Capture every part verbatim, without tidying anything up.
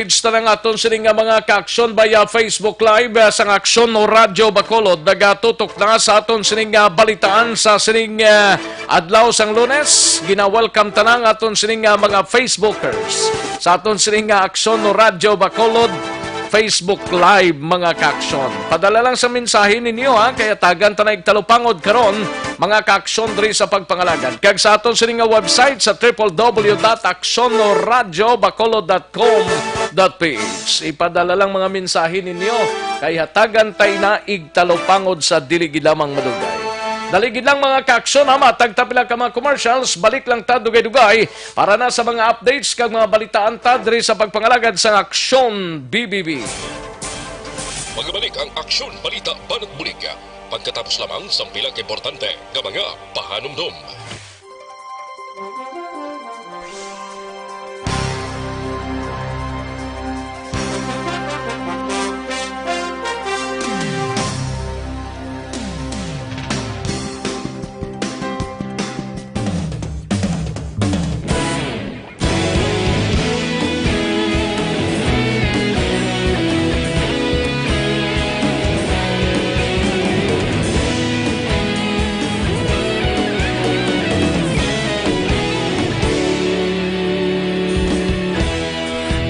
Page ta na nga aton sining nga mga ka-aksyon via Facebook Live, ah, sang Aksyon Radyo Bacolod. Nagatutok na sa aton sining nga balitaan sa sining, ah, adlaw sang Lunes. Gina-welcome ta na nga aton sining nga mga Facebookers sa aton sining nga Aksyon Radyo Bacolod Facebook Live, mga ka-aksyon. Padala lang sa mensahe ninyo, ha, kay hatagan ta na igtalupangod karon, mga ka-aksyon, diri sa pagpangalagad. Kag sa aton sining nga website sa triple W dot aksyon radyo bacolod dot com dot P H. Ipadala lang mga mensahe ninyo, kay hatagan ta na igtalupangod sa dili gid lamang madugay. Dali gid lang, mga ka-aksyon, ha, matag ta pila ka mga commercials, balik lang ta dugay-dugay para na sa mga updates kag mga balitaan ta diri sa pagpangalagad sang Aksyon B B B. Magabalik ang Aksyon Balita Banat Bulig pagkatapos lamang sang pila ka importante nga mga pahanumdom.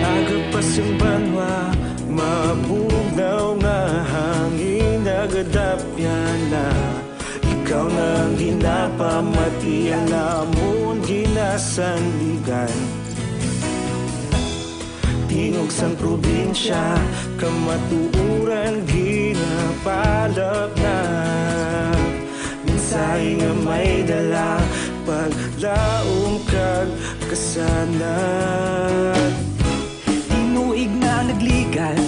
Aga pa sing banwa, mabugnaw nga hangin, nagadapyan na. Ikaw na ang ginapamati, ang amon ginasandigan. Tingog sang probinsya, kamatuoran ginapalapnap. Mensahe nga may dala, paglaom kag kasanag. Tinuig na nagligad,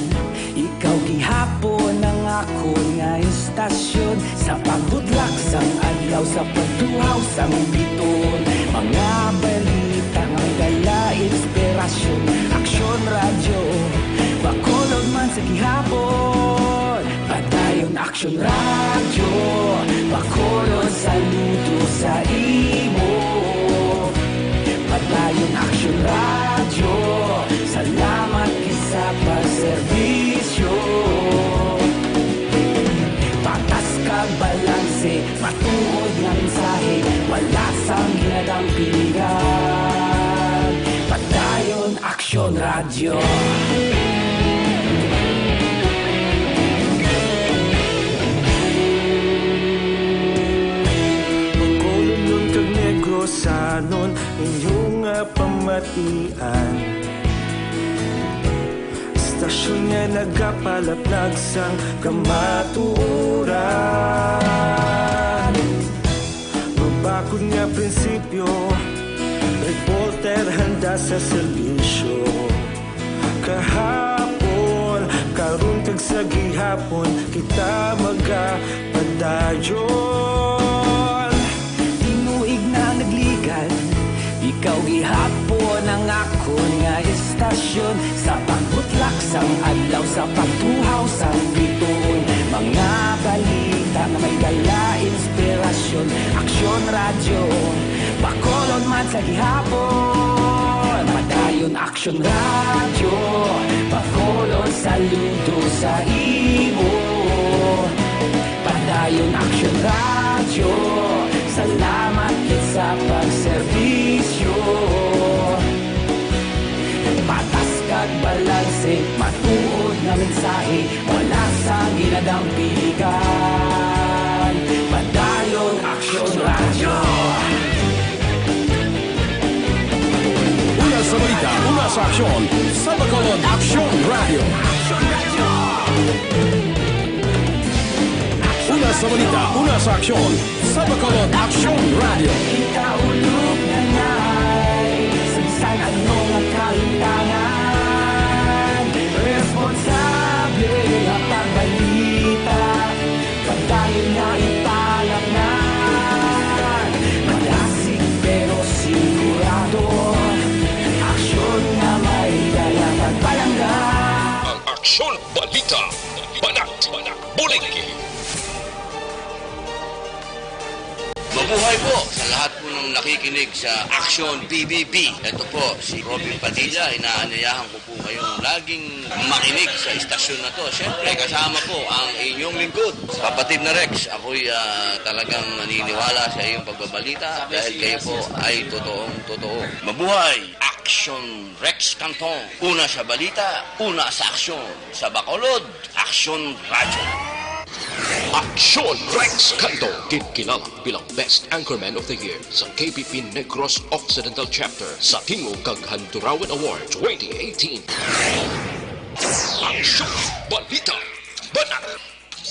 ikaw gihapon ang akon nga istasyon. Sa pagbutlak sang adlaw, sa pagtuhaw sang bituon, mga balita nga may dala inspirasyon. Aksyon Radyo Bacolod man sa gihapon. Padayon Aksyon Radyo Bacolod, saludo sa imo. Padayon Aksyon Radyo, salamat gid sa pagserbisyo. Patas kag balanse, matuod nga mensahe, wala sang ginadampingan. Padayon Aksyon Radyo. Bacolodnon kag Negrosanon, inyo nga pamatian. Istasyon nga nagapalapnag sang kamatuoran. Mabakod nga prinsipyo, reporter handa sa serbisyo. Kahapon, karon kag sa gihapon, kita magapadayon. Tinuig na nagligad, ikaw gihapon ang akon nga istasyon. Sa pagbutlak sang adlaw, sa pagtuhaw sang bituon, mga balita nga may dala inspirasyon. Aksyon Radyo Bacolod man sa gihapon. Padayon Aksyon Radyo Bacolod, saludo sa imo. Padayon Aksyon Radyo, salamat gid sa pagserbisyo. Patas kag balanse, matuod nga mensahe, wala sang ginadampingan. Padayon Aksyon Radyo. Una sa balita, una sa aksyon, sa Bacolod Aksyon Radyo. Una sa balita, una sa aksyon, sa Bacolod Aksyon Radyo. Ikaulog na ngay, sa bisan ano nga kahitangan, responsable nga pagbalita, padayon nga ipalapngan. Madasig pero sigurado, aksyon nga may dala pagpalangga. Ang Aksyon Balita, Banat, Banat, Bulig. Mabuhay po sa lahat po Ang nakikinig sa Action P B B, ito po si Robin Padilla. Inaanyayahan ko po kayong laging makinig sa istasyon na to. Siyempre, kasama po ang inyong lingkod, Kapatid na Rex. Ako'y ah, talagang naniniwala sa iyong pagbabalita dahil kayo po ay totoong totoo. Mabuhay! Action Rex Canton. Una sa balita, una sa aksyon. Sa Bacolod, Action Radyo. Action Rex Canto, ginkilala bilang Best Anchorman of the Year sa K P P Negros Occidental Chapter sa Tingog kag Handurawan Award twenty eighteen. Action Balita, Banat,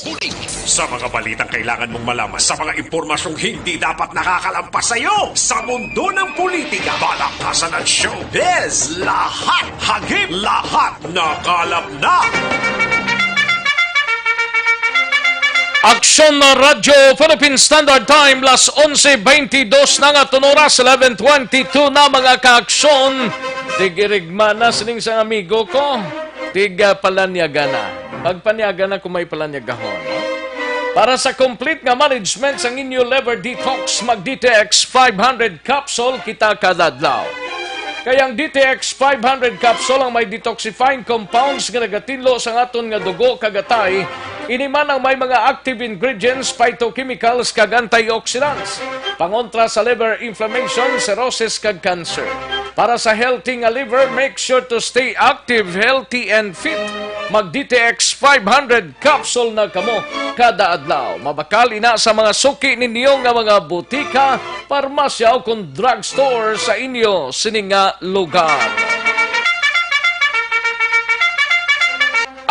Bulig. Sa mga balitang kailangan mong malaman, sa mga impormasyong hindi dapat nakakalampas sa iyo, sa mundo ng politika, balakasan at showbiz, lahat hagip, lahat nakalap na. Aksyon na Radyo Philippine Standard Time, las onse bentidós na nga aton oras, eleven twenty-two na, mga kaaksyon. Tigirigma na sining sang amigo ko. Tig ah, palanyaga na. Magpanyaga na kung may palanyagahon. Para sa complete nga management sang inyo liver detox, mag D T X five hundred capsule kita kada adlaw. Kay ang D T X five hundred capsule ang may detoxifying compounds nga nagatinlo sa aton nga dugo kag atay. Ini man ang may mga active ingredients, phytochemicals, kag antioxidants. Pangontra sa liver inflammation, cirrhosis, kag cancer. Para sa healthy nga liver, make sure to stay active, healthy, and fit. Mag D T X five hundred capsule na kamo kada adlaw. Mabakal ina sa mga suki ninyo nga mga butika, parmasya, o kon drugstore sa inyo sini nga lugar.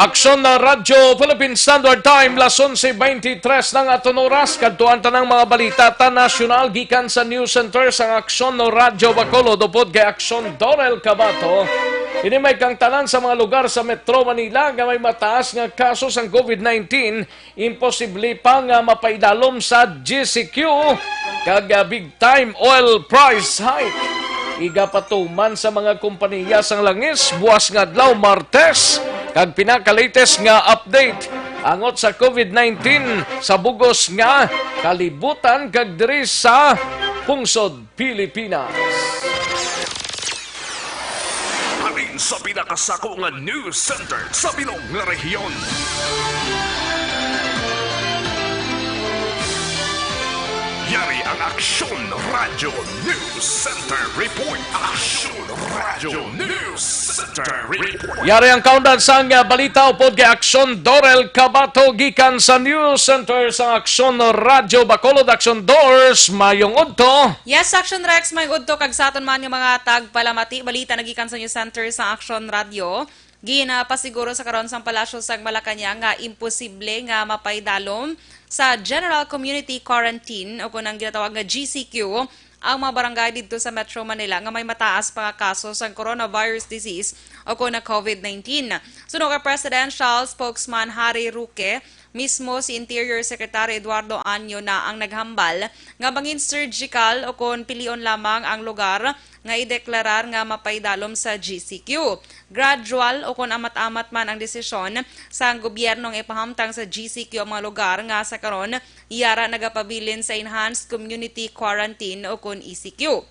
Aksyon na Radyo Philippine Standard Time, las onse bentidós na nga aton oras. Kadto ang tanang mga balita ta nasyonal gikan sa News Center sang Aksyon no Radyo Bacolod upod kay Aksyon Dorel Cabato. Ini may kangtanan sa mga lugar sa Metro Manila nga may mataas nga kaso sang COVID nineteen, imposible pa nga mapaidalom sa G C Q kag, ah, big time oil price hike. Igapatuman sa mga kompaniya sang langis buas nga adlaw, Martes, kag pinaka-latest nga update angot sa COVID nineteen sa bugos nga kalibutan kag diri sa pungsod Pilipinas. Halin sa pinakasako nga news center sa bilog nga rehiyon. Yari ang Aksyon Radyo News Center Report. Aksyon Radyo News Center Report. Yari ang kaundan sang, ah, balita upod kay Aksyon Dorel Cabato gikan sa News Center sa Aksyon Radyo Bacolod. Aksyon Dors, mayong udto. Yes, Aksyon Rex, mayong udto kag sa aton man nga mga tagpalamati. Balita na gikan sa News Center sa Aksyon Radyo. Ginapasiguro sa karon sang Palasyo sang Malacañang nga imposible nga mapaidalom sa General Community Quarantine o kon ang ginatawag nga G C Q ang mga barangay didto sa Metro Manila nga may mataas pa nga kaso sang coronavirus disease o kon na COVID nineteen. Suno kay Presidential Spokesman Harry Roque, mismo si Interior Secretary Eduardo Año na ang naghambal nga mangin surgical o kon pilion lamang ang lugar nga ideklarar nga mapaidalom sa G C Q. Gradual o kon amat-amat man ang desisyon sang gobyerno nga ipahamtang sa G C Q ang mga lugar nga sa karon yara nagapabilin sa Enhanced Community Quarantine o kon E C Q.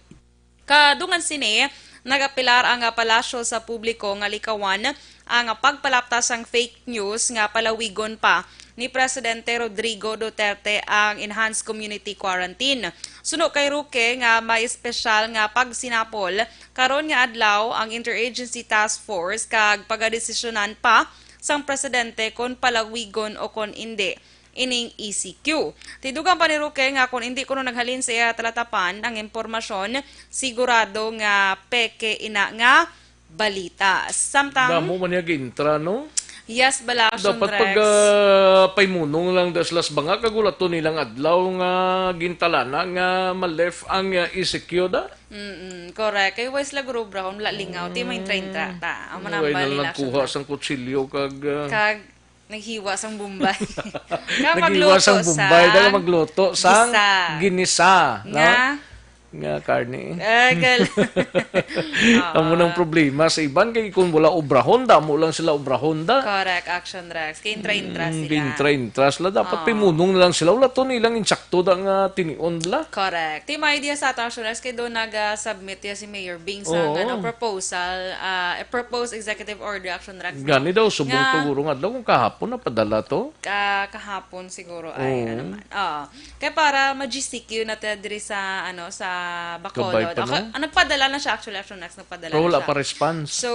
Kadungan sini, nagapilar ang, ah, palasyo sa publiko nga likawan ang pagpalapta sang fake news nga palawigon pa ni Presidente Rodrigo Duterte ang enhanced community quarantine. Suno kay Roque nga may espesyal nga pagsinapol karon nga adlaw ang Interagency Task Force kag pagadesisyonan pa sang presidente kon palawigon o kon indi ining E C Q. Tindugan pa ni Roque nga kon indi kuno naghalin sa iya talatapan ang impormasyon, sigurado nga peke ina nga balita. Samtang Damo man niya gintra, no? Yes, bala, Action Dapat Rex. pag ah, paymunong lang das las banga kag wala to nilang adlaw nga gintalana nga malef ang ah, E C Q da. Mm, correct. Kay wise la Guru Brown, wala lingaw. Ti may treinta ta. Ang Ano, manambal ay nila nalang kuha sa sang kutsilyo kag ah, Kag naghiwa sang Bombay. Nga Naghiwa magluto sang Bombay, sang dahil magluto sang gisa. ginisa, no? Nga nga karne. Ah, gal-, Amo nang Oo. problema sa iban kay kung wala obrahon, damo lang sila obrahon da. Correct, Action Rex. Kay intra-intra Mm, sila. Intra-intra sila. Dapat Oo. pimunong na lang sila. Wala to nilang insakto da nga tinion la. Correct. Ti may idea sa ato, Action Rex, kay doon nag-submit ya si Mayor Bing sa Oo. ano, proposal, ah, a proposed executive order, Action Rex, no? Gani daw, subong Nga to guro nga adlaw kung kahapon na padala to. Ka-, kahapon siguro ay, Oo. ano man. Oo. Kaya para ma-G C Q na ta diri sa, ano, sa Bacolod. Kabay pa, Ako, no? ah, nagpadala na siya, actually, Action Rex, nagpadala Pero na wala siya. pa response. So,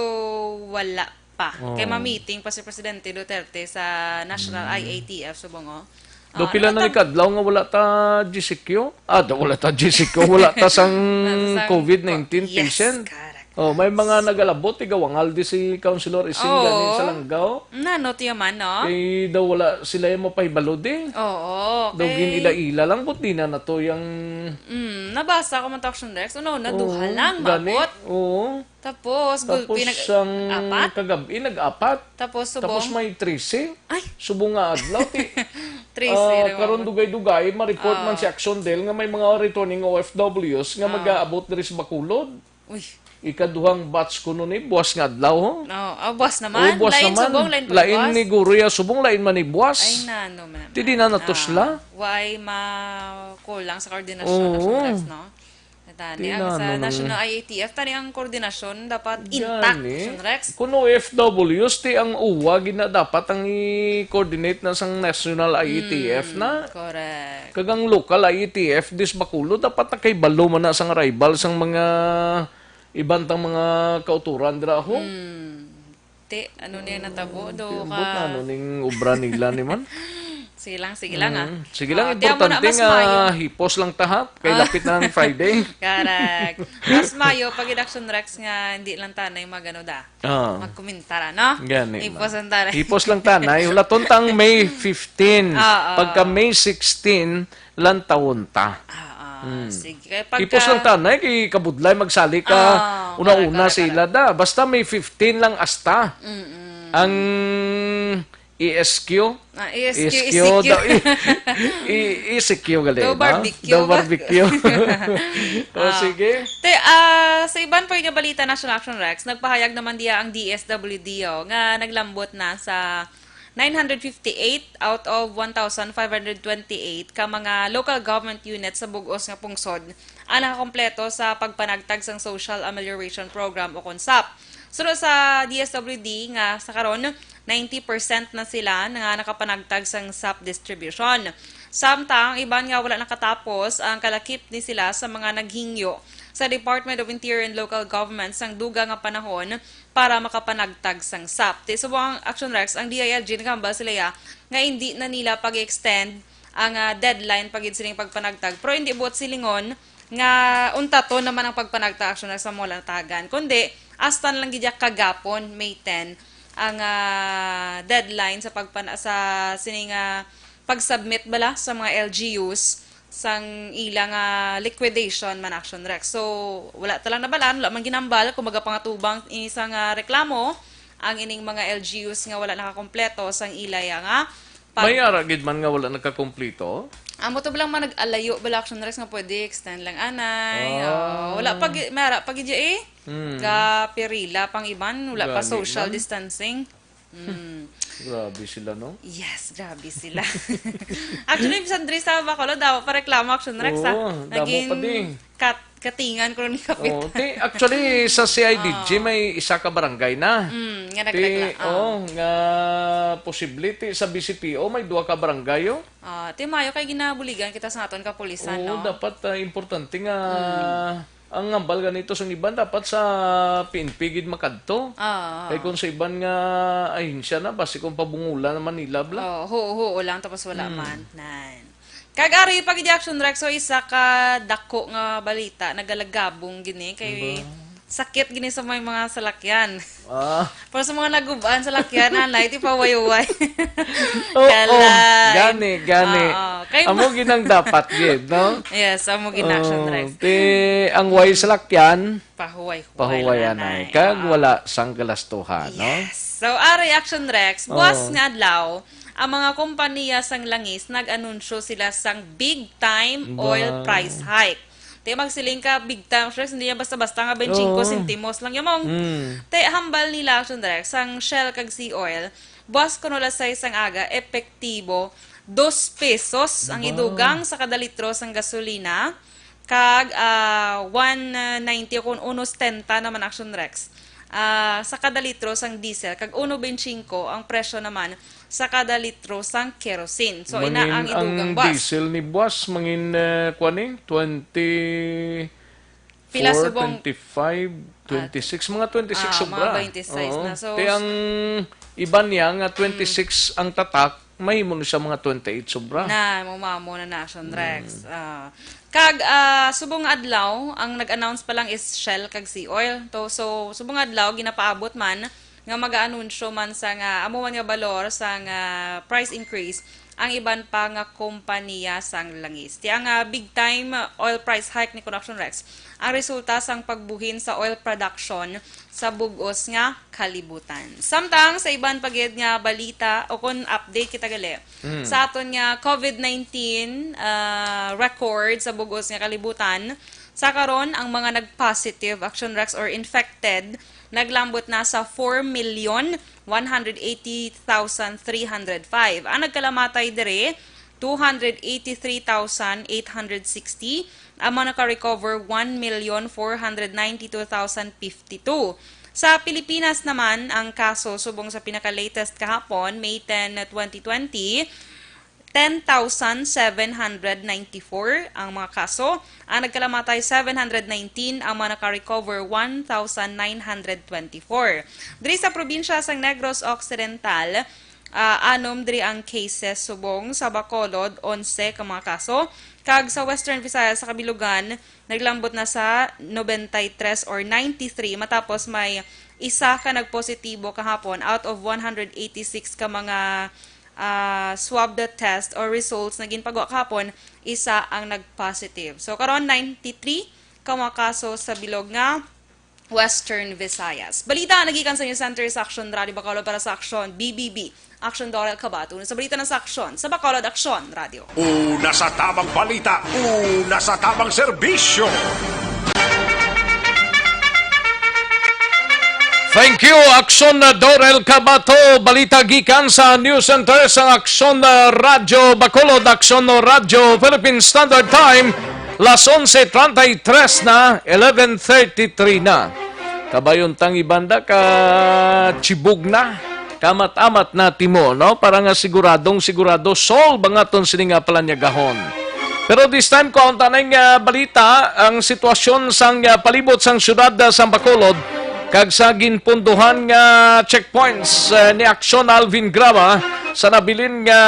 wala pa. Oo. Kaya ma-meeting pa si Presidente Duterte sa National Mm. I A T F, subong, oh. Daw Ah, pila ano na ni ta- kadlaw nga wala ta G C Q? Ah, daw wala ta G C Q, wala ta sang Nasa sang COVID nineteen Yes, patient. correct. Oh, may mga nagalabot, igawangal di si Councilor Ising Oo. gani sa Langgao. Nano tiya man, no? Eh, daw wala sila yung mapahibalo di. Oo, Daw kay gin-ila-ila lang, but di na nato yung Mm, nabasa ko man to, Action Rex. Ano, naduha Oo, lang, gani. maabot. Oo. Tapos, Tapos, gulpi, nag-, ang apat? kagabi, nag-apat. Tapos, Tapos subong? may trese. Ay! Subong nga adlaw, ti-, Trese ah, na karon maabot. dugay-dugay, ma-report man Ah. si Action Del nga may mga returning O F Ws nga Ah. mag-aabot diri sa Bacolod. Uy. Ikaduhang batch kuno ni, buwas nga adlaw, ho? No, ah, buwas naman. Oh, buwas Lain naman. subong, lain Lain pagbuwas. ni Guro ya subong, lain man ni buwas. Ay, nano man Ti di na naman. natos Ah, la. Why ma-kulang sa koordinasyon, Oo. Action Rex, no? Tani, Ti ang na, sa ano nang National I A T F, tani ang koordinasyon dapat Gani. intact, Action Rex. Kung O F Ws, ti ang uwa, gina dapat ang i-coordinate na sang National I A T F Mm, na. correct. Kag ang local I A T F, dis Bacolod, dapat nakahibalo man na sang arrival sang mga iban tang mga kauturan dira, ho. Mm. Ti, ano niya natabo? Oh, Do ti, ka ambot na, ano ning obra nila ni man? Sige lang, sige lang, ah. Mm. Sige lang, Oh, ti, amo na, importante mas nga maayo. hipos lang ta, ha? Kay Ah. lapit na ang Friday. Correct. Mas maayo pag Action Rex nga hindi lang tanay magano da. Ah. Magkomentar, ano? Gani, Hipos man. lang tanay. Hipos lang tanay. Hulaton tang May fifteen. Ah, ah. Pagka May sixteen, lantawon ta. Ah, ah, Hmm. sige. Kaya pagka Ipos lang tanay, kay kabudlay magsali ka Ah, una-una correct, correct, sila correct. da. Basta may fifteen lang asta. Mm-mm. Ang E S Q? Ah, E S Q, E S Q E C Q. daw, E-, E-, E C Q gali, Daw no? barbecue Daw ba? barbecue. O, Ah. sige. Te, ah, sa iban pa nga balita, National Action Rex, nagpahayag naman diya ang D S W D, oh, nga naglambot na sa nine hundred fifty-eight out of one thousand five hundred twenty-eight ka mga local government units sa bug-os nga pungsod ang nakakompleto sa pagpanagtag sang Social Amelioration Program o kon SAP. Suno sa D S W D nga sa karon, ninety percent na sila nga nakapanagtag sang SAP distribution. Samtang iban nga wala nakatapos ang kalakip ni sila sa mga naghingyo sa Department of Interior and Local Government sang dugang nga panahon para makapanagtag sang SAP. Ti subong ang Action Rex, ang D I L G nagahambal sila ya nga hindi na nila pag-extend ang, ah, deadline pa gid sining pagpanagtag. Pero hindi buot silingon nga untaton naman ang pagpanagtag, Action Rex, sa mga natagan. Kundi, hasta na lang gid ya kagapon, May ten, ang, ah, deadline sa pagpan-, sa sining, ah, pag-submit bala sa mga L G Us sang ila nga liquidation man, Action Rex. So, wala ta lang nabalaan, wala man ginambal kung magapangatubang ini sang, ah, reklamo ang ining mga L G Us nga wala nakakompleto sang ila ya nga pag- May ara gid man nga wala nakakompleto? Amo to lang man nag-alayo bala, Action Rex, nga pwede extend lang anay. Ah. Oh, wala pa gi-, may ara pa gid ya eh. Hmm. Kapirila pang iban, wala pa Gani social man. distancing. Mm. Grabe sila, no? Yes, grabe sila. Actually, bisan diri sa Bacolod, daw pa reklamo, Action Rex, ha? Oo, damo Naging pa din. kat-, katingan ko ni kapit. Oo, ti, actually, sa C I D G, Oo. may isa ka barangay na. Mm, nga Ti, nagreklamo. oo, nga posible, ti, sa B C P O, may duha ka barangay, oh. Ah, ti, mayo kay ginabuligan kita sa aton kapulisan, Oo, no? dapat, ah, importante nga Mm. ang hambal ganito sa iban, dapat sa P N P gid makadto. Ah. Kay kung sa iban nga ahensya na, basi kung pabungulan naman nila, bla. Oh, huo-huo lang, tapos wala Mm. man. Nan. Kag ari pa gid, Action Rex, so isa ka dako nga balita, nagalagabong gini, kay Ba? sakit gini sa may mga salakyan. Ah. Pero sa mga nagub-an sa lakyan, anay, ti pawayway. Oo, Kalay. gani, gani. Oo. Kay Amo ma- ginang dapat gid, no? Yes, amo gid na, Action Oo, Rex. ti ang way sa lakyan, Pahuway-huway pahuwayan lang, ay. anay. Kag Oo. wala sang kalastuhan, no? Yes. So, ari, Action Rex, buwas Oo. nga adlaw, ang mga kompanya sang langis nag-anunsyo sila sang big time Ba? oil price hike. Te, magsiling ka, big time, Shrek, hindi niya basta-basta nga twenty-five Oo. Sentimos lang yun, mong Mm. te, hambal nila, Action Direct, sang Shell kag Sea Oil, buwas kuno alas sais sang aga, epektibo, dos pesos ang Ba? idugang sa kada litro sang gasolina, kag, ah, one ninety o kung uno setenta naman, Action Rex. Ah, sa kada litro sang diesel, kag uno veinticinco ang presyo naman sa kada litro sang kerosene. So, ina Mangin ang ang idugang buwas. diesel ni buwas, mangin, eh, kuwan ni, twenty-four, Pila subong? twenty-five, Ah, twenty-six, mga twenty-six ah, sobra. mga twenty-six Oo. na. So, Te, ang iba niya nga Mm. twenty-six ang tatak, mahimo na siya mga twenty-eight sobra. Na, mumamo na na, Action Rex. Mm. Ah, kag, ah, subong nga adlaw, ang nag-announce pa lang is Shell kag Sea Oil. To, so, subong nga adlaw, ginapaabot man nga mag-aanunsyo man sa nga amo man nga balor sa nga price increase ang iban pa nga kompanya sang langis. Ti ang, ah, big time oil price hike ni Connection Rex ang resulta sang pagbuhin sa oil production sa bug-os nga kalibutan. Samtang sa iban pa gid nga balita o kon update kita gali Mm. sa aton nga covid nineteen, ah, record sa bug-os nga kalibutan, sa karon ang mga nag-positive, Action Rex, or infected naglambot na sa four million one hundred eighty thousand three hundred five. Ang nagkalamatay diri, two hundred eighty-three thousand eight hundred sixty. Ang mga naka-recover, one million four hundred ninety-two thousand fifty-two. Sa Pilipinas naman, ang kaso subong sa pinaka-latest kahapon, May ten, twenty twenty, ten thousand seven hundred ninety-four ang mga kaso. Ang nagkalamatay, seven hundred nineteen. Ang mga naka-recover, one thousand nine hundred twenty-four. Diri sa probinsya sang Negros Occidental, ah, anom diri ang cases subong. Sa Bacolod, onse ka mga kaso. Kag sa Western Visayas, sa Kabilugan, naglambot na sa nobenta y tres or ninety-three matapos may isa ka nagpositibo kahapon out of one hundred eighty-six ka mga, ah, swab test or results na ginpagwa kahapon, isa ang nagpositive. So, karon, ninety-three ka mga kaso sa bilog nga Western Visayas. Balita nagikan sa News Center sa Action Radio Bacolod para sa Action B B B. Action Dorel Cabato. Sa balita na sa Action, sa Bacolod Action Radio. Una sa tamang balita, una sa tamang serbisyo. Thank you, Action Dorel Cabato. Balita gikan sa News Center sa Action, uh, Radio Bacolod, Action Radio Philippine Standard Time. Las onse treinta y tres na, eleven thirty-three na. Kabayon tang ibanda ka chibog na. Kamat-amat na timo, no? Para nga siguradong sigurado, solve ang aton sini nga palanyagahon. Pero this time, kuhaon ta na nga balita, ang sitwasyon sang, ah, palibot sang siyudad, ah, sang Bacolod, kag sa ginpunduhan nga checkpoints, ah, ni Action Alvin Graba, sa nabilin nga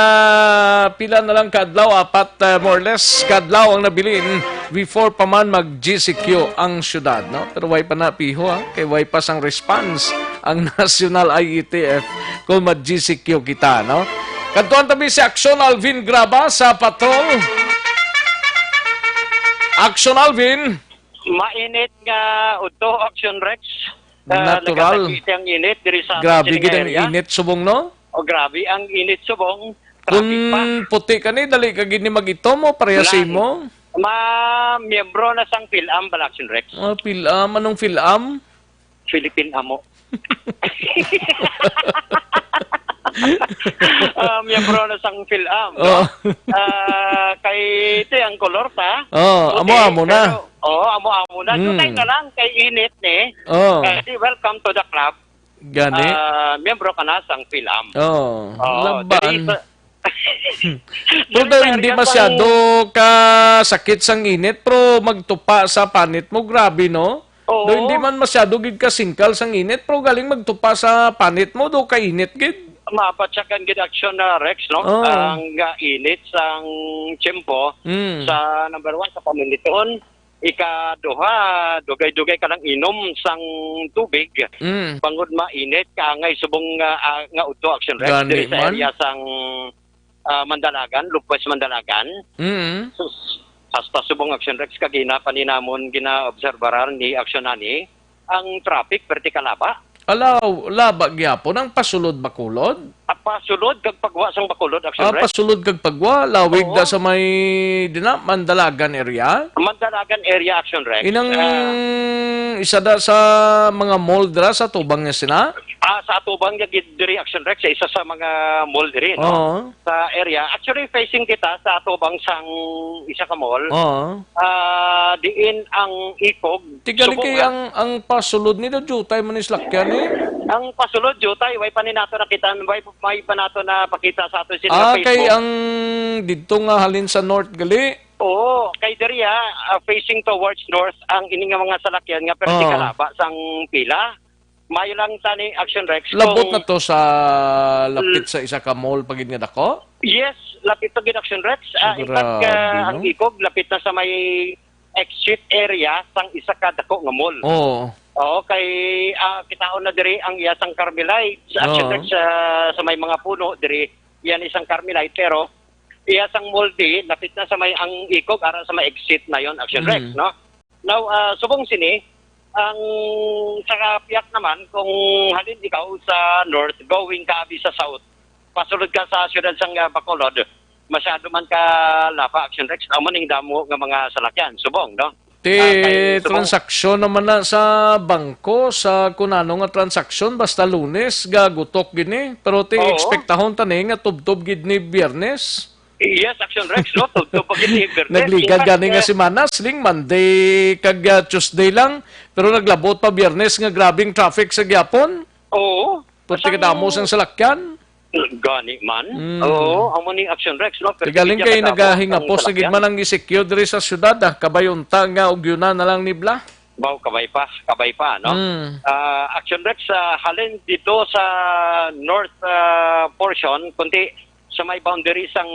pila na lang ka adlaw, apat, ah, more or less, ka adlaw ang nabilin before pa man mag-G C Q ang siyudad, no? Pero way pa na piho, ha? Kay way pa sang response ang National I E T F kung mag-G C Q kita, no? Kadtuan tabi si Action Alvin Graba sa patrol. Action Alvin. Mainit nga udto, Action Rex. Ah, natural. Nagkasakit ang init diri sa Grabe sining gid ang area. Init subong, no? Oh, grabe ang init subong. Traffic pa. Kung puti ka ni, dali ka gid ni mag-itom, o pareha sa imo? Ma, miyembro na sang PhilAm, bala, Action Rex. Ah, PhilAm. Anong PhilAm? Philippine Amo. Ah, miyembro na sang PhilAm, no? Oh. Ah, kay ito ang kolor ta. Oh, puti, amo-amo na. Pero, oo, amo-amo na. Mm. Dugay na lang kay init ni. Oh. Eh, di, welcome to the club. Gani? Ah, miyembro ka na sang PhilAm. Oh, Oo, laban. Dali sa Pero daw hindi masyado ka sakit sang init, pero magtupa sa panit mo, grabe, no? Oo. Daw hindi man masyado gid ka singkal sang init, pero galing magtupa sa panit mo, daw kainit gid. Mapatsakan gid, Action, ah, Rex, no? Oo. Ang, ah, init sang tiyempo Mm. sa number one, sa paminitahon. Ikaduha, dugay-dugay ka lang inom sang tubig. Mm. Bangod mainit, kaangay subong nga, ah, nga udto, Action Rex, Gani diri sa man. Area sang, ah, Mandalagan, Lupes Mandalagan. Mm. Sus, hasta subong, Action Rex, kag gina pa ni namon ginaobserbaran ni Action Nani, ang traffic, vertical haba. Alaw, laba gyapon ang pasulod Bacolod? Ap-, Pasulod kag pagwa sang Bacolod, Action Ah, Rex. Pasulod kag pagwa, lawig Oo. da sa may, di na, Mandalagan area? Mandalagan area, Action Rex. Inang Ah. isa da sa mga mall dira sa tubang niya sina? Ah, sa atubang niya gid diri, Action Rex, sa isa sa mga mall diri, no? Oo. Sa area. Actually, facing kita sa atubang sang isa ka mall. Oo. Ah, diin ang ikog. Tigali Subong, kay ah. ang, ang pasulod ni do jutay man is lakyan eh. Ang pasulod, jutay, way pa ni nato nakita, way, way pa nato napakita sa ato sa Ah, kay Facebook. ang didto nga halin sa north gali. Oo, kay diri, ah, ah, facing towards north ang ini nga mga salakyan nga pero Oo. kalaba sang pila. Mayo lang tani, Action Rex, Labot kung na to sa lapit L- sa isa ka mall pa gid nga dako? Yes, lapit pa gid, Action Rex. Ah, in fact, Grabe, ah, ang no? ikog lapit na sa may exit area sang isa ka dako nga mall. Oo. Oo, kay, ah, kitaon na diri ang iya sang Carmelites, Action Oo. Rex, ah, sa may mga puno diri, yan isang Carmelite, pero iya sang mall di, lapit na sa may ang ikog, ara sa may exit na yon, Action Rex, Mm. no? Now, ah, subong sini, ang sa kapiyak naman, kung halin ikaw sa north, going ka abi sa south, pasulod ka sa siyudad sang, ah, Bacolod, masyado man ka laba, Action Rex, amo ning damo nga mga salakyan, subong, no? Ti Ah, kay subong transaksyon naman na sa bangko, sa kun ano nga transaksyon, basta Lunes, gagutok gini. Pero ti Oo. ekspektahon ta ni nga tubtob gid ni Biyernes. Yes, Action Rex, no? Tubtob pa gid ni Biyernes. Nagligad In fact, gani nga eh, semana, siling Monday kag, ah, Tuesday lang, pero naglabot pa Biyernes nga grabing traffic sa gyapon. Oo. Pati Asang kadamo sang salakyan. Gani man. Mm. Oo, amo ni Action Rex, no? Pero Tigaling medyo kay kadamo nagahingapos ang na gid salakyan. man ang E C Q diri sa syudad, ah. Kabay unta nga ugyunan na lang nibla. Baw, kabay pa, kabay pa, no? Mm. Ah, Action Rex, ah, halin dito sa north, ah, portion, kundi sa may boundary sang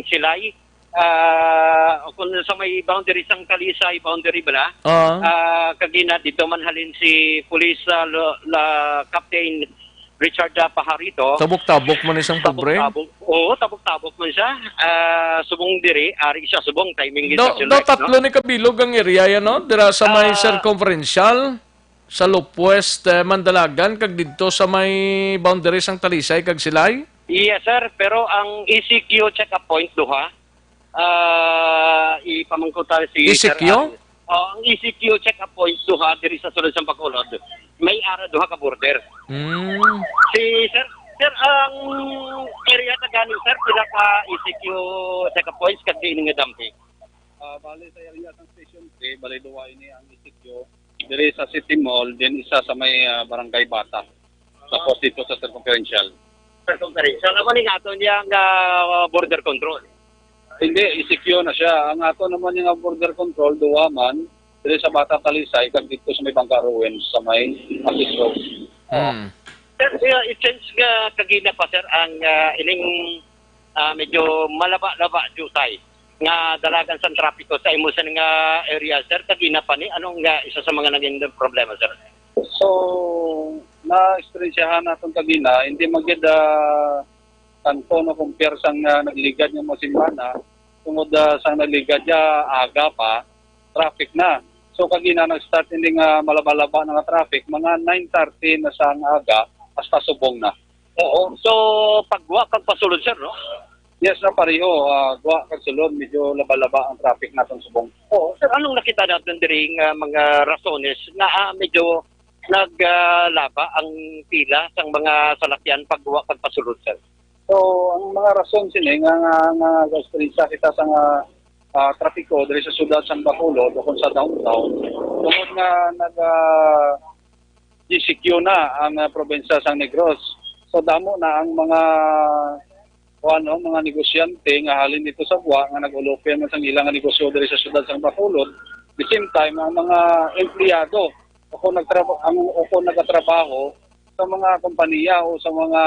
Silay, ah, kung sa may boundary sang Talisay, boundary bala, Ah. ah, kagina dito man halin si Police, ah, Lo-, la, Captain Richard, ah, Pajarito. Tabok-tabok man isang pobre. Tabok-tabok. Oo, tabok-tabok man siya. Ah, subong diri, ari siya subong timing gid Do, sa do July, tatlo no? ni kabilog ang area yan, no? Dira sa may Ah. circumferential, sa Lop West, eh, Mandalagan, kag didto sa may boundary sang Talisay kag Silay? Yes, sir. Pero ang E C Q check-up point, duha. Ah, ipamangkot tayo si E C Q? Sir Al. Oh, ang E C Q check-up point, duha, diri sa sulod sang Bacolod. May ara duha ka border. Hmm. Si sir, sir, ang area ta gani, sir, pila ka E C Q check-up points kag diin nga dumping? Ah, bali sa area sang Station three, bali duha ini ang E C Q. Diri sa City Mall, din isa sa may, ah, Barangay Bata. Tapos dito sa Circumferential. Circumferential. Amo ni nga ato niya nga, ah, border control. Hindi, E C Q na siya. Ang ato naman nga border control, duha man, diri sa Bata Talisay, kag dito sa may Bangka Ruins, sa may Asis Road. Hmm. Sir, uh, i-change nga kagina pa, sir, ang, ah, ining, ah, medyo malaba-laba jutay nga dalagan sang trapiko sa imo sa nga area, sir, kagina pa ni, anong, ah, isa sa mga naging problema, sir? So, na-eksperyensyahan naton kagina, hindi man gid, ah, tanto, no, compare sang, ah, nagligad nga mga semana, tungod, ah, sang nagligad ya aga pa, traffic na. So, kagina nag-start ini nga malaba-laba na nga traffic, mga nine thirty na sang aga, hasta subong na. Oo. So, pagwa kag pasulod, sir, no? Yes, na pareho. Ah, gwa kag sulod, medyo laba-laba ang traffic naton subong. Oo, sir, anong nakita natin diri nga mga rasones nga, ah, medyo nag, ah, laba ang pila sang mga salakyan pagwa kag pasulod, sir? So, ang mga rason sini nga, nga, nga nag-eksperyensya kita sa nga, ah, trapiko diri sa siyudad sang Bacolod o kung sa downtown, tungod nga nag, ah, G C Q na ang, ah, probinsya sang Negros. So, damo na ang mga, o ano, mga negosyante nga halin dito sa Buwa nga nag-ulopen man sang ila nga negosyo diri sa siyudad sang Bacolod. The same time, ang mga empleyado o kung nagtraba-, ang, o kung nagatrabaho sa mga kompanya o sa mga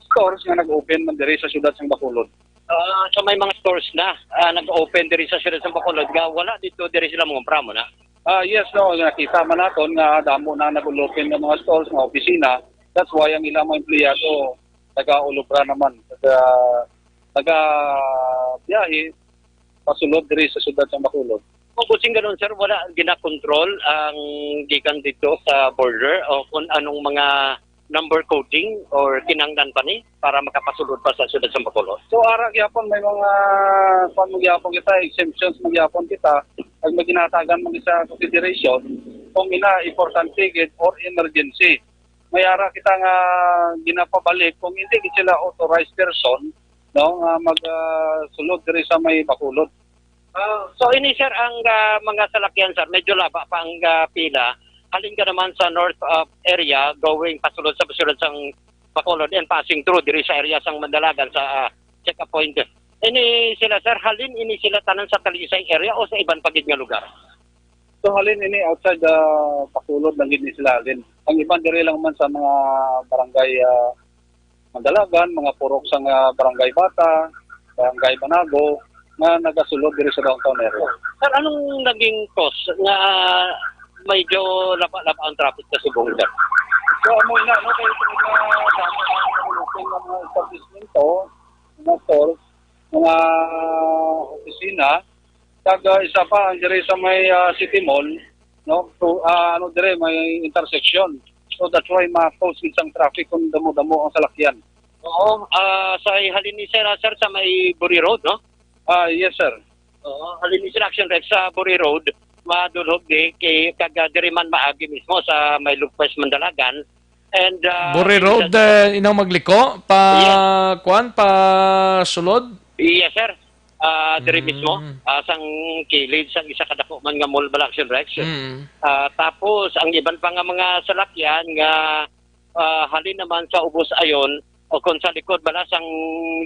stores nga nag-open man diri sa siyudad sang Bacolod. Ah, so may mga stores na, ah, nag-open diri sa siyudad sang Bacolod nga wala dito diri sila mangumpra mo na? Ah, yes, no, nakita man naton nga damo na nag-open nga mga stores, mga opisina. That's why ang ilang mga empleyado nagaulobra naman, naga, nagabiyahe pasulod diri sa siyudad sa Bacolod. Kung kusing ganun, sir, wala ginakontrol ang gikan dito sa border o kung anong mga number coding or kinahanglan pa ni para makapasulod pa sa siyudad sa Bacolod? So, ara gyapon, may mga, kuwan mo gyapon kita, exemptions mo gyapon kita. Pag may ginatagan mo sa consideration, kung ina, importante gid or emergency. May ara kita nga ginapabalik kung hindi gid sila authorized person, no, nga mag, ah, sulod diri sa may Bacolod. Ah, so ini, sir, ang, ah, mga salakyan, sir, medyo laba pa ang, ah, pila. Halin ka naman sa north, ah, area, going pasulod sa, pasulod sang Bacolod and passing through diri sa area sang Mandalagan sa, ah, check-up point. Ini sila, sir, halin ini sila tanan sa Talisay area o sa iban pa gid nga lugar? So, halin ini outside the Bacolod lang gid ni sila halin. Ang iban diri lang man sa mga barangay, ah, Mandalagan, mga purok sang, ah, Barangay Bata, Barangay Banago, nga nagasulod diri sa downtown area. Sir, anong naging cause nga medyo laba-laba ang traffic sa Subong, sir? So, amo ina, no, kay tungod nga damo ang lupin nga mga establishmento, mga stores, mga opisina, kag, ah, isa pa ang diri sa may, ah, City Mall, no? So, ah, ano, dire may intersection. So that's why ma-cause gid sang traffic kung damo-damo ang salakyan. Oo, ah, sa halin ni sir, ah, sir, sa may Buri Road, no? Ah, yes, sir. Oo, halin ni sir, Action Rex, sa Buri Road, madulhog di kay kag, ah, diri man maagi mismo sa may Lugpes, Mandalagan. And, ah, Buri Road, eh, inang magliko pa, yes, kuan, pa sulod? Yes, sir. Ah, diri mismo, mm, ah, sang kilid sang isa ka dako man nga mall, bala, Action Rex. Mm. Ah, tapos ang iban pa nga mga salakyan nga, ah, halin naman sa ubos ayon o kung sa likod bala sang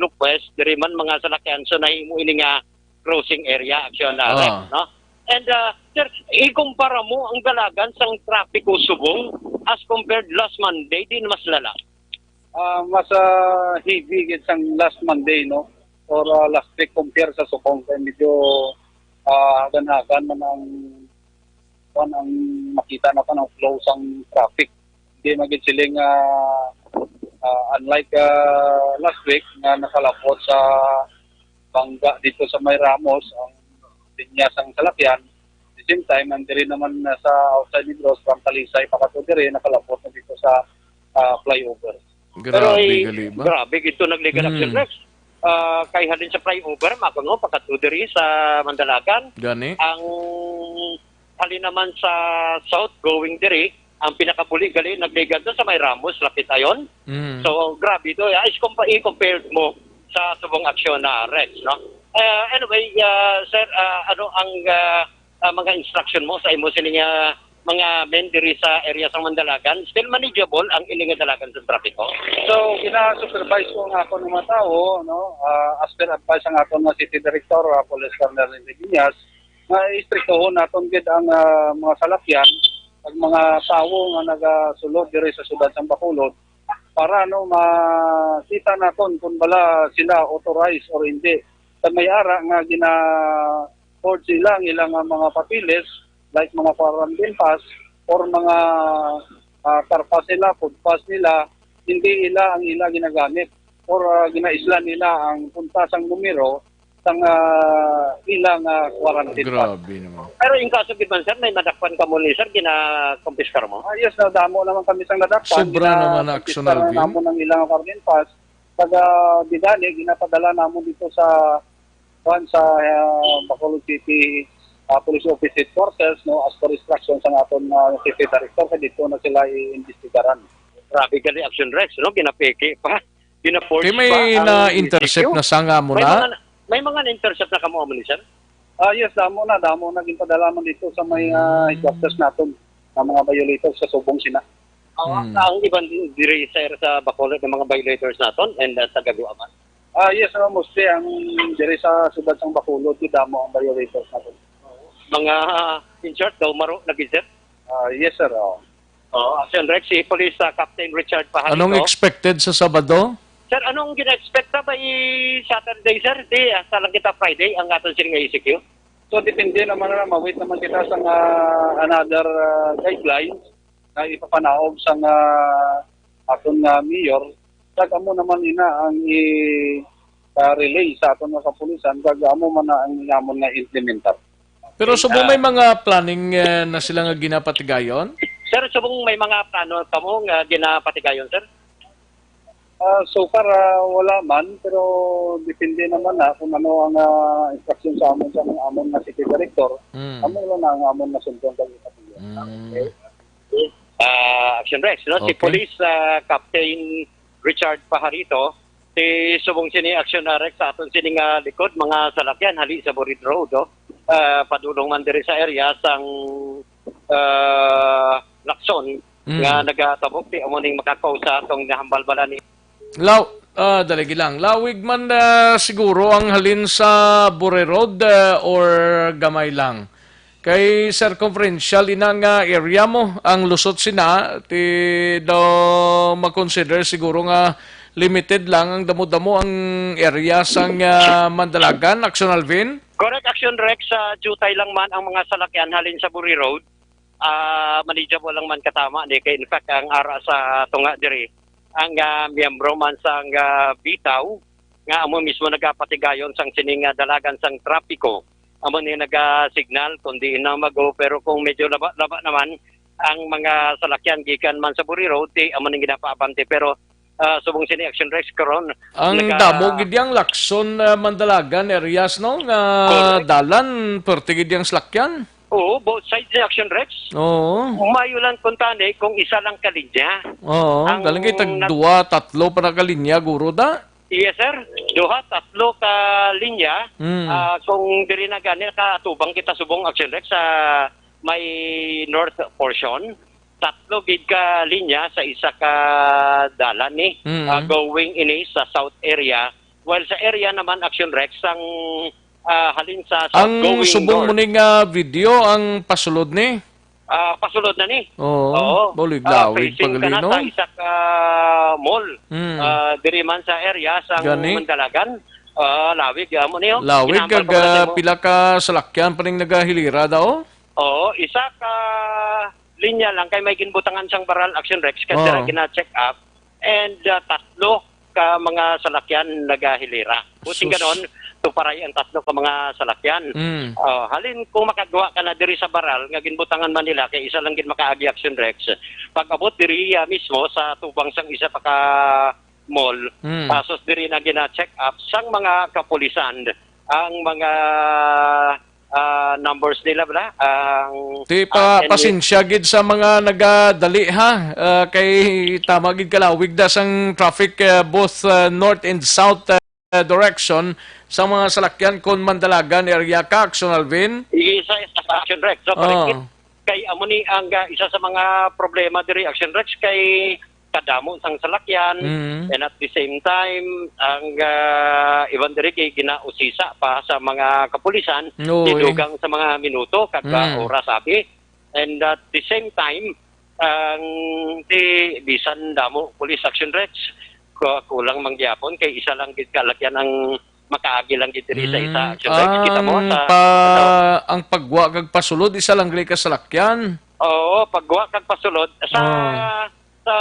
Lupwes, diri man mga salakyan, so nahimo ini nga crossing area, Action, ah, Rex, no? And, ah, sir, ikumpara mo ang dalagan sang trapiko subong as compared last Monday, din mas lala? Ah, mas, ah, heavy gid sang last Monday, no? Or, ah, last week compare sa subong, kay medyo, ah, hagan-hagan man ang, kuwan, ang makita naton ang flow sang traffic. Di man gid sila nga, ah, unlike, ah, last week nga nakalapot sa bangga dito sa may Ramos ang linya sang salakyan. At the same time, ang diri naman na sa outside Negros, from Talisay pa kato diri, nakalapot na dito sa, ah, flyover. Pero grabe, ay, gali ba? Grabe gid to, naglegal action, hmm, Rex. Ah, kay halin sa flyover, makuno, pakadto diri sa Mandalagan. Gani? Ang halin naman sa south, going diri, ang pinakabuli gali, naglegal to sa may Ramos, lapit ayon. Mm. So, grabe to. Ah, is compa-, i-compared mo sa subong aksyon na, Rex, no? Ah, anyway, ah, sir, ah, ano ang, ah, ah, mga instruction mo sa imo sini nga mga men diri sa area sang Mandalagan? Still manageable ang ining nga dalagan sa trapiko? So, gina-supervise ko ang akon nga mga tawo, no? Ah, as per advice ang aton nga city director, ah, Police Colonel Randy Viñas, nga istriktohon naton gid ang, ah, mga salakyan, ang mga tawo nga nagasulod diri sa siyudad sang Bacolod para, no, makita naton kung bala sila authorized or hindi. Sa may ara nga gina-forge sila ang ilang, ah, mga papeles, like mga quarantine pass or mga, ah, car pass nila, food pass nila, hindi ila ang ila ginagamit or, ah, ginaislan nila ang punta sang numero sang, ah, ila nga quarantine pass. Grabe naman. Pero in kaso gid man, sir, may madakpan kamo ni, sir, ginakumpiskar mo? Ah, yes, nadamo naman kami sang nadakpan. Sobra naman na aksyon, Alvin. Ginakumpiskar namon ang ila nga quarantine pass. Pag, ah, di gani, ginapadala namon dito sa, kuwan, sa, ah, Bacolod City, ah, Police Office Headquarters, no, as per instruction sa aton, ah, City Director, kay dito na sila iimbestigaran. Grabe gali action, Rex, no? Ginapeke pa. Gina-forge pa ang E C Q. Kay may na-intercept na sa nga mo na? May mga, may mga na-intercept na kamo amo ni, sir? Ah, yes, damo na, damo na ginpadala man dito sa may, ah, hmm, headquarters naton, ang mga violators sa subong sina. Ah, hmm, ang iban di-, diri, sir, sa Bacolod ng mga violators naton and, ah, sa Gagua man? Ah, yes, no, mostly ang diri sa siyudad sang Bacolod, di damo ang violators naton. Mga, ah, in short, daw maro lagi, sir? Ah, yes, sir, oh. Oh, Action Rex, si Police, ah, Captain Richard Pajarito. Anong expected sa Sabado? Sir, anong gina-expect na ba i-Saturday, sir? Di, ah, sa lang kita Friday, ang aton sining E C Q. So, depende naman na, ma-wait naman kita sa nga another, ah, guidelines na ipapanaog sa nga aton nga mayor. Kag amo naman ina ang i, ah, relay sa aton nga kapulisan, kag amo man na ang amon nga implementar. Pero subong may mga planning, eh, na sila nga ginapatigayon? Sir, subong may mga plano kamo nga ginapatigayon, sir? Ah, so far, ah, wala man, pero depende naman na kung ano ang, ah, instruction sa amon, sa amon nga city director. Mm. Amo lang na ang amon nga sundon kag ipatigayon. Mm. Okay. Ah, Action Rex, no? Si Okay. Police, ah, Captain Richard Pajarito, si subong sini Action Rex sa aton sini nga likod, mga salakyan hali sa Burid Road, oh. Ah, padulong man diri sa area sang, ah, Lacson Mm. nga nagatabok, ti amo ning makakausa atong nahambalbalan ni Law, ah, daligi lang. Lawig man, ah, siguro ang halin sa Bure Road, ah, or gamay lang. Kay circumferential ina nga area mo ang lusot sina, ti daw ma-consider siguro nga limited lang ang damo-damo ang area sang, ah, Mandalagan, Action Alvin? Correct, Action Rex, sa jutay lang man ang mga salakyan halin sa Buri Road. Ah, manageable lang man katama ni kay in fact ang ara sa tunga diri ang, ah, miyembro man sang, ah, bitaw nga amo mismo nagapatigayon sang sining, ah, dalagan sang trapiko. Amo ni naga-signal kung diin na mag-go, pero kung medyo laba-laba naman ang mga salakyan gikan man sa Buri Road, di amo ning ginapaabante. Pero, ah, subong sini Action Rex karon, Ang naga- damo gid yang Lacson, ah, Mandalagan areas, no, nga Correct. dalan, perti gid yang salakyan. Oo, both sides ni Action Rex. Oo. Mayo lang kung tani kung isa lang ka linya. Oo, Ang galing kay tag nat- duwa, tatlo pa na ka linya, guro da. Yes, sir. Duha, tatlo ka linya. Mm. Ah, kung diri na gani, nakatubang kita subong Action Rex sa may north portion. Tatlo gid ka linya sa isa ka dalan ni, Mm. ah, going ini sa south area. While sa area naman, Action Rex, ang, ah, halin sa south Ang going subong mo north. ni nga video, ang pasulod ni? Ah, pasulod na ni. Oo, Oo. Balig Ah, lawig facing ka na pagalinong. sa isa ka mall. Hmm. Ah, diri man sa area sa Gani? Mandalagan. Ah, lawig, amo niyo. Lawig, Ginambal kag, ko pala ah, nimo. pila ka salakyan pa ning nagahilira daw? Oo, isa ka linya lang kay may ginbutangan sang baral, Action Rex, kasi Oo. ra gina-check up. And, ah, tatlo ka mga salakyan nagahilira. Buting Sus. ganon, tuparay ang tatlo ka mga salakyan. Mm. Ah, halin kung makagwa ka na diri sa baral nga ginbutangan man nila kay isa lang gid makaagi, Action Rex. Pag-abot diri, ah, mismo sa tubang sang isa pa ka mall, Mm. pasos diri na gina-check up sang mga kapulisan ang mga, ah, numbers nila, bala, ang, Ti pa, ah, N U. pasensya gid sa mga nagadali, ha. Ah, kay tama gid kalawig da sang traffic, ah, both, ah, north and south, ah, direction sa mga salakyan kon Mandalagan area ka, Action Alvin. Isa sa Action Rex, so, Oo. parang kay amo ni ang, ah, isa sa mga problema diri, Action Rex, kay kadamo sang salakyan, Mm. and at the same time, ang, ah, iban diri kay ginausisa pa sa mga kapulisan, Oo, eh. tidugang sa mga minuto, kag, ah, Mm. oras, abi. And at the same time, ang ti-, bisan damo Police Action Rex, ku-, kulang man gyapon kay isa lang gid ka salakyan ang makaagi lang gid diri sa isa Mm, Action Rex. Kita mo ang sa, pa-, sa ang pagwa kag pasulod, isa lang gali ka salakyan. Oo, pagwa kag pasulod. Sa, Oh. sa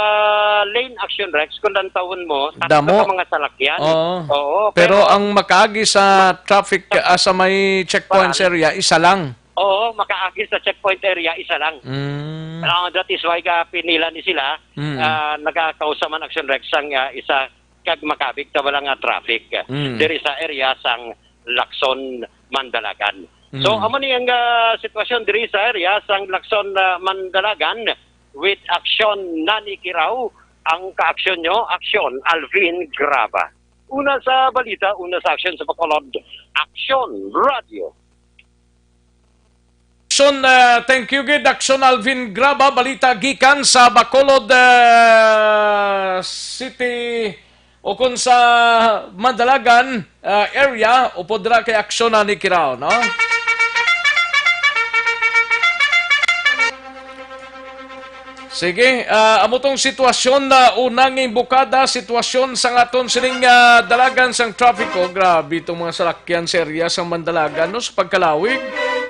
lane, Action Rex, kung lantawon mo, tatlo Damo. ka mga salakyan. Oo. Oo, Pero pero ang makaagi sa traffic, ah, sa may checkpoints Parang area, isa lang. Oo, makaagi sa checkpoint area, isa lang. Mm. Ah, that is why ka pinila ni sila, Mm. ah, nagakausa man Action Rex sang, ah, isa kag makabig ta wala nga traffic, ah, Mm. diri sa area sang Lacson, Mandalagan. Mm. So, amo ni ang, ah, sitwasyon diri sa area sang Lacson, ah, Mandalagan with Action Nani Kiraw. Ang kaaksyon nyo, Action Alvin Graba. Una sa balita, una sa aksyon sa Bacolod, Action Radio. Action, ah, thank you gid, Action Alvin Graba, balita gikan sa Bacolod, ah, City, o kun sa Mandalagan, ah, area, upod ra kay Action Nani Kiraw, no? Sige, ah, amo tong sitwasyon na unang imbukada, sitwasyon sa aton sining, ah, dalagan sang traffic. Oh, grabe itong mga salakyan sa area sang Mandalagan, no, sa pagkalawig.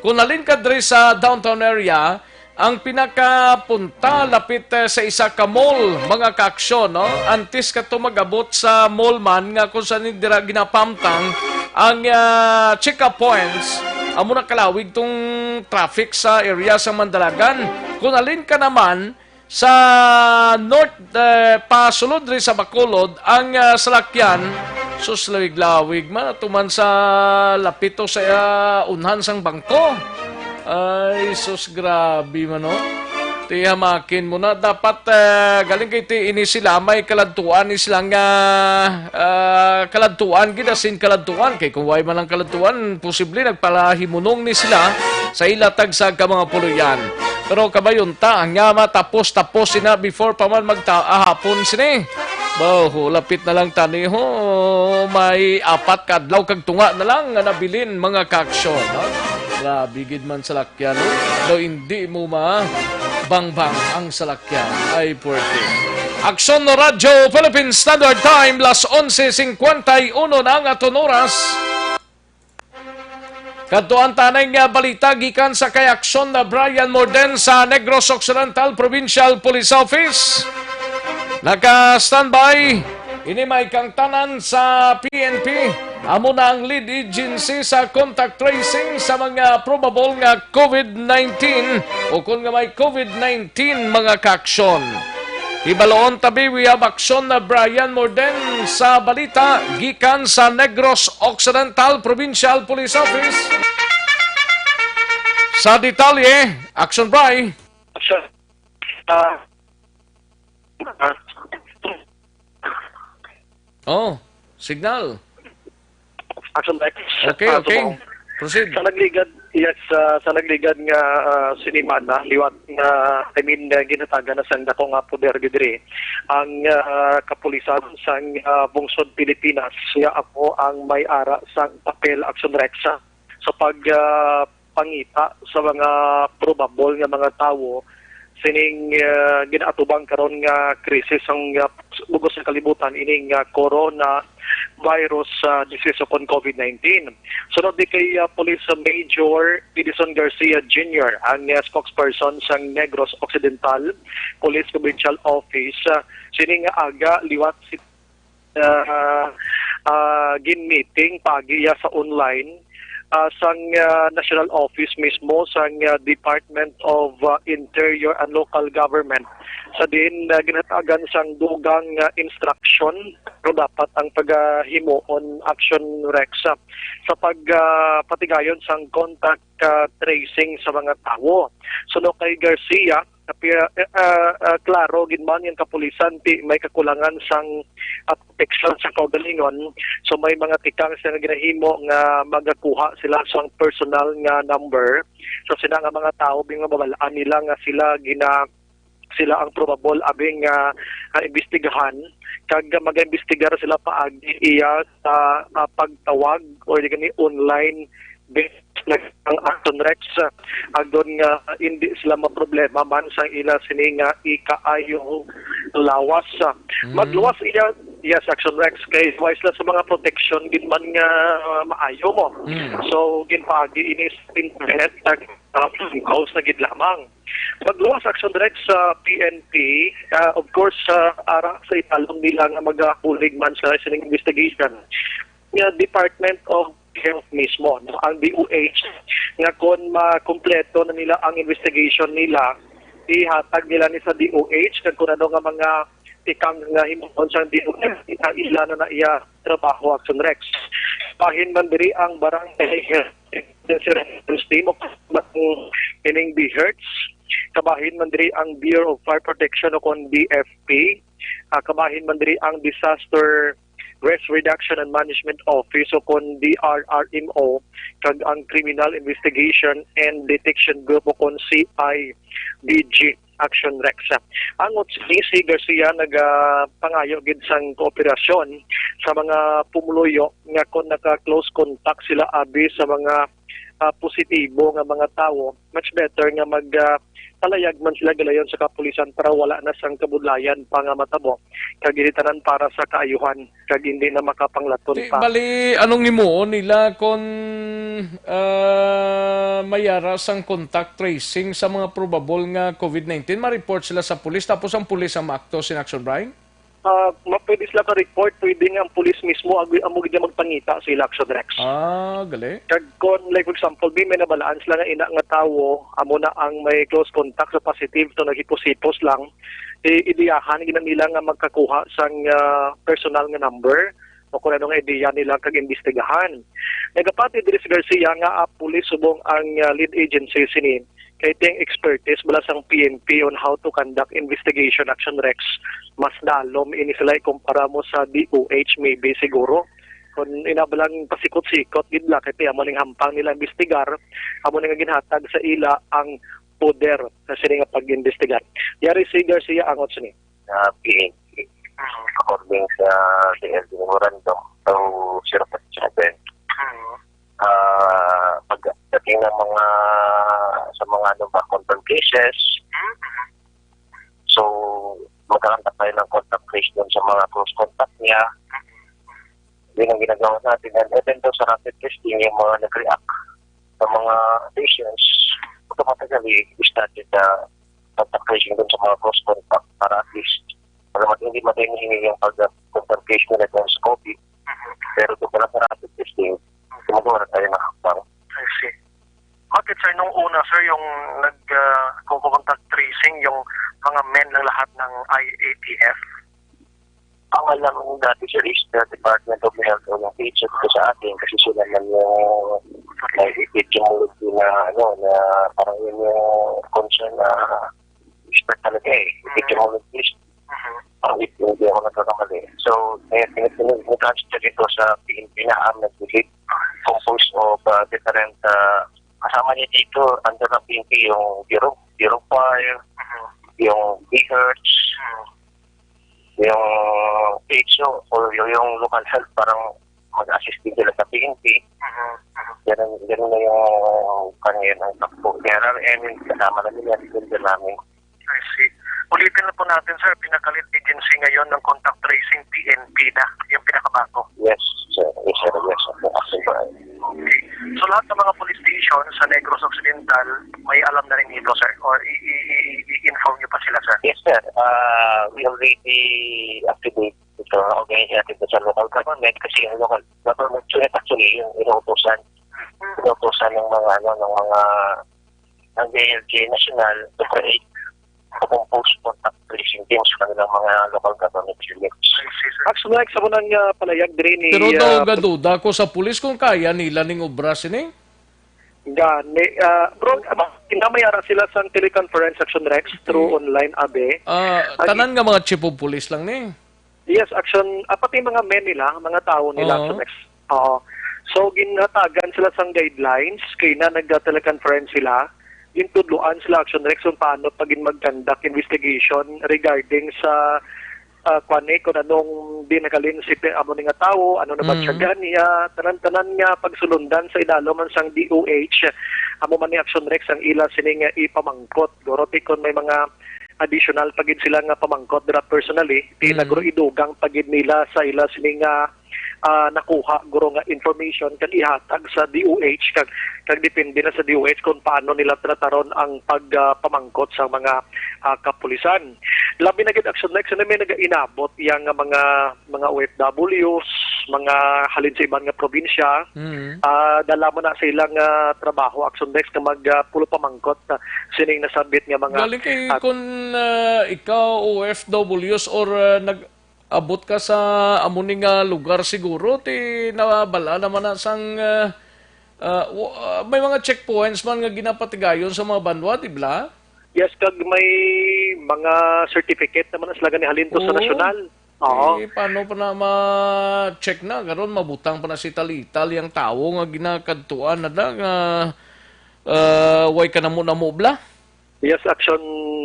Kung halin ka diri sa downtown area, ang pinakapunta lapit, eh, sa isa ka mall, mga kaaksyon, no? Antes ka to mag-abot sa mall man nga kung saan dira ginapamtang ang, ah, check-up points, Amo na kalawig tong traffic sa area sa Mandalagan. Kung alin ka naman sa north, eh, pasulod rin sa Bacolod, ang, ah, salakyan, sus, lawig-lawig man, tuman sa lapito sa, ah, unhan sang bangko. Ay, sus, grabe man, no? Ti hamakin mo na. Dapat, eh, galing kay ti ini sila, may kaladtuan ni sila nga, ah, kaladtuan, gid as in kaladtuan. Kay kung way man ang kaladtuan, posible nagpalahimunong ni sila sa ila tagsa ka mga puloy-an. Pero kabayon ta, nga matapos-tapos sina before pa man magta-, ah, hapon sini. Baho, lapit na lang tani, ho. May apat ka adlaw kag tunga na lang nga nabilin, mga kaaksyon, ha? Grabe gid man sa lakyan, no? Daw hindi mo ma bangbang ang salakyan. Ay, puwerte. Aksyon no Radyo Philippine Standard Time, las onse cincuenta y uno na ang aton oras. Kadtuan tanay nga balita gikan sa kay Aksyon na Brian Morden sa Negros Occidental Provincial Police Office. Naka-standby, ini may kangtanan sa P N P. Amo na ang lead agency sa contact tracing sa mga probable nga COVID nineteen o kon nga may COVID nineteen, mga kaaksyon. Hibaloon tabi, we have Aksyon na Brian Morden sa balita gikan sa Negros Occidental Provincial Police Office. Sa detalye, Aksyon Bri. Aksyon. Ah, ah, Oh, signal. Action Rex. Okay, Ah, okay. Tumong. Proceed. Sa nagligad, yes, ah, sa nagligad nga, ah, sinimana, liwat nga, I mean, ah, ginhatagan na sang dako nga poder gid diri ang, ah, kapulisan sang, ah, bungsod Pilipinas nga amo ang may ara sang papel, Action Rex, ah, sa pag, ah, pangita sa mga probable nga mga tawo sining, ah, ginaatubang karon nga krisis sang, ah, bug-os nga kalibutan, ining, ah, coronavirus, ah, disease o kon COVID nineteen. Sunod di kay, ah, Police Major Edison Garcia Junior, ang, ah, spokesperson sang Negros Occidental Police Provincial Office, ah, sining nga aga liwat si ah, ah, gin-meeting paagi iya sa online, ah, sang, ah, national office mismo sang, ah, Department of, ah, Interior and Local Government, sa diin, ah, ginhatagan sang dugang, ah, instruction kung dapat ang pagahimuon, Action Rex, ah, sa pag, ah, patigayon sang contact, ah, tracing sa mga tawo. Suno kay Garcia, Apia-, eh, ah, ah, klaro gid man nga ang kapulisan ti may kakulangan sang, ah, proteksyon sa kaugalingon. So, may mga tikang sila nga ginahimo nga magakuha sila sang personal nga number. So, sina nga mga tawo, bing mabal-an nila nga sila gina-, sila ang probable abing nga, ah, imbestigahan, kag magaimbestigar sila paagi iya sa, ah, pagtawag or di gani online based na ang Action Rex, ah, agod nga hindi sila maproblema man sang ila sini nga ikaayong lawas. Ah, Mm. Magluwas iya, yes, Action Rex, kay way sila sa mga protection gid man nga, ah, maayo mo. Mm. So, ginpaagi ini sa internet, nag, ah, house na gid lamang. Magluwas, Action Rex, sa P N P, ah, of course, ah, ara sa italom nila nga magabulig man sa sining investigation, nga Department of Health mismo, no? Ang D O H, nga kon makumpleto na nila ang investigation nila, ihatag nila ni sa D O H, kag kung ano nga mga tikang nga himuon sang D O H, ila na na iya trabaho, Action Rex. Bahin man diri ang Barangay Health Emergency Response Team o kining BHERTS. Kabahin man diri ang Bureau of Fire Protection o kon B F P. Ah, kabahin man diri ang Disaster Risk Reduction and Management Office o kon D R R M O, kag ang Criminal Investigation and Detection Group o kon C I D G, Action Rex. Ang sini si Garcia nagapangayo gid sang kooperasyon sa mga pumuluyo nga kon naka-close contact sila abi sa mga, ah, positibo nga mga tawo, much better nga mag, ah, palayag man sila galayon sa kapulisan para wala na sang kabudlayan pa nga matabo, kag ini tanan para sa kaayuhan kag hindi na makapanglaton Ti-, pa. Bali, anong himuon nila kon, ah, may ara sang contact tracing sa mga probable nga COVID nineteen? Ma-report sila sa pulis, tapos ang pulis ang maakto sin action, Brian? Ah, ma-, pwede sila ka-report, pwede nga ang pulis mismo ag-, amo gid ang magpangita sa ila, Action Rex. Ah, gali. Kag kon, like, for example, may, may nabalaan sila nga ina nga tawo, amo na ang may close contact sa positive, so naghipos-hipos lang, i-, ideyahan gid nila nga magkakuha sang, ah, personal nga number o kung ano nga ideya nila kag imbestigahan. Nagapati diri si Garcia nga, ah, pulis subong ang, ah, lead agency sini, kay ting expertise bala sang P N P on how to conduct investigation, Action Rex, mas dalom ini sila ikumpara mo sa D O H maybe siguro. Kung ina ba lang pasikot-sikot gid la, kay ti amo ning hampang nila imbestigar, amo ning ginhatag sa ila ang poder sa sini nga pag-imbestigar. Yari si Garcia angot sini. Sa P N P, according sa D L G memorandum, so, zero point seven. Ah, pagdating ng mga, sa mga, ano ba, confirmed cases, so, magkakaroon tayo ng contact trace dun sa mga close contact niya. Yun ang ginagawa natin. And even though sa rapid testing, yung mga nag-react sa mga patients, automatically, we started the contact tracing dun sa mga close contact para at least, para mag-, hindi madali yung pag-, contact case nila dun sa COVID. Pero doon pala sa rapid testing, gumagawa na tayo ng hakbang. I see. Bakit, sir, nung una, sir, yung nag, ah, contact tracing, yung mga men lang lahat ng I A T F? Ang alam mo dati, sir, is the Department of Health o yung P H F ko sa atin kasi sila man yung may epidemiology na, ano, na parang yun yung concern na expert talaga eh. Epidemiologist. Ang ep-, hindi ako nagkakamali. So, eh, tin-, tin-, tin-, transfer ito sa P N P na ang nag-lead. Composed of, uh, different, uh, kasama niya dito, under ng P N P, yung Bureau, Bureau of Fire, yung BHERTs, yung P H O, o yung, yung local health, parang mag-assist din sila sa P N P. Ganun, ganun na yung kanina ng takbo. Kaya lang, eh, kasama na nila, din namin. I see. Ulitin na po natin, sir, pinaka-lead agency ngayon ng contact tracing, P N P na, yung pinakabago. Yes, sir. Yes, sir. Yes, sir. Actually, sir. Okay. So, lahat ng mga police station sa Negros Occidental, may alam na rin ito, sir? Or i-, i-, i-, i-inform niyo pa sila, sir? Yes, sir. Uh, we already activate ito, organize natin ito sa local government kasi yung local government unit actually yung inuutosan, inuutosan ng mga, ano, ng mga, ng D L G National to create, to compose contact tracing teams sa kanilang mga local government units. I see, sir. Actually, like, sa unang, ah, palayag diri ni, Pero daw ah, gaduda ko sa pulis kung kaya nila ning obra sini. Gani, ah, bro, ah, ina may ara sila sang teleconference, Action Rex, through online, abi. Ah, Agi- tanan nga mga chief of police lang ni. Yes, Action, ah, pati mga men nila, mga tawo nila, Oo. Action Rex. Oo. So, ginhatagan sila sang guidelines, kay na nagda-teleconference sila, gintudloan sila, Action Rex, kung paano pa gid mag-conduct investigation regarding sa, ah, kwan ni, kung anong di nakalin si pe-, amo ni nga tawo, ano na ba Mm. siya gani, ah, tanan-tanan nga pagsulundan sa idalom man sang D O H, amo man ni, Action Rex, ang ila sining, ah, ipamangkot. Guro, ti, kung may mga additional pa gid sila nga pamangkot dira personally, ti Mm. nagro idugang pa gid nila sa ila sini nga, ah, nakuha, guro, nga information kag ihatag sa D O H kag, kag depende na sa D O H kung paano nila trataron ang pag, ah, pamangkot sa mga, ah, kapulisan. Labi na gid, Action Rex, na may nagainabot iya nga mga mga O F Ws, mga halin sa iban nga probinsya, Mm. ah, dala mo na sa ilang, ah, trabaho, Action Rex, nga mag, ah, pulo pamangkot na sining nasambit nga mga, Galing kay ah, kun, ah, ikaw O F Ws or, ah, nag-abot ka sa amo ni nga lugar siguro, ti nabala naman na sang, ah, ah, w-, ah, may mga checkpoints man nga ginapatigayon sa mga banwa, di ba? Yes, kag may mga certificate naman na sila gani halin to sa Oo. nasyonal. Oo. Eh, paano pa na ma-check na? Karon, mabutang pa na si Talital, yang tawo nga ginakadtuan na da, nga, ah, way ka namo-namo bla? Yes, Action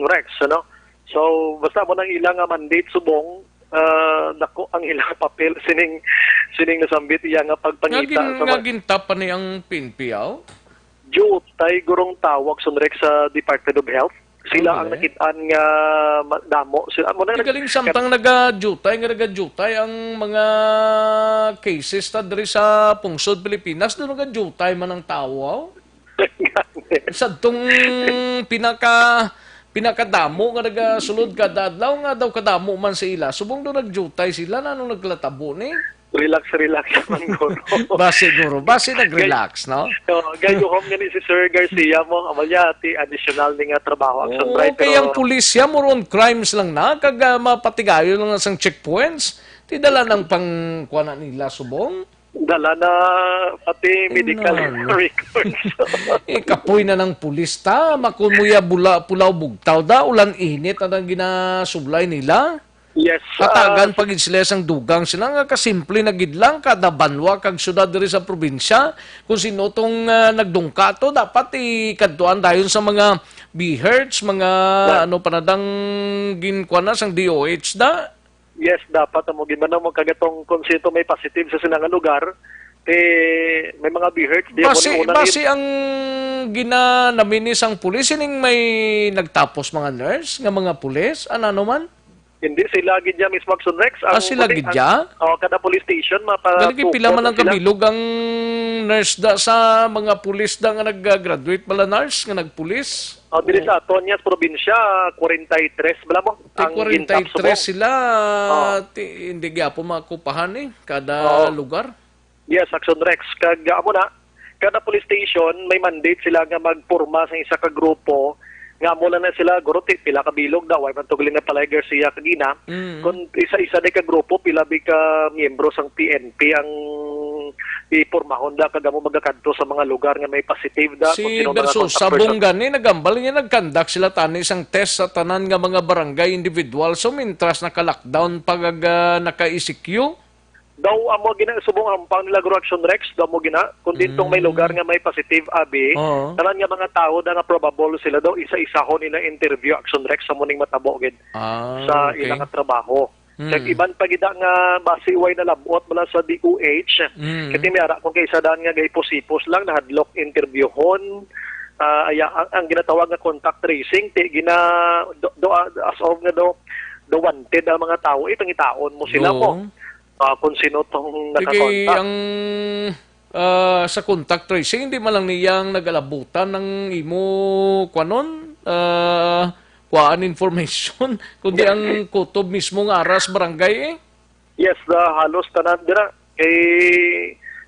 Rex, ano? So, basta mo nang ila nga mandate subong, ah, dako ang ilang papel sining, sining nasambit iya nga Nga pagpangita gin-, sa nga ma-, gintap pa ni ang P N P, aw? Jutay gurong tawag, Action Rex, sa Department of Health. Sila ang Okay. nakit-an nga ma-, damo. Sila, amo na Di nag-, galing samtang naga-jutay, nga naga-jutay ang mga cases ta diri sa pungsod Pilipinas, doon naga-jutay man ang tawo, aw? Sa tong pinaka, pinakadamo nga nagasulod kada adlaw, nga daw kadamo man sa ila. Subong daw nagdiutay sila, na anong naglatabo ni? Relax, relax man, guro. Basi, guro. Basi nag-relax, no? So, gayuhom gani si Sir Garcia mo, amo niya, ti additional ni nga trabaho, action Oo, drive, kay pero ang pulis siya, more on crimes lang na, kag, ah, mapatigayon lang na sang checkpoints. Ti dala ng pang, kuha na nila, subong? Dala na pati medical Inano. records. Eh, kapoy na ng pulis ta. Makumuya bula, pulaw bugtaw da, ulan init na nang ginasublay nila. Yes, Hatagan ah, pa gid sila sang dugang sila nga kasimple na gid lang kada banwa kag syudad diri sa probinsya. Kung sino tong, ah, nagdungka to, dapat ikadtuan dayon sa mga BHERTs, mga Right. ano pa na dang ginkuha na sang D O H da. Yes, dapat amo gid man ang magkagatong kung sino may positive sa sila nga lugar, eh, may mga BHERTs di Basi, amo una basi ang ginanaminis ang pulis, sining may nagtapos mga nurse nga mga pulis, ano man? Hindi, sila gid ya mismo, Action Rex. Ah, Ang sila puti-, gid ang, ya? oh, kada police station, mapa-, Galing pila man ang sila. kabilog ang nurse da sa mga pulis da nga nag-graduate bala nurse nga nagpulis? Oh, diri Oo. sa aton niya sa probinsya, forty-three bala mo Ti ang gintap forty-three subong. sila, Oh. ti, hindi gyapon makupahan eh, kada Oo. lugar. Yes, Action Rex. Kag, ah, amo na, kada police station, may mandate sila nga magporma sa isa ka grupo. Nga amo lang na sila, guro, ti, pila ka bilog daw, way man tugli na pala Garcia kagina. Mm. Kung isa-isa na ka grupo, pila bi ka miyembro sang P N P ang ipormahon da, kag amo magakadto sa mga lugar nga may positive da, Si kung sino mga Versus contact sa person. Bongani, nagambal niya, nagkandak sila tani sang test sa tanan nga mga barangay individual. So, mintras naka-lockdown pa, kag, ah, naka-E C Q, Daw amo gina subong hampang nila, Guro Action Rex, daw amo gina, kung didtong may Mm. lugar nga may positive, abi, Oo. tanan nga mga tawo da nga probable sila daw isa-isahon nila interview, Action Rex, sa muning matabo gid Ah, sa okay. ilang nga trabaho. Mm. Kag iban pa gid nga basi way nalab-ot bala sa D O H, Mm. kay ti may ara kung kay isa daan nga gahipos-hipos lang, nahadlok interviewhon, ah, aya, ang, ang ginatawag nga contact tracing, ti gina, do, do, as of nga do, do wanted ang mga tawo, eh, pangitaon mo sila Oo. mo. Ah, kung sino tong Sige, nakakontak. ang, ah, sa contact tracing, hindi man lang niyang nagalabutan ng imo, kwanon, ah, kuhaan information, kundi ang kutob mismo nga aras barangay eh. Yes, ah, halos tanan dira. Kay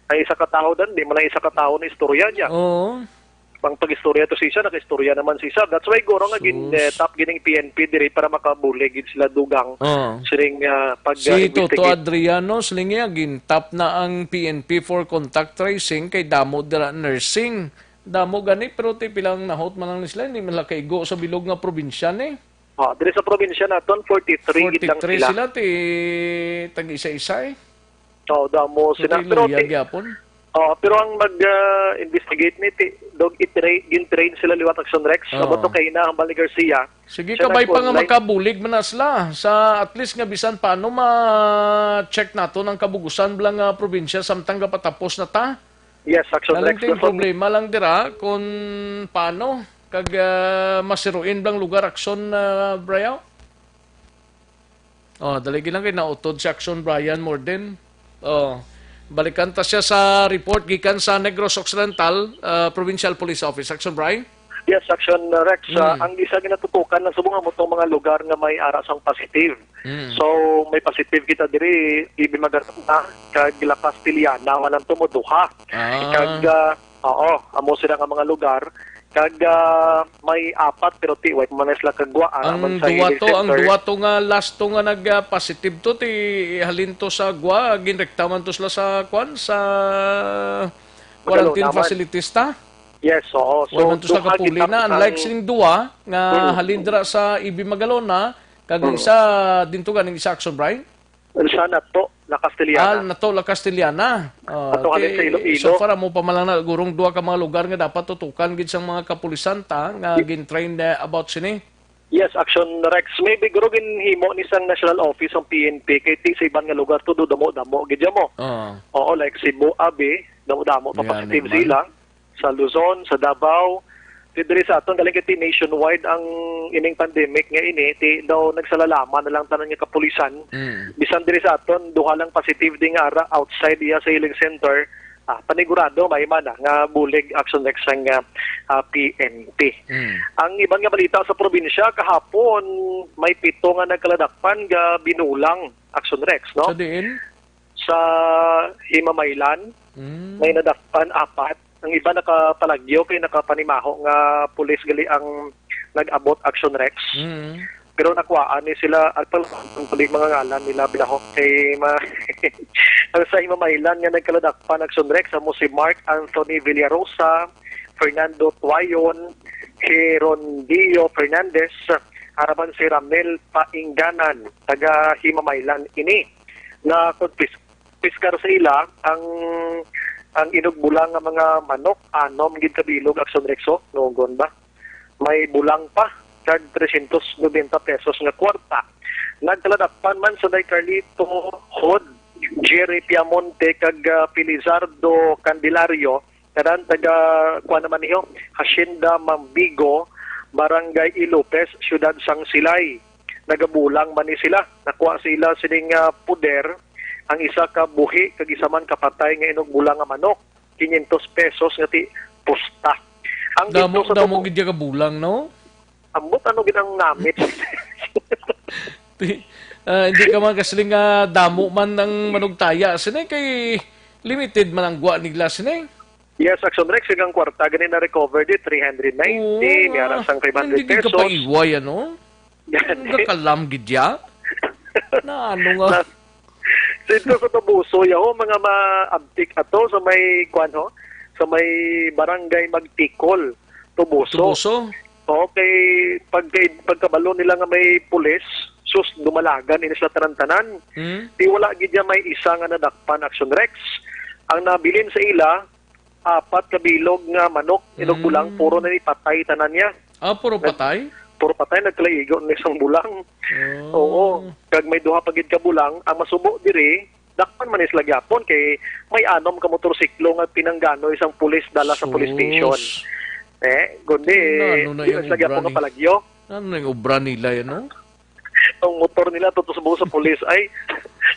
ang isa ka tawo dan, di man ang isa ka tawo na istorya niya. Oo. Ang pag-istorya to si isa, naka-istorya naman si isa. That's why guro nga gin, Sus. eh, tap gining P N P diri para makabulig gid sila dugang Oo. sining, ah, pag, ah, Si Toto investigate. Adriano, siling niya, gintap na ang P N P for contact tracing kay damo dira nursing. Damo gani, pero ti pila ang nahot man lang ni sila, hindi man lang kaigo sa bilog nga probinsya ni. Ah, diri sa probinsya naton, forty-three gid lang Forty-three sila. sila, ti tag-isa-isa eh. Oo, damo sila. Pero Luya ti-, gyapon. Oo, pero ang mag, ah, investigate ni ti, dog i-train, gin-train sila liwat Action Rex. Oo. Amo to kay na ang Bali Garcia. Sige, Siya kabay pa nga nag-online. makabulig man na sila sa at least nga bisan paano ma-check nato ng kabugusan bala nga probinsya samtang gapatapos na ta. Yes, Action Rex. Ang problema lang dira kung paano kag, ah, masiruin blang lugar Action, ah, Brian? Oh, dali lang kay nautod si Action Brian Morden. Oh, balikan ta siya sa report gikan sa Negros Occidental, ah, Provincial Police Office. Action Brian? Yes, Action Rex. Ah, Mm. ang isa ginatutukan na subong mo tong mga lugar nga may ara sang positive. Mm. So, may positive kita diri, Ibimagana, kag La Castellana, walang tumo, duha. Ah. Kag, ah, oo, amo sila nga mga lugar. Kag, ah, may apat, pero ti, wait mo na sila kagwa, ah, Ang man sa duwa healing to, ang center. duwa to nga last to nga nag, ah, positive to, ti halin to sa gwa, ginrekta man to sila sa, kwan, sa quarantine Magalona man. facilities ta? Yes, oo. So, Wala man to sa duha kapuli gitap-, na, unlike ang sining duwa nga Hmm. halin dira sa Ibimagana, kag Hmm. isa din to ganing isa Action Brian? Unsa na to? La Castellana. Ah, na to, La Castellana. Oh, Ato halin ti, sa Iloilo. so far, amo pa man lang na, gurong duha ka mga lugar nga dapat tutukan gid sang mga kapulisan ta, nga Di- gin-train na about sini. Yes, Action Rex. Maybe guro ginhimo ni sang National Office ang P N P kay ti sa iban nga lugar to do damo-damo gid mo. Oo. Oo, like Cebu, abi, damo-damo pa Yan, positive man. sila. Sa Luzon, sa Davao, ti diri sa aton galing kay ti nationwide ang ining pandemic nga ini, ti daw nagsalalaman na lang tanan nga kapulisan. Mm. Bisan diri sa aton duha lang positive di nga ara outside iya sa healing center, Ah, panigurado may man, ah, nga bulig, Action Rex, ang, ah, ah, P N P. Mm. Ang iban nga balita sa probinsya, kahapon may pito nga nagkaladakpan nga binulang, Action Rex, no? Sa diin? Sa Himamaylan, Mm. may nadakpan apat. Ang iba nakapalagyo kay nakapanimaho nga pulis gali ang nag-abot, Action Rex. Mm. Pero nakuhaan ni sila, at pala, ang tuloy mga ngalan nila, bilahok kay ma-, ang sa Himamaylan nga nagkaladakpan, Action Rex, amo si Mark Anthony Villarosa, Fernando Tuayon, Gerondillo Fernandez, araman si Ramel Paingganan, taga Himamaylan ini. Na konfis-, piskar sa ila ang, ang inugbulang nga mga manok, anom gid ka bilog, Action Rex, o, nugon ba? May bulang pa, kag tresyentos nobenta pesos nga kwarta. Nagkaladakpan man sa Nay Carlito Hod, Jerry Piamonte, kag, ah, Felizardo Candelario, kanan taga, kuan naman niyo, Hacienda Mambigo, Barangay Ilopez, Siyudad sang Silay. Nagabulang man ni sila. Nakuha sila sining, ah, puder, ang isa ka buhi, kag isa man ka patay nga inugbulang nga manok, quinientos pesos nga ti pusta. Ang Damo, dito sa damo tubo-, gid ya ka bulang, no? Ambot ano gid ang namit. Ti-, ah, hindi ka man kasling, ah, damo man ang manugtaya. Sini kay limited man ang gwa nila, sini. Yes, Action Rex, ang kwarta gani na-recover di, three hundred ninety, Oo, may ara ah, sang five hundred hindi gid ka pesos. Paiway, ano? Gani. Ang gakalam gid ya? Na ano nga? Na, dito sa Toboso, yaho, mga maabtik ato sa may, kwan, ho? Sa may barangay Magtikol, Toboso. Toboso? Okay, pag, pagkabalo nila nga may pulis, sus, dumalagan ini sila tanan-tanan. Hmm? Di wala gid ya may isa nga nadakpan, Action Rex. Ang nabilin sa ila, apat ka bilog nga manok, inugbulang, Mm. puro na ni patay tanan niya. Ah, puro Nag-, patay? puro patay, nagkalaigo na isang bulang. Oh. Oo. Kag may duha pa gid ka bulang, ang masubo diri, dakpan man is lagyapon kay may anom ka motorsiklo nga pinanggano isang pulis dala sa police Sus. station. Eh, kundi, Ano na di yung man sila obra gyapon ni-, kapalagyo. Ano na yung obra nila yan, no? Ang motor nila, tutos buo sa pulis, ay,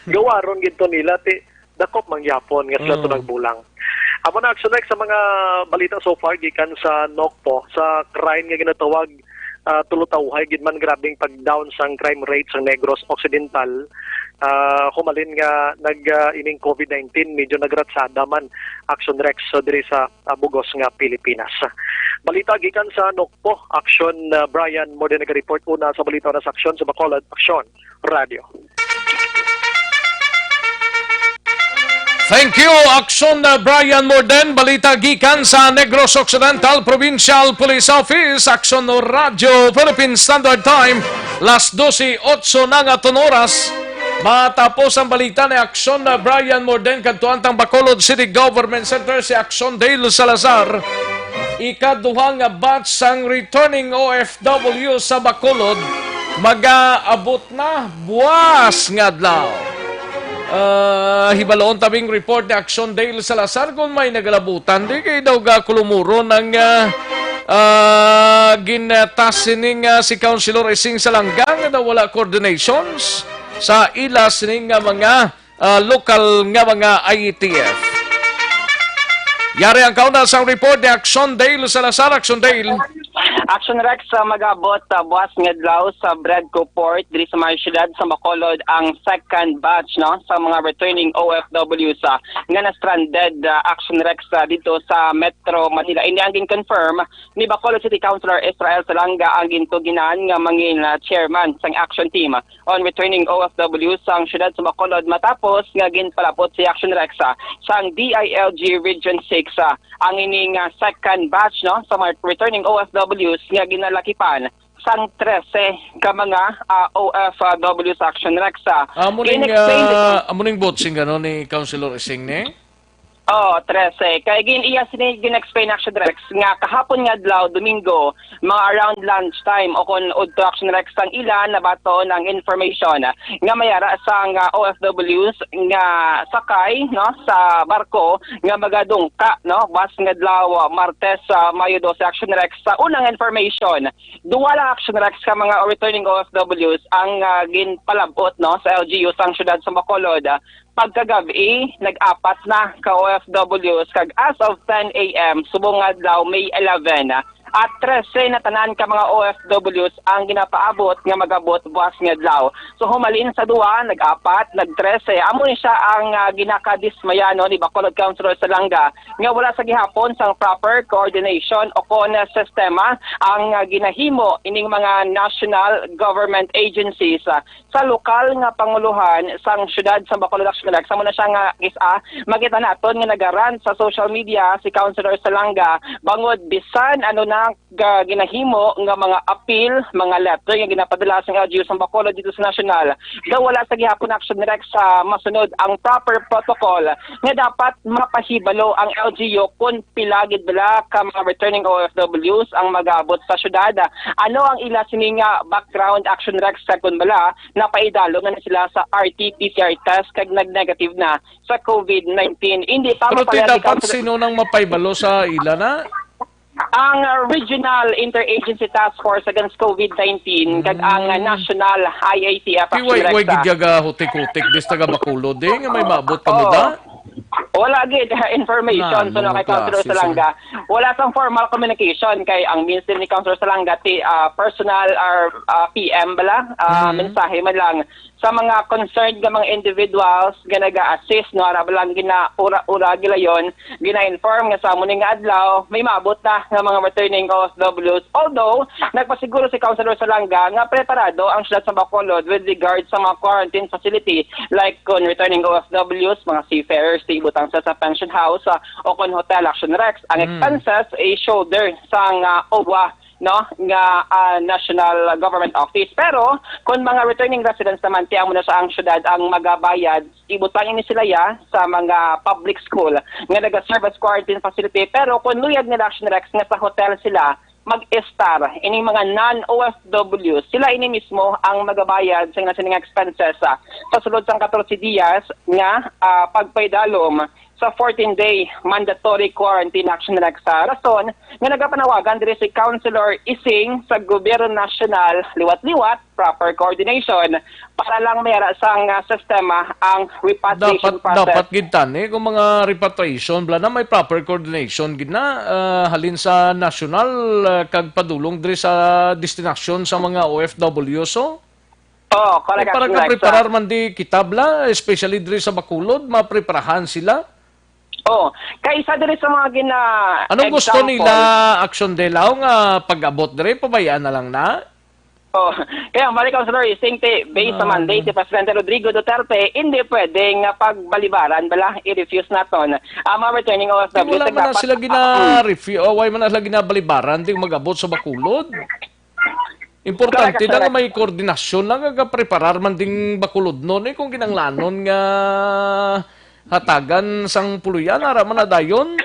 gawaron gid to nila, ti, dakop man gyapon nga sila to Mm. nagbulang. Amo na, Action Rex, sa mga balita so far, gikan sa Nocpo, sa crime nga ginatawag, ah, tulutawhay gid man, grabing pag-down sang crime rate sa Negros Occidental, ah, humalin nga nag, ah, ining COVID nineteen, medyo nagratsada man, Action Rex, so diri sa, ah, bugos nga Pilipinas. Balita gikan sa Nocpo, Action, ah, Brian Morden naga-report una sa balita na sa Action sa Bacolod, Action. Radyo. Thank you, Action, uh, Brian Morden. Balita gikan sa Negros Occidental Provincial Police Office, Action Radyo Philippine Standard Time, las dose otso na nga oras. Matapos ang balita ni Action, uh, Brian Morden, kadto antang Bacolod City Government Center si Action Dale Salazar. Ikaduha nga batch sang returning O F W sa Bacolod mag-aabot na buwas nga adlaw. Ah, hibaloon tabing report ni Action Dale Salazar kung may nagalabutan. Di kay daw gakulumuron ang, ah, ah, gintas sining, ah, si Councilor Ising Salanga nga daw wala coordinations sa ila sining nga mga ah, lokal nga mga I E T F. Yari ang kauna sang report ni Action Dale Salazar. Action Dale. Action Rex, sa mag-abot, ah, buwas nga adlaw sa Bredco Port diri sa may siyudad sa Bacolod ang second batch, no, sa mga returning O F Ws, ah, nga na-stranded, ah, Action Rex, ah, dito sa Metro Manila. Ini ang gin-confirm ni Bacolod City Councilor Israel Salanga, ang gintuginan nga mangin, ah, chairman sang action team on returning O F Ws sang siyudad sa Bacolod matapos nga ginpalabot si Action Rex, ah, sang D I L G Region six, ah, ang ining, ah, second batch, no, sa mga returning O F Ws nga ginalakipan sang trese ka mga, ah, O F Ws, Action Rex, ah. Amo ning, Gin-explain dito. Ah, amo ning botsing, ano, ni Councilor Ising, ni? Oh, trese. Kay gin-, iya sini gin-explain, Action Rex, nga kahapon nga adlaw, Domingo, mga around lunch time, o kon udto, Action Rex, sang ila nabaton ang information nga may ara sang, ah, O F Ws nga sakay, no, sa barko nga magadungka, no, buwas nga adlaw, ah, Martes, ah, Mayo dose, Action Rex. Sa unang information, duwa lang, Action Rex, ka mga returning O F Ws ang, ah, ginpalabot, no, sa L G U sang siyudad sa Bacolod, ah, Pagkagabi, nag-apat na ka O F Ws kag as of ten A M subong nga adlaw, May eleven, at trese na tanan ka mga O F Ws ang ginapaabot nga mag-abot buwas nga adlaw. So, humalin sa duwa, nag-apat, nag-trese. Amo ni siya ang, ah, ginakadismaya, no, ni Bacolod Councilor Salanga nga wala sa gihapon sang proper coordination o kon sistema ang, ah, ginahimo ining mga national government agencies, ah, sa lokal nga panguluhan sang siyudad sa Bacolod Action Rex. Amo na siya nga isa, makita naton nga nagaran sa social media si Councilor Salanga bangod bisan ano na ga-, ginahimo nga mga apil, mga letter nga ginapadala sang L G U sa Bacolod dito sa nasyonal, daw wala sa gihapon, Action Rex, sa masunod ang proper protocol nga dapat mapahibalo ang L G U kung pila gid bala ka mga returning O F Ws ang mag-abot sa syudad. Ano ang ila sini nga background, Action Rex, sa kung bala napaidalom na sila sa R T P C R test kag nag-negative na sa COVID nineteen? Hindi pa. Pero ti mapalaya si dapat Councilor. Sino nang mapaibalo sa ila na? Ang, uh, Regional Interagency Task Force Against COVID nineteen kag ang, uh, Mm. National I A T F Ti Action way, way Rex, gid ah. Yaga hutik-hutik dis taga Bacolod, eh, nga may maabot kamo Oh. da? Wala gid, uh, information. Na, So, no, kay Councilor klase, Salanga, wala sang formal communication kay ang means ni Councilor Salanga ti, uh, personal or, uh, P M bala, uh, Mm. mensahe man lang sa mga concerned nga mga individuals nga naga-assist, no, ara lang gina-ura-ura gilayon, gina-inform nga sa amo ni nga adlaw may maabot na nga mga returning O F Ws. Although nagpasiguro si Councilor Salanga nga preparado ang siyudad sa Bacolod with regard sa mga quarantine facility, like kon returning O F Ws, mga seafarers, ti ibutang sa, sa pension house, ah, o kon hotel, Action Rex, ang Mm. expenses i-shoulder sang, ah, O W A, no, nga, ah, National Government Office. Pero kung mga returning residents naman, ti amo na sa ang syudad ang magabayad, ibutang ini sila ya sa mga public school nga nagaserve as quarantine facility. Pero kung luyag nila, Action Rex, nga sa hotel sila mag-estar, ining mga non-O F W, sila ini mismo ang magabayad sa ina sining expenses, ah, sa sulod sang katorse dias nga, ah, pagpaidalom sa fourteen-day mandatory quarantine, Action Rex, sa rason nga nagapanawagan diri si Councilor Ising sa Gobyerno Nasyonal, liwat-liwat, proper coordination para lang mayara sang, ah, sistema ang repatriation Dapat, process. Dapat gid tani kung mga repatriation, bala na may proper coordination gid na, ah, halin sa nasyonal, ah, kag padulong diri sa destinasyon sa mga O F W, so? Oo, correct, Para correct, ka preparar sir. Man di kita, bala, especially diri sa Bacolod, mapreparahan sila. Oh, kay isa diri sa mga gina-, Anong gusto example nila, Action Delao, nga pag-abot diri, pabayaan na lang na? Oh, kaya balik ako sa Lord, sing ti, based sa Ah. mandate ni Presidente Rodrigo Duterte, hindi pwede nga pagbalibaran, bala, i-refuse naton ang mga returning O F W. Di wala sa man na dapat, sila ah, gina-refuse, o wala man na sila ginabalibaran, di mag-abot sa Bacolod. Importante Correct, na nga correct. May koordinasyon na nga preparar man ding Bacolod nun, eh, kung kinanglanon nga hatagan sang puluyan, ara man na dayon.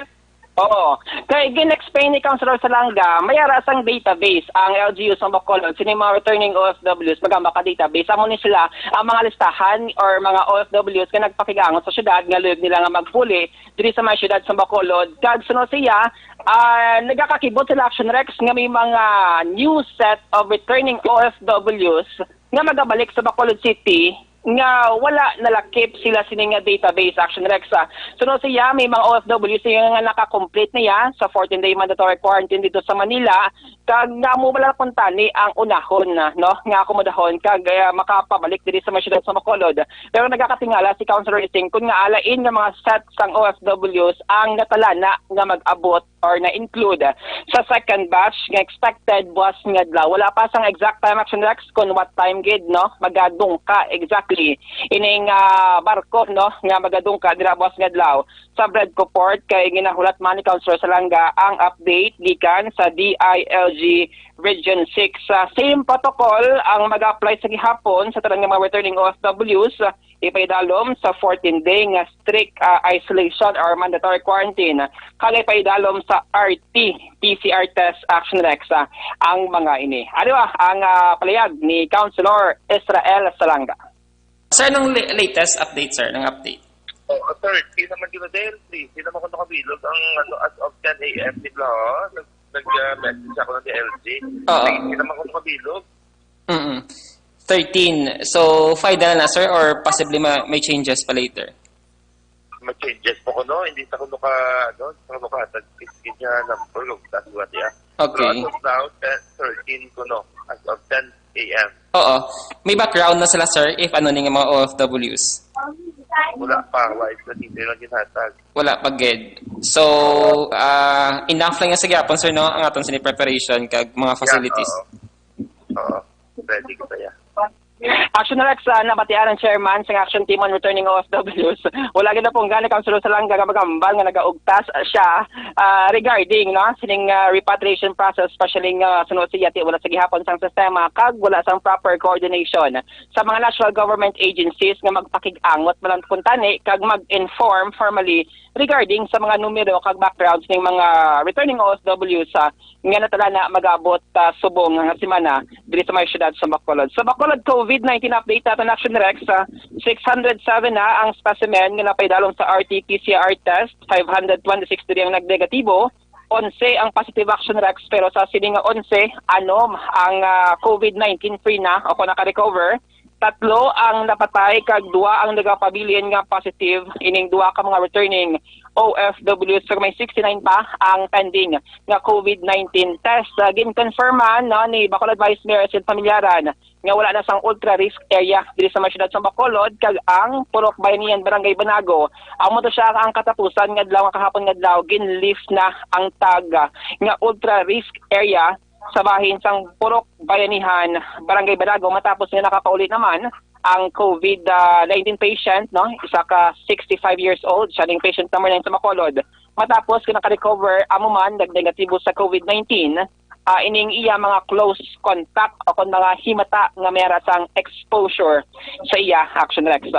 Oo. Kay gin-explain ni Councilor Salanga, may ara sang database ang L G U sa Bacolod, sini mga returning O F Ws, magamba ka database. Amo ni sila ang mga listahan or mga O F Ws nga nagpakigangon sa syudad nga luyag nila nga magpuli diri sa mga syudad sa Bacolod. Kag suno siya, ah, nagakakibot sila, Action Rex, nga may mga new set of returning O F Ws nga magabalik sa Bacolod City nga wala nalakip sila sini nga database, Action Rex, ah. Suno siya, may mga O F W siya nga naka-complete na ya sa fourteen-day mandatory quarantine dito sa Manila, kag nga mo wala kuntani ang unahon na, no, nga akomodahon kag, eh, makapabalik diri sa mga syudad sa Bacolod. Pero nagakatingala si Councilor Ising kung nga alain nga mga set sang O F Ws ang natalana nga mag-abot or na-include sa second batch nga expected buwas nga adlaw. Wala pa sang exact time, Action Rex, kung what time gid, no, magadungka exactly ining, ah, barko, no, nga magadungka dira buwas nga adlaw sa Bredco Port, kay ginahulat man ni Councilor Salanga ang update gikan sa D I L G Region six. Sa same protocol ang mag-apply sa gihapon sa tanan nga mga returning O F Ws, ipaidalom sa fourteen-day nga strict, ah, isolation or mandatory quarantine, kag ipaidalom sa R T P C R test, Action Rex, ah, ang mga ini. Ano ba ang, ah, palayag ni Councilor Israel Salanga? Sir, anong la-, latest update, sir? Anong update? Oh, sir, di naman gina-, L G, di naman ko nakabilog ang, ano, as of ten A M, di ba, oh? Nag-, nag-, ah, message ako ng L G. Oo. Di, di naman ko nakabilog. Mm-mm. Thirteen. So, five na lang na, sir, or possibly ma-, may changes pa later? May changes pa kuno, hindi ta kuno ka, ano, hindi ta kuno ka hatag fifteen nga number, kung taas ba niya. Okay. Pero as of now, ten, thirteen kuno, as of ten a m. Oo. May background na sila, sir, if ano ning mga O F Ws? Wala pa, wala pa, hindi lang ginhatag. Wala pa gid. So, ah, enough lang nga sa gihapon, sir, no? Ang aton sini preparation kag mga facilities. Yeah, oo. Oo. Ready kita, yeah. Action Rex, ah, nabatian ang chairman sa Action Team on Returning O F Ws. Wala gid na pong gani kang sulusalang gagambal nga nagaugtas siya, ah, regarding, no, sining, ah, repatriation process, especially nga sunod sa yati, wala sa gihapon sang sistema kag wala sang proper coordination sa mga national government agencies nga magpakig-angot man lang kuntani kag mag-inform formally regarding sa mga numero kag backgrounds ning mga returning O F Ws sa nga natala na mag-abot, ah, subong nga semana diri sa may siyudad sa Bacolod. Sa Bacolod COVID nineteen update naton, Action Rex, ah, six hundred seven na ang specimen nga napaidalom sa R T P C R test, five hundred twenty-six diri ang nagnegatibo, onse ang positive, Action Rex, pero sa sini nga onse, anom ang, ah, COVID nineteen free na o kon naka-recover. Tatlo ang napatay kag duha ang nagapabilin nga positive. Ining duha ka mga returning O F Ws, pero may sixty-nine pa ang pending nga COVID nineteen test. Ah, ginkonfirman, no, ni Bacolod Vice Mayor Sid Familiaran nga wala na sang ultra risk area diri sa may siyudad sa Bacolod, kag ang Purok Bayanihan, Barangay Banago, amo to siya ang katapusan nga adlaw, nga kahapon nga adlaw, gin-lift na ang tag, ah, nga ultra risk area sa bahin sang Purok Bayanihan, Barangay Banago, matapos nga nakapauli naman ang COVID, ah, nineteen patient, no? Isa ka sixty-five years old, siya ning patient number nine sa Bacolod. Matapos nga naka-recover, amo man nag-negatibo sa COVID nineteen, ah, ining iya mga close contact o kon mga himata nga may ara sang exposure sa iya, Action Rex.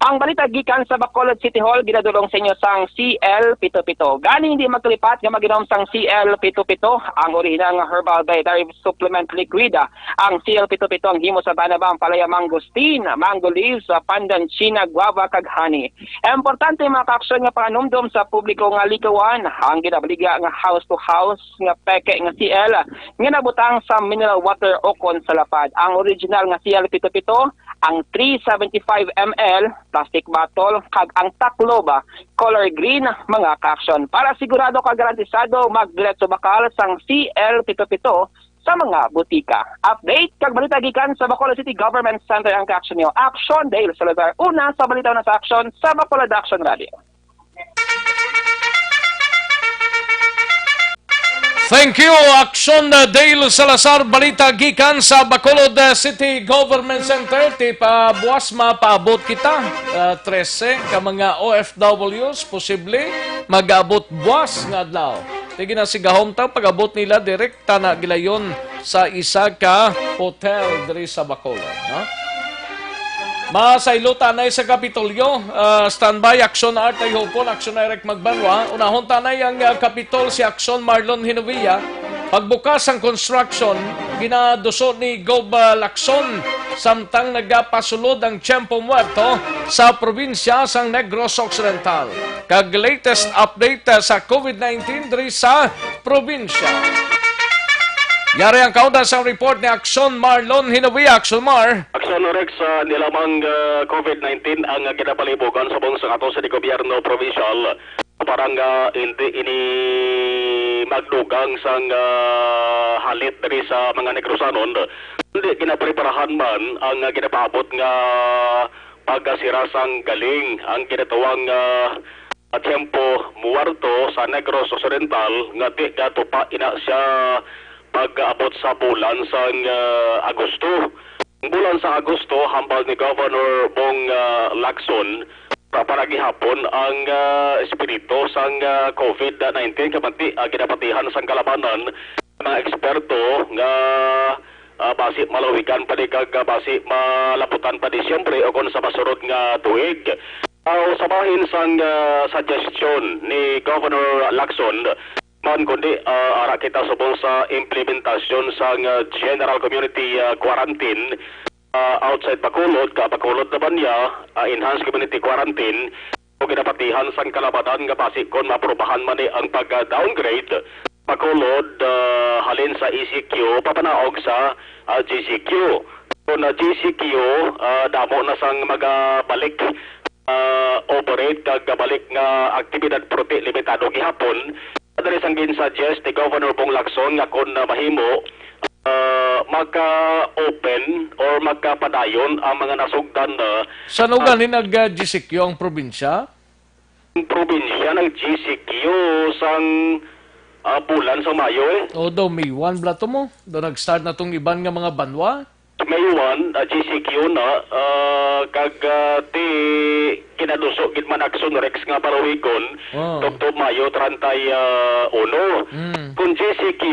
Ang balita gikan sa Bacolod City Hall ginadulong sa inyo sang C L pito pito. Gani hindi magkalipat nga mag-inom sang C L pito pito, ang orihinal nga herbal dietary supplement liquid. Ang C L pito pito ang himo sa banaba, ampalaya, mangosteen, mango leaves, pandan, china, guava, kag honey. Importante, mga kaaksyon, nga panganumdom sa publiko nga likawan ang ginabaligya nga house to house nga peke nga C L nga nabutang sa mineral water o kon sa lapad. Ang original nga C L pito pito, ang three seventy-five M L plastic bottle, kag ang taklob, ah, color green, mga kaaksyon. Para sigurado kag garantisado, magdiretso bakal sang C L pito pito sa mga butika. Update kag balita gikan sa Bacolod City Government Center ang kaaksyon niyo. Action, Dale Salazar. Una sa balita, una sa aksyon sa Bacolod Action Radio. Thank you, Action, uh, Dale Salazar. Balita gikan sa Bacolod, uh, City Government Center. Ti pa buwas mapaabot kita, uh, trese ka mga O F Ws posible mag-abot buwas nga adlaw. Ti ginasigahom ta pag-abot nila direkta na gilayon sa isa ka hotel diri sa Bacolod, no? Masaylo ta anay sa Kapitolyo. Ah, standby, Action Art Ayhopon, Action Eric Magbanwa. Unahon ta anay ang, ah, Kapitol, si Action Marlon Hinovia. Pagbukas sang construction, ginaduso ni Gob, ah, Lacson, samtang nagapasulod ang Tiempo Muerto sa probinsya sang Negros Occidental. Kag latest update, ah, sa COVID nineteen diri sa probinsya. Yari ang kaundan sang report ni Action Marlon Hinovia. Action Mar. Action Rex, ah, hindi lamang, ah, COVID nineteen ang, ah, ginapalibugan subong sa ato sa gobyerno provincial para nga hindi ini magdugang sang, ah, halit diri sa mga Negrosanon. Hindi ginapreparahan man ang, ah, ginapaabot nga pagkasira sang galing ang ginatawag nga Tiempo Muerto sa Negros Occidental nga di gatupa ina siya pag-abot sa bulan sang, ah, Agosto. Ang bulan sa Agosto, hambal ni Governor Bong, ah, Lacson, pa-, para gihapon ang, ah, espiritu sang, ah, COVID nineteen, kamanti, ah, ginapatihan sang kalabanan mga eksperto nga, ah, basi malawigan pa ni kag, ah, basi malabutan pa ni siyempre o kon sa masunod nga tuig. Ah, sa bahin sang, ah, suggestion ni Governor Lacson, man kundi, ah, ara kita subong sa implementasyon sang, ah, general community, ah, quarantine, ah, outside Bacolod, ka Bacolod naman niya, ah, enhanced community quarantine, o ginapatihan sang kalabanan nga basi kon maaprubahan man ni ang pag-downgrade Bacolod, ah, halin sa E C Q papanaog sa, ah, G C Q. Kon na G C Q, ah, damo na sang magabalik, ah, operate kag balik nga aktibidad, pero ti limitado gihapon. Diri sang gin-suggest ni Governor Bong Lacson nga kon na mahimo, ah, maka-open or magkapadayon ang mga nasugdan na, San-o ah, gani nag, ah, G C Q ang probinsya? Ang probinsya nag-G C Q sang, ah, bulan sa Mayo, eh. O, daw May one bala to mo. Daw nag-start na tong iban nga mga banwa. May one, ah, G C Q na, ah, kag, ah, ti kinaduso gid man Action Rex nga palawigon, Oh. tubtob Mayo treinta y uno. Mm. Kung G C Q,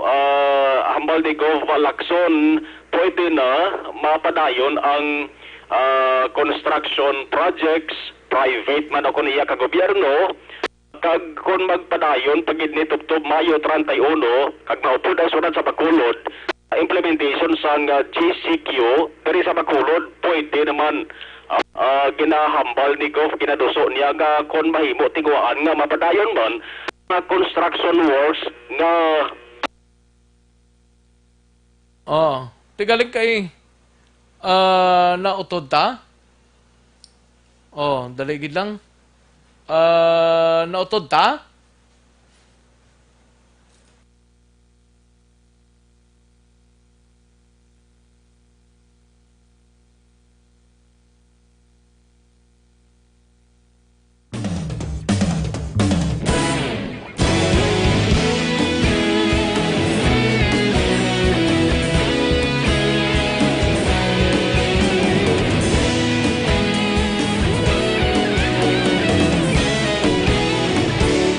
ah, hambal ni Gov Lacson, pwede na mapadayon ang, ah, construction projects, private man o kon iya ka gobyerno, kag kon magpadayon pa gid ni tubtob Mayo treinta y uno, kag maupod ang syudad sa Bacolod, implementation sang, ah, G C Q diri sa Bacolod, pwede naman, ah, ah, ginahambal ni Gov, ginaduso niya nga kon mahimo, tinguhaan nga mapadayon man nga construction works nga Oh, ti gali kay, ah, nautod ta? Oh, dali gid lang. Ah, nautod ta?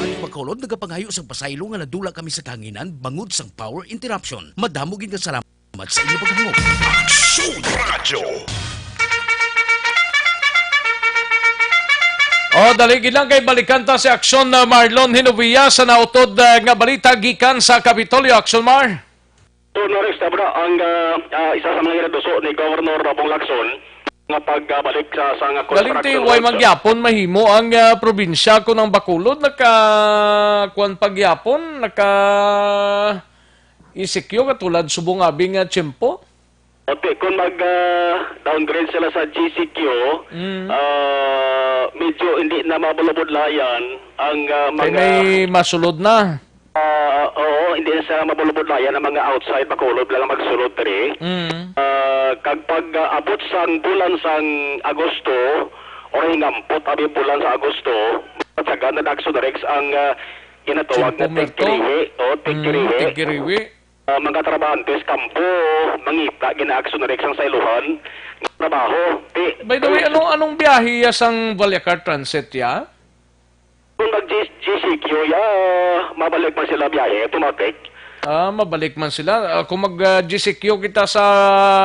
Radyo Bacolod nagapangayo sang pasaylo nga nadula kami sa kahanginan bangod sang power interruption. Madamo gid nga salamat sa inyo paghangop. Aksyon Radyo. O, dali gid lang kay balikan ta si Aksyon, uh, Marlon Hinovia sa nautod, uh, nga balita gikan sa Kapitolyo. Aksyon, Mar. So, Norris, tama na ang, uh, uh, isa sa mga ginaduso ni Governor Bong Lacson nga pagbalik sa, sa nga Galing ti construction way works. Magyapon mahimo ang, uh, probinsya kon ang Bacolod naka, kuwan, pagyapon naka E C Q katulad subong abi nga tiyempo? Okay, kung mag, ah, downgrade sila sa G C Q, Mm. ah, medyo hindi na mabulabudlayan ang, ah, Kay mga may masulod na. Ah, oo, hindi na sila mabulabudlayan ang mga outside Bacolod lang ang magsulod diri. Mm. Ah, kag pag, ah, abot sang bulan sang Agosto, or hingampot abi bulan sa Agosto, matyagan na Action Rex ang, ah, ginatawag Tiyempo na merto. Tigkiriwi, o, Mm, tigkiriwi. Tigkiriwi. Ah, mga trabahantes kampo, mangita, gina-action na sang saylohan nga trabaho. Ti-, By the way, anong, anong biyahe ya sang Vallecar Transit ya? Kung mag-G-, G C Q ya, mabalik man sila biyahe, automatic. Ah, mabalik man sila. Ah, kung mag, ah, G C Q kita sa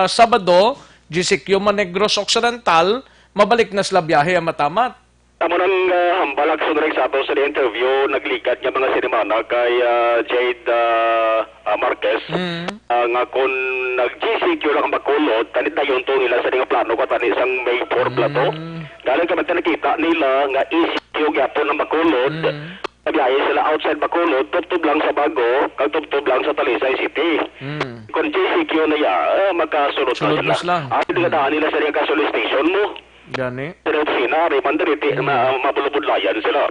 Sabado, G C Q man Negros Occidental, mabalik na sila biyahe ang matamat. Amo nang, ah, hambal, Action Rex, sa ato sa interview, nagligad nga mga sinimana kay, ah, Jade, ah, ah, Marquez, Mm. ah, nga kung nag-G C Q lang ang Bacolod, tani dayon to nila sa nga plano ka tani sang May four bala to. Mm. Galing kami nakita nila nga E C Q gyapon ang Bacolod, Mm. nabiyahe sila outside Bacolod, tubtob lang sa Bago, kag tubtob lang sa Talisay City. Mm. Kung G C Q na ya, ah, magkasulod na Sulod sila. na sila. Ah, hindi ka Mm. daan nila sa gasoline station mo. Gani. Sa opisina, ari man diri, ti-, Mm. ma-, mabulabudlayan sila.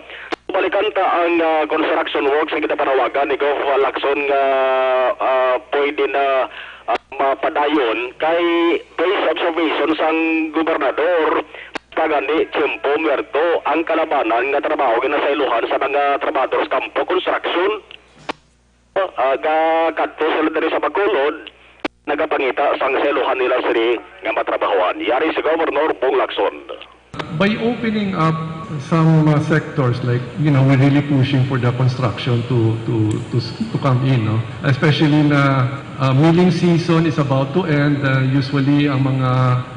Balikan ta ang, ah, construction works nga ginapanawagan ni Gov Lacson nga, ah, pwede na, ah, mapadayon kay base observation sang gobernador, pa gani tiyempo muerto ang kalabanan nga trabaho ginasaylohan sa mga trabahador sa kampo construction. Ah, ga-, kadto sila diri sa Bacolod, nagapangita sang saylohan nila sini nga matrabahoan. Yari si Governor Bong Lacson. By opening up some, uh, sectors, like, you know, we're really pushing for the construction to, to, to, to come in, no? Especially na, uh, milling season is about to end, uh, usually ang mga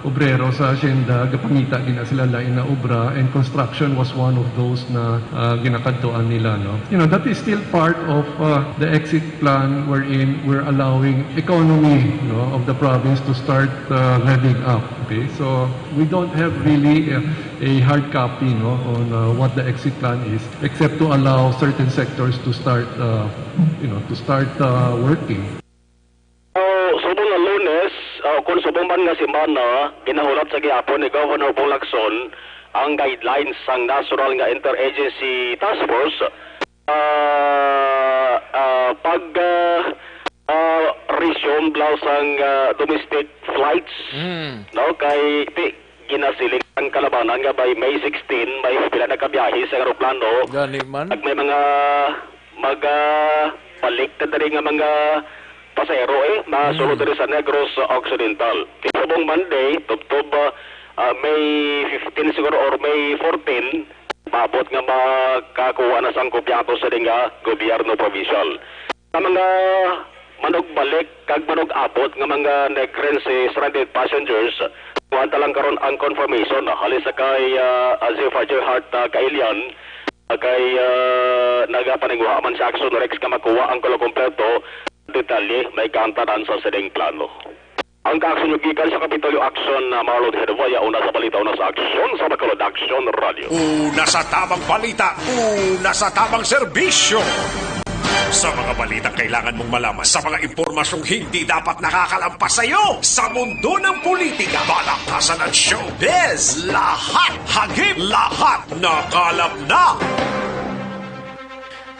obrero sa asyenda, gapangita gina sila lain na obra, and construction was one of those na, ah, ginakadtuan nila, no? You know, that is still part of, ah, the exit plan wherein we're allowing economy, no, of the province to start, ah, revving up, okay? So, we don't have really a, a hard copy, no, on, ah, what the exit plan is, except to allow certain sectors to start, ah, you know, to start, ah, working. So, subong nga Lunes, ah, kung subong Karon nga semana, ginahulat sa gihapon ni Governor Pong Lacson ang guidelines sang National nga Interagency Task Force, ah, ah, pag, ah, ah, resume daw sang, ah, domestic flights, Mm. no? Kay ti-, ginasiling ang kalabanan nga by May sixteen, may pila na kabiyahe sa eroplano. Gani man. At may mga magabalik na diri nga mga pasahero, eh, masulod Mm. diri sa Negros Occidental. Subong Monday, tubtob, ah, ah, May fifteen siguro or May fourteen, maabot nga makakuha na sang kopyato sa dinga gobyerno provincial. Sa mga manugbalik kag manug-abot nga mga Negrense stranded passengers, kuha ta lang karon ang confirmation, ah, halin sa kay, ah, Zephyr J. Hart, ah, Kailian, ah, kay, ah, nagapaninguha man sa Action Rex nga makuha ang kulo kompleto detalye, may kaangtanan sa sining plano. Ang kaaksyon nyo gikan sa Kapitolyo Action, ah, Marlon Herboya, una sa balita, una sa aksyon, sa Bacolod Action Radio. Una sa tamang balita, una sa tamang serbisyo. Sa mga balitang kailangan mong malaman, sa mga impormasyong hindi dapat nakakalampas sa iyo, sa mundo ng politika, balakasan at showbiz, lahat hagip, lahat nakalap na.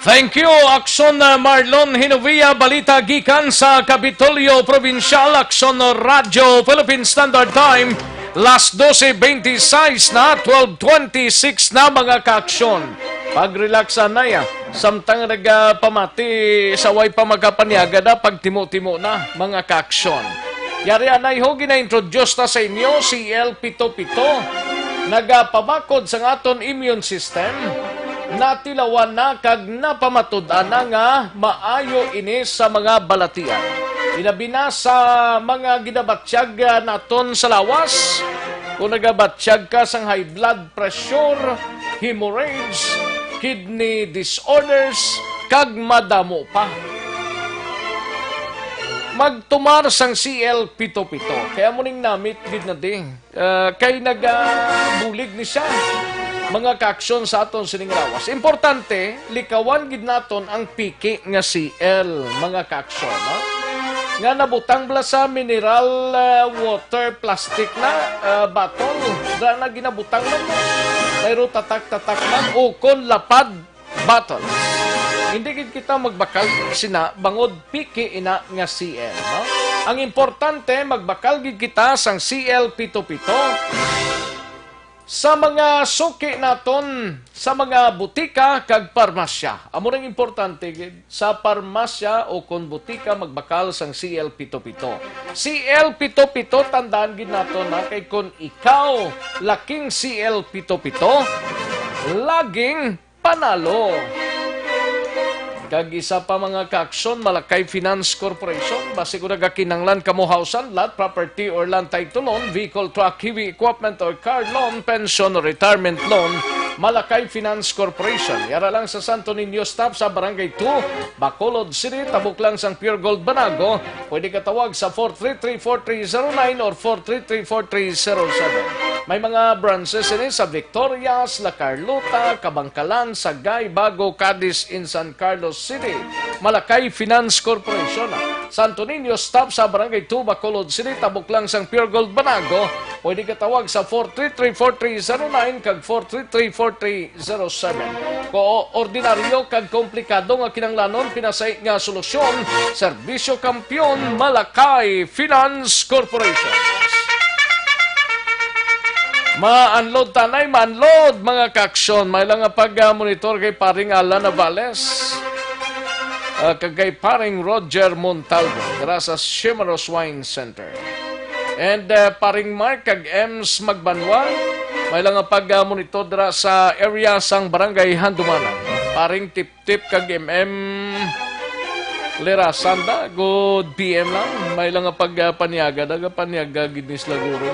Thank you, Action, uh, Marlon Hinovia. Balita gikan sa Kapitolyo Provincial, Action Radio Philippine Standard Time. Las doce veintiséis na, twelve twenty-six na, mga kaaksyon. Pag-relax anay, ah. Samtang nagapamati sa way pa magkapanyaga na, pagtimo-timo na, mga kaaksyon. Yari anay ho, gina-introduce ta sa inyo si El Pito Pito. Nagapabakod sa aton immune system. Natilawan na kag napamatud-an na nga maayo ini sa mga balatian. Ilabi na sa mga ginabatyag, ah, naton sa lawas. Kung nagabatyag ka sang high blood pressure, hemorrhage, kidney disorders, kag madamo pa. Magtumar sang C L pito pito. Kaya mo ning namit gid na di. Ah, kay nagabulig ni siya, mga kaaksyon, sa aton sining lawas. Importante, likawan gid naton ang piki nga C L, mga kaaksyon, no? Nga nabutang bala sa mineral, ah, water plastic na, ah, bottle. Dira na ginabutang man. Mayro tatak-tatak man, ukon lapad bottles. Hindi gid kita magbakal sina bangod piki ina nga C L, no? Ang importante, magbakal gid kita sang C L pito pito sa mga suki naton, sa mga butika kag parmasya. Amo ning importante gid, sa parmasya o kon butika, magbakal sang C L pito pito. C L pito pito, tandaan gid naton, ha, kay kon ikaw laking C L pito pito, laging panalo. Kag isa pa, mga kaaksyon, Malakay Finance Corporation. Basi kung nagakinahanglan kamo house and lot, property or land title loan, vehicle, truck, heavy equipment or car loan, pension or retirement loan, Malakay Finance Corporation. Yara lang sa Santo Niño Stop sa Barangay two, Bacolod City, tabok lang sang Pure Gold Banago. Pwede ka tawag sa four three three, four three zero nine or four three three, four three zero seven. May mga branches ini sa Victorias, La Carlota, Kabankalan, Sagay, Bago, Cadiz, in San Carlos City. Malakay Finance Corporation. Santo Niño Stop sa Barangay two, Bacolod City, tabok lang sang Pure Gold Banago. Pwede ka tawag sa four three three, four three zero nine kag four three three, four three zero seven. Kung ordinaryo kag komplikado nga kinahanglanon, pinasay nga solusyon, Serbisyo Kampiyon, Malakay Finance Corporation. Ma-unload tanay, ma-unload, mga kaaksyon. May lang nga pag-monitor kay paring Alan Navales, ah, kag kay paring Roger Montalvo, dira sa Chimaros Wine Center. And, uh, paring Mark kag Ems Magbanwa, may lang nga pag-monitor dira sa area sang Barangay Handumanan. Paring Tiptip kag M M Lera Sanda, good P M lang. May lang nga pag-, uh, panyaga, nagapanyaga gid ni sila guro.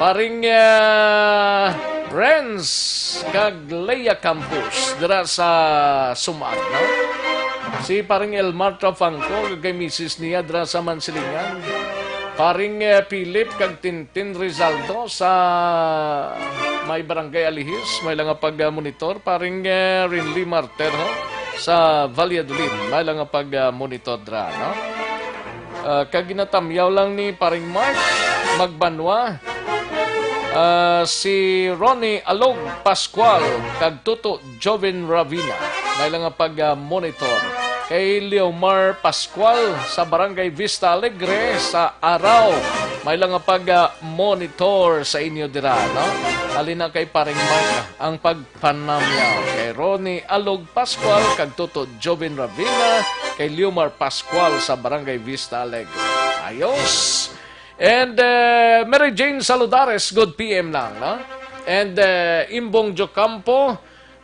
Paring, uh, Renz kag Leia Campos dira sa Sumag, no? Si paring Elmar Trafangco, kag kay misis niya dira sa Mansilingan. Paring, eh, Philip kag Tintin Rizaldo sa may Barangay Alihis, may lang nga pag-monitor. Paring, eh, Rinly Marterho sa Valladolid, may lang nga pag-monitor dra, no? Ah, kag ginatamyaw lang ni paring Mark, Magbanwa, ah, si Ronnie Alog Pascual, kag Tuto Joven Ravina. May lang nga pag, ah, monitor. Kay Leomar Pascual sa Barangay Vista Alegre sa Arao. May lang nga pag, ah, monitor sa inyo dira, no? Halin na kay Paring Mark, ang pagpanamyaw kay Ronnie Alog Pascual kag Tuto Joven Ravina, kay Leomar Pascual sa Barangay Vista Alegre. Ayos! And, eh, Mary Jane Saludares, good P M lang, no? And, eh, Imbong Jocampo,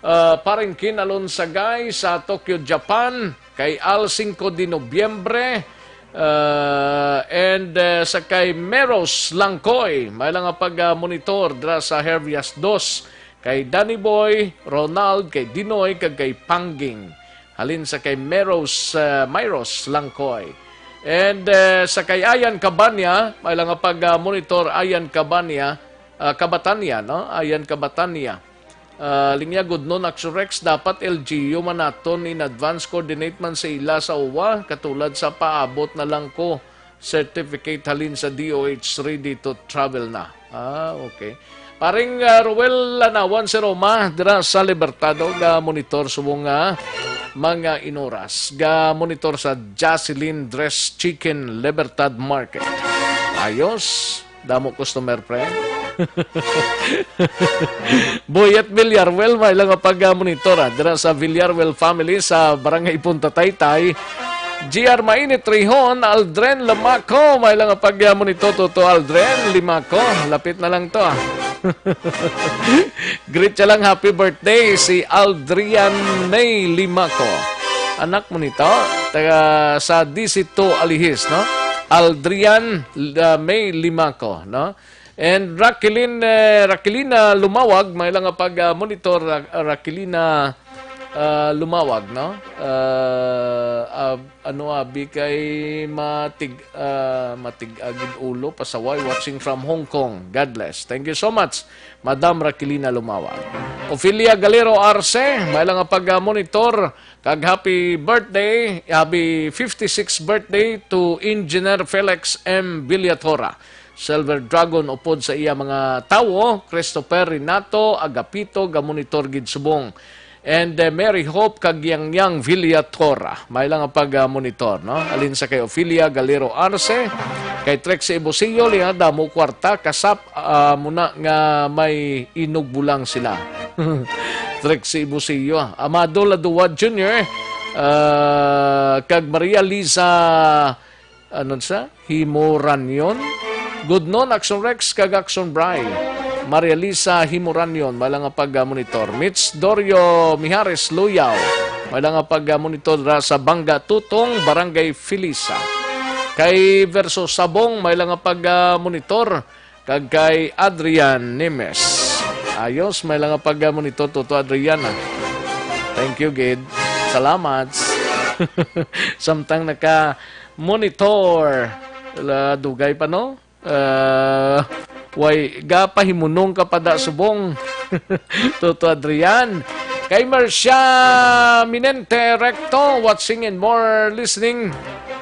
uh, Paring Kin Alonsagay sa Tokyo, Japan, kay Al Cinco de Nobyembre, uh, and, uh, sa kay Meros Langkoy, may lang nga pag, uh, monitor dira sa Hervias Dos, kay Danny Boy, Ronald, kay Dinoy, kag kay Pangging. Halin sa kay Meros, uh, Myros Langkoy. And, uh, sa kay Ayan Cabania, may lang nga pag, uh, monitor Ayan Cabania, uh, Cabatania, no? Ayan Cabatania. Ah, linya, good noon, Action Rex. Dapat L G U man naton in advance coordinate man sa ila sa uwa, katulad sa paabot na lang ko certificate halin sa D O H ready to travel na. Ah, okay. Paring, ah, Ruel Lanawan si Roma, dira sa Libertad, ga monitor subong nga mga inoras. Ga monitor sa Jocelyn Dress Chicken Libertad Market. Ayos. Damo customer, pre. Boyet Villarwel, may lang nga pag-monitor, ah, dira sa Villarwel family sa Barangay Punta Taytay. G R Mainit Rihon, Aldren Lamaco, may lang nga pag-monitor, Toto Aldren Limaco. Lapit na lang to, ah. Greet siya lang, happy birthday, si Aldrian May Limaco. Anak mo nito, taga sa D C two Alihis, no? Aldrian, uh, May Limaco, no? And Raquelin, eh, Raquelina Lumawag, may lang nga pag, ah, monitor, Ra-, Raquelina, ah, Lumawag, no? Ah, ah, ano, abi kay matig, ah, matig-agid ulo, pasaway, watching from Hong Kong. God bless. Thank you so much, Madam Raquelina Lumawag. Ophelia Galero Arce, may lang nga pag, ah, monitor, kag happy birthday, happy fifty-sixth birthday to Engineer Felix M Villatora. Silver Dragon upod sa iya mga tawo, Christopher Renato Agapito, ga monitor gid subong. And, eh, Mary Hope kag Yang Yang Villatora. May lang nga pag, ah, monitor, no? Alin sa kay Ophelia Galero Arce, kay Trixie Ibusillo, liya, damo kwarta, kasap, ah, muna nga may inugbo lang sila. Trixie Ibusillo, Amado Laduwad Junior, ah, kag Maria Lisa, ano sa? Himoranyon. Good noon, Action Rex kag Action Bry. Maria Lisa Himoranyon, may lang nga pag-monitor. Mitch Dorio Mijares Luyaw, may lang nga pag-monitor ra sa Bangga Tutong, Barangay Felisa. Kay Verso Sabong, may lang nga pag-monitor. Kag kay Adrian Nimes. Ayos, may lang nga pag-monitor, Toto Adrian, ah. Thank you, gid. Salamat. Samtang naka-monitor. Wala, dugay pa, no? Ah, way, gapahimunong ka pa da subong. Toto Adrian. Kay Marcia Minente Recto, watching and more listening.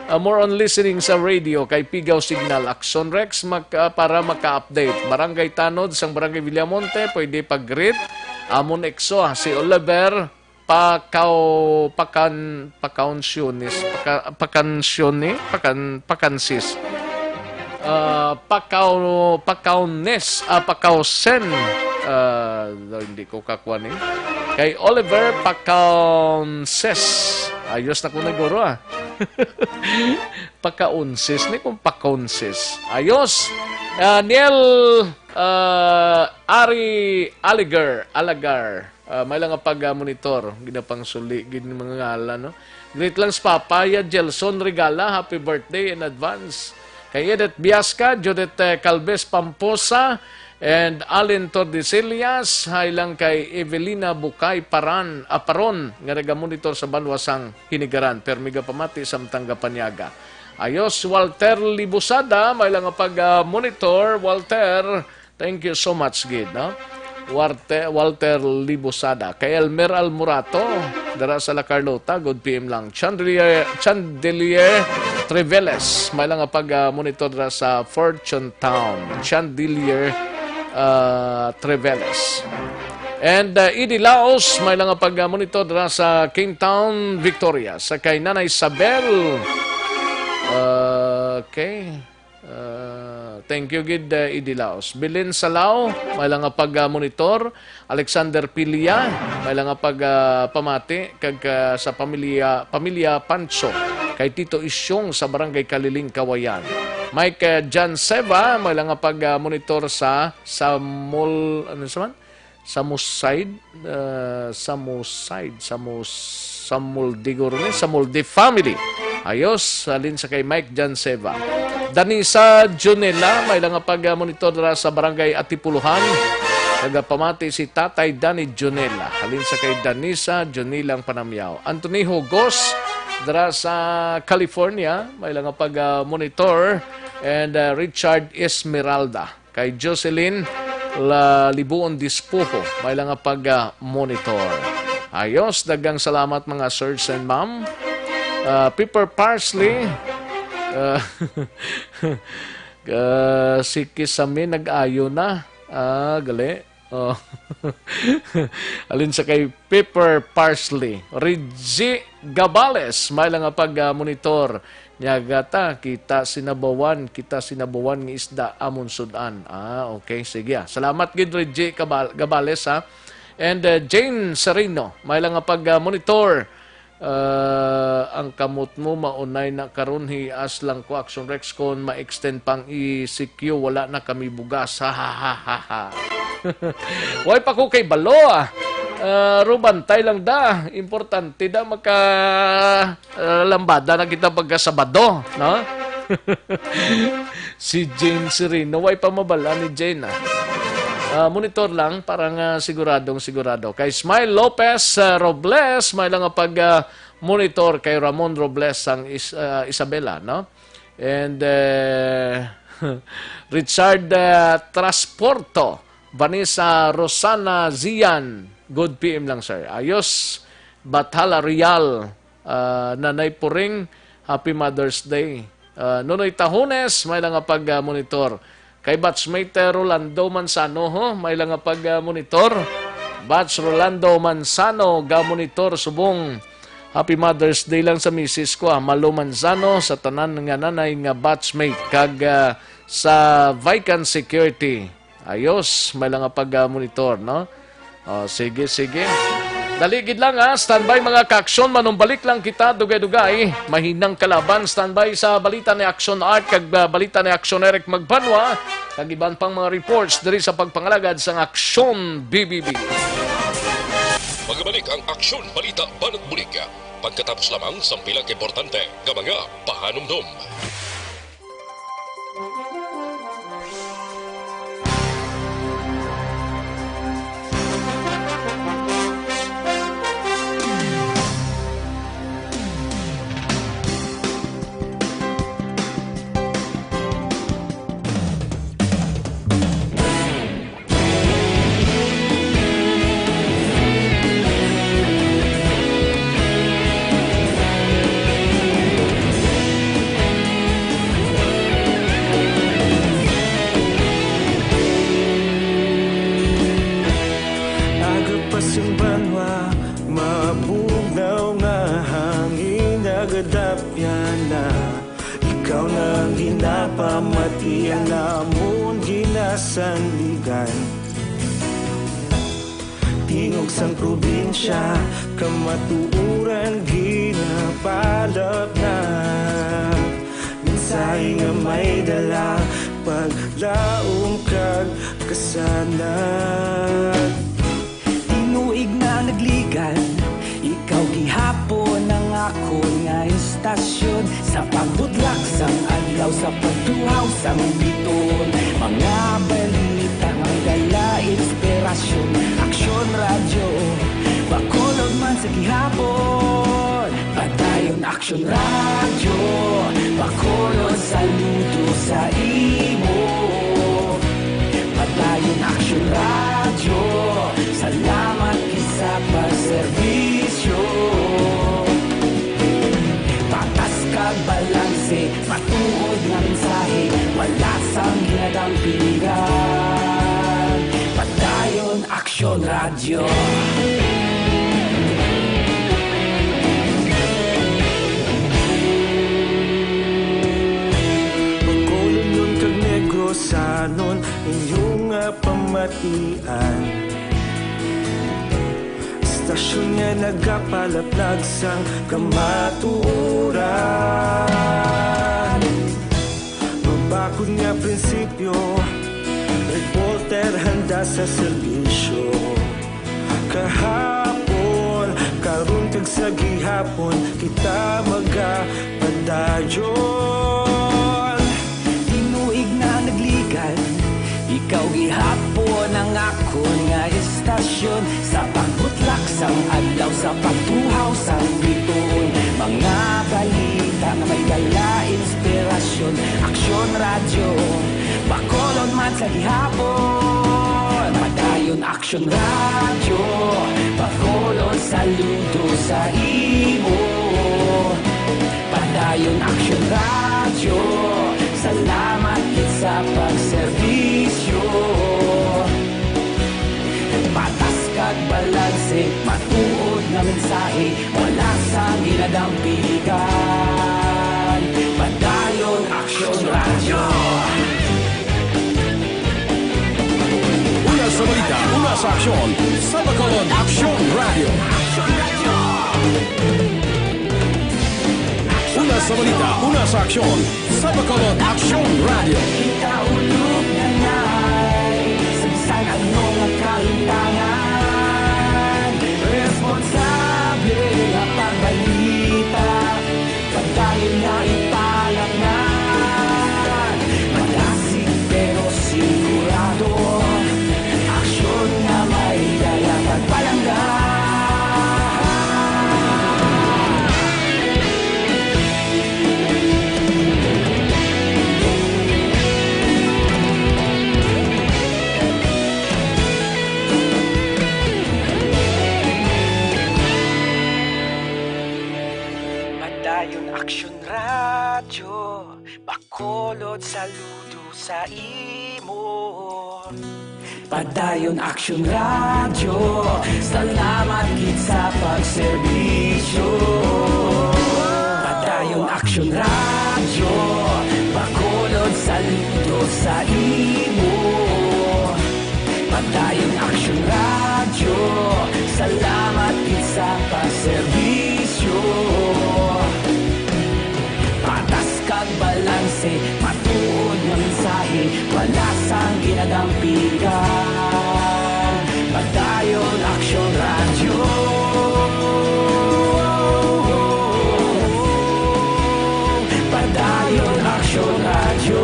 Ah, more on listening sa radio kay Pigaw Signal. Action Rex, mak-, ah, para maka-update. Barangay Tanod sang Barangay Villamonte, pwede pag-greet. Amon exo, ah, si Oliver Pakaw-, Pakan-, Pakaunsiones, Paka-, Pakansione, Pakan-, Pakansis. Ah, Pakaw-, Pakaunes, ah, Pakausen. Ah, hindi ko kakuha ni. Kay Oliver Pakaunses. Ayos na ko na, guro, ah. Pakaunsis ni kung Pakaunsis. Ayos. Ah, Niel, ah, Ari Aligar, Alagar. Ah, may lang nga pag-monitor. Ginapangsuli, gid mga ngalan, no? Greet lang sa Papaya, Gelson Regala. Happy birthday in advance. Kay Edith Biasca, Judith, eh, Calves Pamposa, and Allen Tordesillas, hay lang kay Evelina Bukay Paran, Aparon, nga nagamonitor sa banwa sang Hinigaran. Pero migapamati samtang gapanyaga. Ayos, Walter Libusada, may lang nga pag, ah, monitor. Walter, thank you so much, gid, no? Warte-, Walter Libusada. Kay Elmer Almorato, dara sa La Carlota, good P M lang. Chandelier, Chandelier, Treveles, may lang nga pag, ah, monitor dira sa Fortune Town. Chandelier, ah, Treveles. And, ah, Idi Laos, may lang nga pag, ah, monitor dira sa King Town, Victoria. Sa kay Nanay Isabel. Ah, okay. Ah, thank you gid, ah, Idi Laos. Bilin Salao, may lang nga pag, ah, monitor. Alexander Pilia, may lang nga pag, ah, pamati kag, ah, sa pamilya, pamilya Pancho, kay Tito Isyong sa Barangay Kaliling, Kawayan. Mike, ah, John Seva, may lang nga pag, ah, monitor sa, sa mall, ano sa man? Samuside, ah, Samuside, Samus-, Samuldigor ni, Samuldi family. Ayos, halin sa kay Mike John Seva. Danisa Junela, may lang nga pag, ah, monitor dira sa Barangay Atipuluhan. Nagapamati si Tatay Danny Junela. Halin sa kay Danisa Junela ang panamyaw. Anthony Hugos, dira sa California, may lang nga pag, ah, monitor. And, ah, Richard Esmeralda. Kay Jocelyn La Libuon Dispuho, may lang nga pag, ah, monitor. Ayos, daghang salamat mga sirs and ma'am. Ah, pepper parsley. Ah, ah, si Kisame nag-ayo na. Ah, gali. Oh. Alin sa kay pepper parsley. Reggie Gabales, may lang nga pag, ah, monitor. Nya gata, kita sinabawan, kita sinabawan nga isda amon sud-an. Ah, okay, sige, ah. Salamat gid, Reggie Cabal-, Gabales, ha. And, uh, Jane Serino, may lang nga pag, uh, monitor. Uh, ang kamot mo maunay na karon, hias lang ko, Action Rex, kon ma-extend pang E C Q, wala na kami bugas. Ha, ha, ha, ha, ha. Way pa ko kay balo, ah. Uh, ro, bantay lang da. Importante da maka Ah, lambada na kita pagka Sabado, no? Si Jane Sereno, way pa mabal-an ni Jane, ah. Ah, monitor lang para nga siguradong sigurado. Kay Smile Lopez, ah, Robles, may lang nga pag, ah, monitor kay Ramon Robles sang Is-, ah, Isabela, no? And, eh, Richard, ah, Trasporto, Vanessa Rosana Zian, good P M lang, sir. Ayos, Bathala Real, Ah, Nanay Puring, happy Mother's Day. Ah, Nonoy Tahones, may lang nga pag, ah, monitor. Kay batchmate, eh, Rolando Manzano, ho, may lang nga pag, ah, monitor. Batch Rolando Manzano, ga monitor subong. Happy Mother's Day lang sa misis ko, ah, Malo Manzano, sa tanan nga nanay nga batchmate, kag, ah, sa Vican Security. Ayos, may lang nga pag, ah, monitor, no? Oh, sige, sige. Dali gid lang, ha. Standby, mga kaaksyon. Manumbalik lang kita, dugay-dugay. Mahinang kalaban. Standby sa balita ni Action Art kag, ah, balita ni Action Eric Magbanwa, kag iban pang mga reports diri sa pagpangalagad sang Action B B B. Magabalik ang Aksyon Balita Banat Bulig pagkatapos lamang sang pila ka importante nga mga pahanumdom. Aga pa sing banwa, mabugnaw nga hangin, nagadapyan na. Ikaw na ang ginapamati, ang amon ginasandigan. Tingog sang probinsya, kamatuoran ginapalap na. Mensahe nga may dala, paglaom kag kasanag. Tinuig na nagligan, ikaw gihapon ang akon nga istasyon. Sa pagbudlak sang adlaw, sa pagtuhaw sang biton, mga balita nga dala inspirasyon. Aksyon Radyo Bacolod man sa gihapon. Padayon Aksyon Radyo Bacolod, saludo sa imo. Padayon Aksyon Radyo, salamat gid sa pagserbisyo. Patas kag balanse, Ian. Istasyon nga nagapalaplag sang kamatuoran. Mabakod nga prinsipyo, reporter handa sa serbisyo. Kahapon, karon, kag sa gihapon, kita magapadayon. Tinuig na naglikan, ikaw gihapon ang akon nga istasyon. Sa pagbutlak sang adlaw, sa pagtuhaw sang bituon, mga balita nga may dala inspirasyon. Aksyon Radyo, Bacolod man sa gihapon. Padayon Aksyon Radyo, Bacolod, saludo sa imo. Padayon Aksyon Radyo, salamat gid sa pagserbisyo. Patas kag balanse, matuod nga mensahe, wala sang ginadampigan. Padayon Aksyon Radyo. Una sa balita, una sa aksyon, sa Bacolod, Aksyon Radyo. Una sa balita, una sa aksyon, sa Bacolod, Aksyon Radyo. Kita ulog na ngay, sa bisan ano nga kalimtangan, responsable nga pagbalita. Padayon nga ipalangnan, madasig pero sigurado. Aksyon nga may dala pagpalangga. Padayon Aksyon Radyo, Bacolod, saludo sa imo. Padayon Aksyon Radyo, salamat gid sa pagserbisyo. Padayon Aksyon Radyo, Bacolod, saludo sa imo. Padayon Aksyon Radyo, salamat gid sa pagserbisyo. Patas kag balanse, matuod nga mensahe, wala sang ginadampigan. Padayon Aksyon Radyo. Padayon Aksyon Radyo.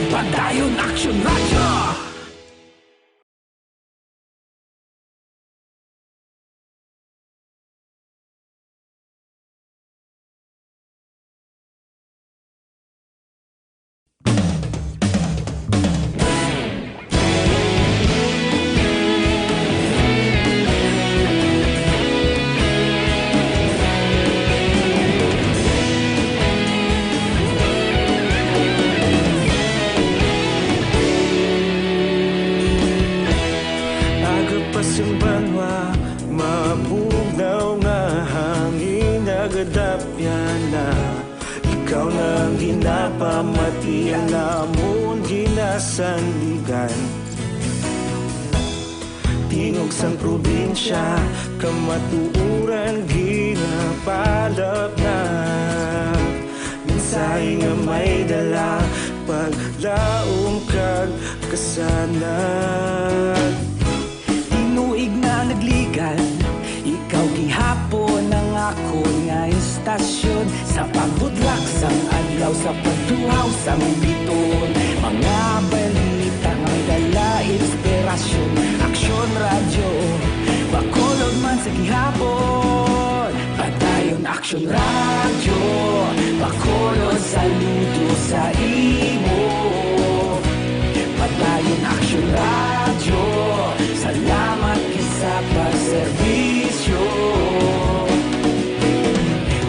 Padayon Aksyon Radyo. Aga pa sing banwa, mabugnaw nga hangin nagadapyan na. Ikaw na ang ginapamati, ang amon ginasandigan. Tingog sang probinsya, kamatuoran ginapalapnag. Mensahe nga may dala, paglaom kag kasanag. Tinuig na naglikan, ikaw gihapon ang akon nga istasyon. Sa pagbutlak sang adlaw, sa pagtuhaw sang bituon, mga balita nga may dala inspirasyon. Aksyon Radyo, Bacolod man sa gihapon. Padayon Aksyon Radyo, Bacolod, saludo sa imo. Padayon Aksyon Radyo, salamat gid sa pagserbisyo.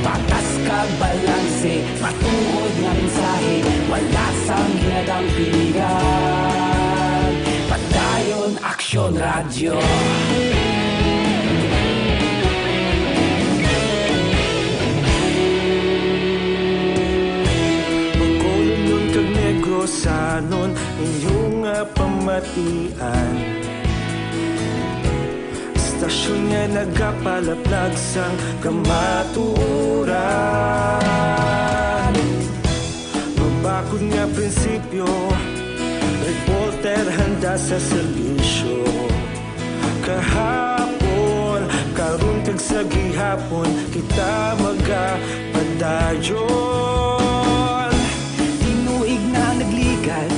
Patas kag balanse, matuod nga mensahe, wala sang ginadampigan. Padayon Aksyon Radyo. Tanon inyong nga pamatian. Istasyon nga nagapalaplag sang kamatuoran. Mabakod nga prinsipyo, reporter handa sa serbisyo. Kahapon, karon kag sa gihapon, kita magapadayon. Tinuig na nagligad,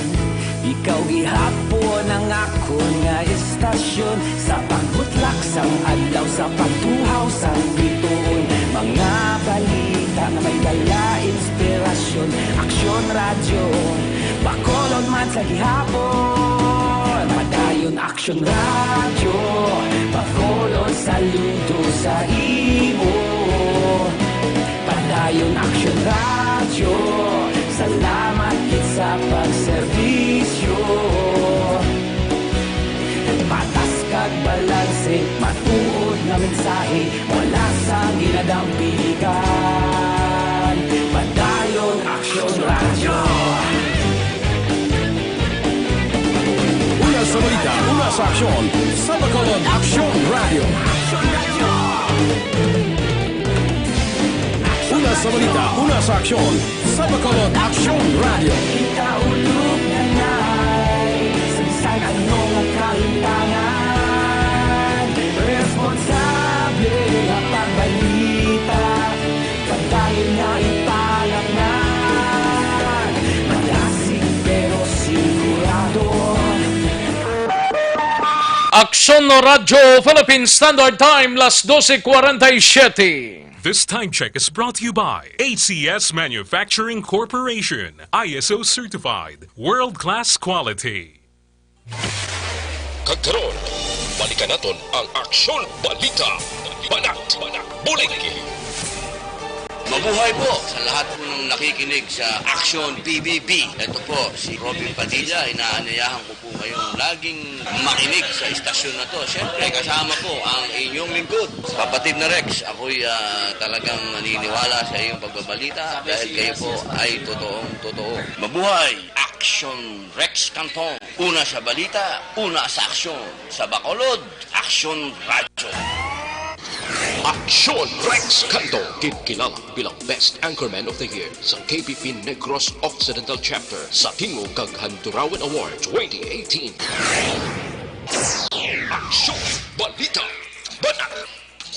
ikaw gihapon ang akon nga istasyon. Sa pagbutlak sang adlaw, sa pagtuhaw sang bituon, mga balita nga may dala inspirasyon. Aksyon Radyo, Bacolod man sa gihapon. Padayon Aksyon Radyo, Bacolod saludo sa imo. Padayon Aksyon Radyo, salamat gid sa pagserbisyo. Patas kag balanse, matuod nga mensahe, wala sang ginadampigan. Padayon Aksyon Radyo. Una sa balita, una sa aksyon, sa Bacolod Aksyon Radyo. Una sa balita, una sa aksyon, sa Bacolod Aksyon Radyo. Kita ulog na nay, sa bisan ano nga kalimtangan, responsable nga pagbalita. Padayon nga ipangatnan, malasig pero sigurado. Aksyon Radyo Philippine Standard Time, las doce cuarenta y siete. This time check is brought to you by A C S Manufacturing Corporation, I S O certified, world-class quality. Kag karon, balikan naton ang Aksyon Balita. Banat, bulig. Mabuhay po sa lahat po ng nakikinig sa Aksyon P B B. Ito po si Robin Padilla. Inaanyayahan ko po kayong laging makinig sa istasyon na to. Siyempre, kasama po ang inyong lingkod, Kapatid na Rex. Ako'y, ah, talagang naniniwala sa iyong pagbabalita dahil kayo po ay totoong totoo. Mabuhay! Aksyon Rex Cantong. Una sa balita, una sa aksyon. Sa Bacolod, Aksyon Radyo. Aksyon Rex Cantong, ginkilala bilang Best Anchorman of the Year sa K P P Negros Occidental Chapter sa Tingog kag Handurawan Award twenty eighteen. Aksyon Balita. Banat.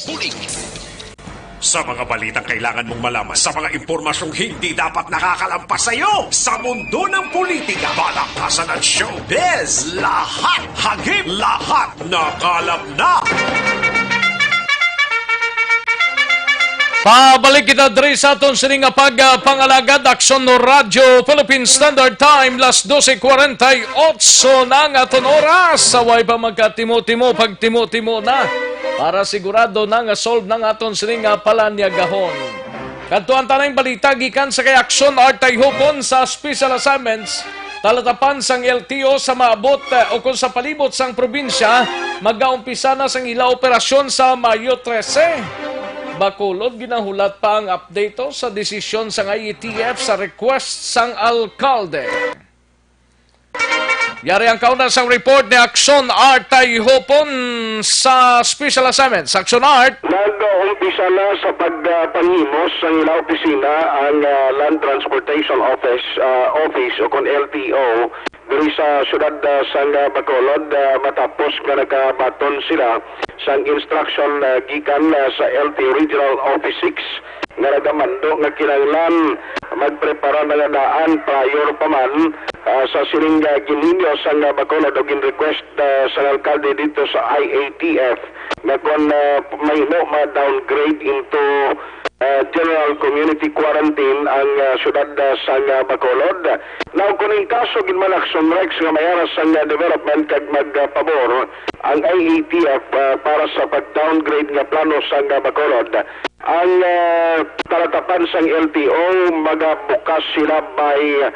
Bulig. Sa mga balitang kailangan mong malaman, sa mga impormasyong hindi dapat nakakalampas sa iyo, sa mundo ng politika, palakpasan at showbiz, lahat hagip, lahat nakalap na. Pabalik kita diri sa aton sini nga pagpangalagad, Aksyon Radyo Philippine Standard Time, las doce cuarenta y ocho na ang aton oras. Sa way pa magkatimo-timo, pagtimo-timo na. Para sigurado na nga solve na ang aton sini nga palanyagahon. Kadto ang tanang balita gikan sa kay Aksyon Artay Hopon sa special assignments. Talatapan sang L T O sa maabot, eh, o kung sa palibot sang probinsya, magaumpisa na sang ila operasyon sa Mayo trese. Bacolod, ginahulat pa ang update, oh, sa desisyon sang I A T F sa request sang alkalde. Yari ang kauna sang report ni Aksyon Artay Hopon sa special assignment. Sa Aksyon Art. Nag-umpisa na sa pagpanghimos sang ila opisina ang, ah, Land Transportation Office, ah, Office o kon L T O diri sa siyudad, ah, sang, ah, Bacolod, ah, matapos nga nakabaton sila sang instruction, ah, gikan, ah, sa L T O Regional Office six nga nagamando nga kinahanglan magprepara na nga daan prior pa man, ah, sa sining, ah, ginhinyo sang, ah, Bacolod o gin-request, ah, sang alkalde dito sa I A T F nga kon, ah, mahimo ma-downgrade into, ah, general community quarantine ang, ah, siyudad, ah, sang, ah, Bacolod. Now, kung in kaso gid man, Aksyon Rex, nga may ara sang, ah, development kag magpabor ang I A T F, ah, para sa pag-downgrade nga plano sang, ah, Bacolod, ang, ah, talatapan sang L T O, magabukas sila by,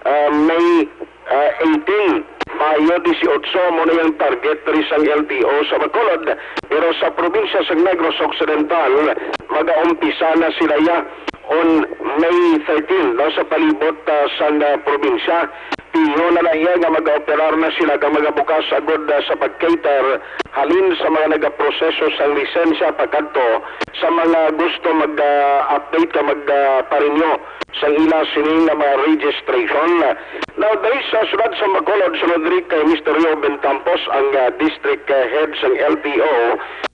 ah, May, ah, eighteen. Mayo dieciocho mo na yung target diri sang L T O sa Bacolod, pero sa probinsya sa Negros Occidental, magaumpisa na sila ya on May thirteen, no, sa palibot, ah, sang, ah, probinsya. Ingon na lang iya nga mag-operar na sila kag magabukas agud, ah, sa pag-cater halin sa mga nagaproseso sang lisensya pakadto sa mga gusto mag-update ka mag-parenew sang ila sini nga mga registration. Now, diri sa siyudad sa Bacolod, sunod diri kay Mister Reuben Campos, ang, ah, district, ah, head sang L T O,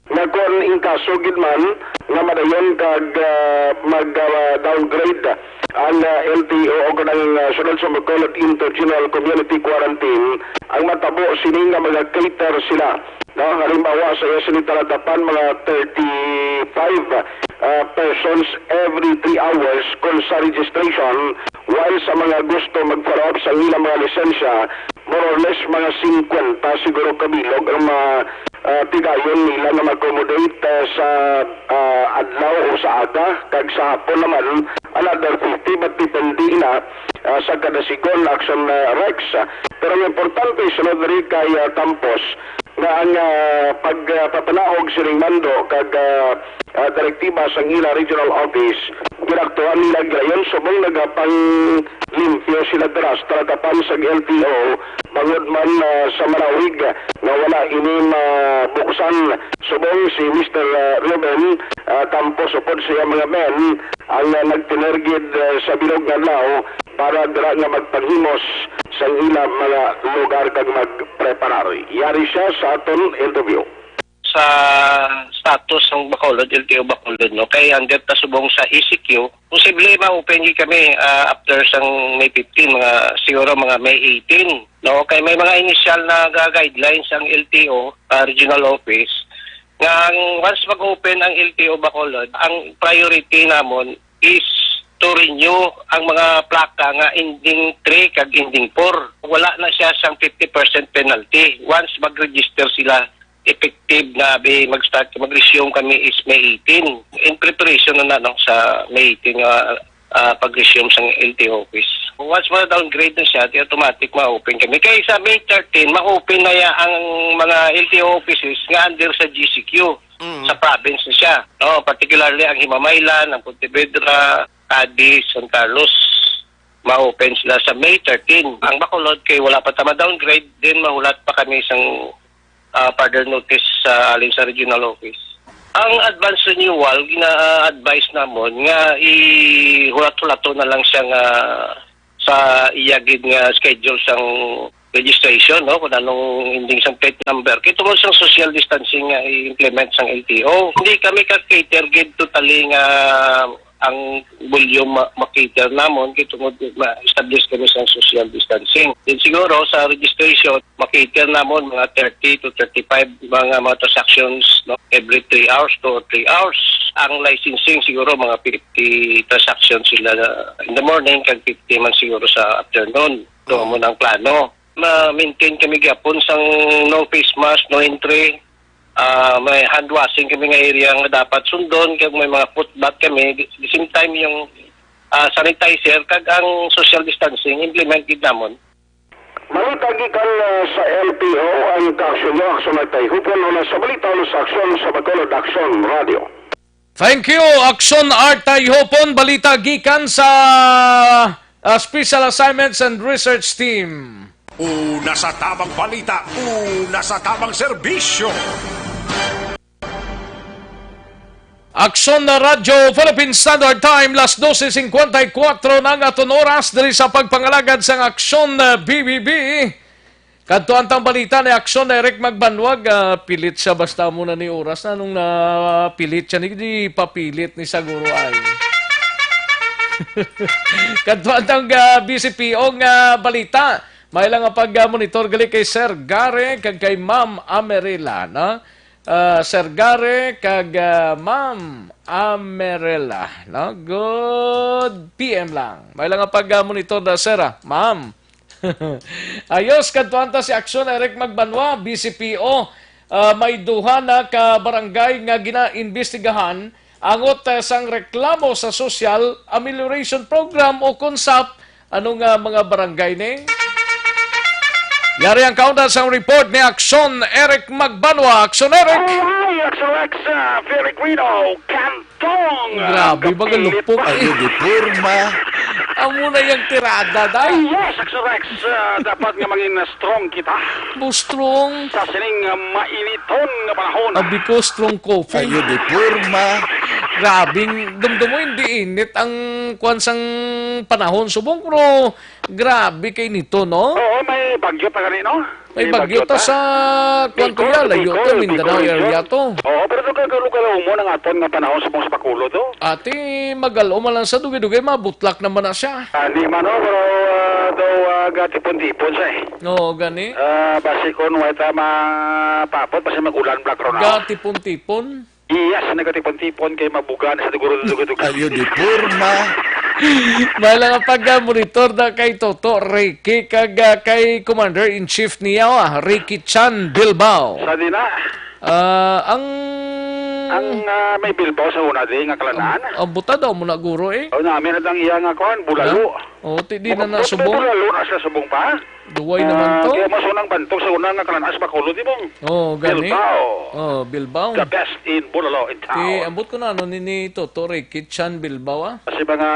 nga kon in kaso gid man nga madayon kag, ah, mag, ah, downgrade ang, ah, L T O o kon ang, ah, siyudad sa Bacolod into general community quarantine, ang matabo sini nga mga cater sila. No, halimbawa, sa iya sini talatapan, mga thirty-five, ah, persons every three hours kung sa registration, while sa mga gusto mag-follow up sa ilang mga lisensya, more or less mga fifty siguro kabilog ang mga, ah, tigayon nila nga mag-accommodate, ah, sa, ah, adlaw o sa aga, kag sa hapon naman, another fifty, but depende na, ah, sa kada sigon action, ah, Rex. Pero ang importante, sunod diri kay, ah, Campos, nga ang, ah, pag, ah, papanaog sining mando kag, ah, ah, direktiba sang ila regional office, ginaktuhan nila gilayon subong nagapanglimpyo sila dira sa talatapan sang L T O, bangod man, ah, sa manawig nga wala ini mabuksan. Subong si Mister, ah, Ruben, ah, Campos upod sa iya mga men ang, ah, nagtener gid, ah, sa bilog nga adlaw para dira nga magpanghimos sang ila mga lugar kag magpreparar. Yari siya sa aton interview. Sa status sang Bacolod, L T O Bacolod, no, kay under ta subong sa E C Q, posible ma-open gid kami, ah, after sang May fifteen, mga, siguro mga May eighteen, no, kay may mga initial na ga-, guidelines ang L T O, ah, regional office, nga ang once mag-open ang L T O Bacolod, ang priority namon is to renew ang mga plaka nga ending three kag ending four. Wala na siya sang fifty percent penalty once mag-register sila, effective na abi mag-start, mag-resume kami is May eighteen. In preparation na, na, no, sa May eighteen nga, ah, pag-resume sang L T O office. Once ma-downgrade na siya, di automatic ma-open kami. Kay sa May thirteen, ma-open na ya ang mga L T O offices nga under sa G C Q, Mm. sa province na siya. No, particularly ang Himamaylan, ang Pontevedra, Cadiz, San Carlos, ma-open sila sa May thirteen. Ang Bacolod, kay wala pa ta ma-downgrade, then mahulat pa kami sang, ah, further notice sa, alin sa regional office. Ang advance renewal, gina-advise namon nga ihulat-hulato na lang siya nga sa iya gid nga schedule sang registration, no, kung anong ending sang plate number. Kay tungod sang social distancing nga i-implement sang L T O, hindi kami ka-cater gid totally nga ang volume ma-, ma-cater namon, kay tungod ma-establish kami sang social distancing. Then siguro sa registration, ma-cater namon mga thirty to thirty-five mga, mga transactions, no, every three hours to three hours. Ang licensing siguro mga fifty transactions sila in the morning, kag fifty man siguro sa afternoon. Doon mo ang plano. Ma-maintain kami gyapon sang no face mask, no entry. Ah, may hand washing kami nga area nga dapat sundon, kag may mga foot bath kami. Di-, the same time, yung, ah, sanitizer, kag ang social distancing, implement gid namon. Balita gikan, ah, sa L T O, ang kaaksyon nyo, Aksyon Artay Hupon, una sa balita, una sa aksyon sa Bacolod Aksyon Radio. Thank you, Aksyon Artay Hupon. Balita gikan sa, ah, Special Assignments and Research Team. Una sa tamang balita, una sa tamang serbisyo. Aksyon na Radyo Philippine Standard Time, las doce cincuenta y cuatro na ang aton oras diri sa pagpangalagad sang Aksyon, ah, B B B. Kadto antang balita ni Aksyon Eric Magbanwag, ah, pilit siya basta mo na ni oras na nung napilit siya ni, di papilit ni Saguro ay. Kadto antang, ah, B C P O nga balita, may lang nga pag-monitor gali kay Sir Gary kag kay Ma'am Amerila, no? Ah, Sir Gary kag, ah, Ma'am Amerela, no? Good P M lang. May lang nga pag-monitor na, sir, ah. Ma'am. Ayos, kadtuan ta si Aksyon Eric Magbanwa, B C P O. Ah, may duha na ka barangay nga ginaimbestigahan angot, ah, sang reklamo sa Social Amelioration Program o kon sap. Ano nga mga barangay ni? Yari ang kaunta sang report ni Akson Eric Magbanwa. Akson Eric! Alright, Akson Rex, ah, Felix Rino, Cantong, ah, Grabe, kapilit bagalupok, pa. eh. Ayo, di porma. Amo na yung tirada, day. Yes, Akson Rex, ah, dapat nga mangin na strong kita. Mo strong. Sa sining, ah, mainiton nga panahon. Abi ko, strong coffee. Ayo, di porma. Grabing dumdumo, hindi init ang kwan sang panahon. Subong, pero grabe kay nito, no? Oo, may bagyo ta gani, no? May May bagyo bagyo ta ta. sa, kwan to Bicol, ya, layo to, Bicol, Mindanao Bicol area region. to. Oo, pero dugay ka lugar mo nang aton nga panahon sa mga bakulo to. Ati, magal-o man lang sa dugay-dugay, mabutlak naman na siya. Ah, di man, no? Pero, ah, daw, ah, gatipon-tipon siya, eh. Oo, gani. Ah, basi kung wala ta mapapot, basi mag-ulan, Black Ronald. Gatipon-tipon? Yes, nagatipon-tipon kay mabuga na sa dugay-dugay. Ayo, di porma. May lang ang pag-monitor na kay Toto Ricky kag, ah, kay Commander-in-Chief niya, ah, Ricky Chan Bilbao. Sa di na? Ah, ang Ang, ah, may Bilbao sa una di nga kalanaan. Ang, ang buta daw mo na, guro, eh. O, namin na ang iya nga kuan, bulalo. Ha? O, ti, di na Bu-, na bu-, subong. Bulalo na sa subong pa. Duway naman Ah, to. Kaya mas unang bantog sa una nga kalanaan sa Bacolod, di bang? Oh, gani. Bilbao. Oh, Bilbao. The best in Bulalo in town. Ti, ambot ko na, ano, ni, ni Toto Ricky Chan Bilbao, ah. Kasi mga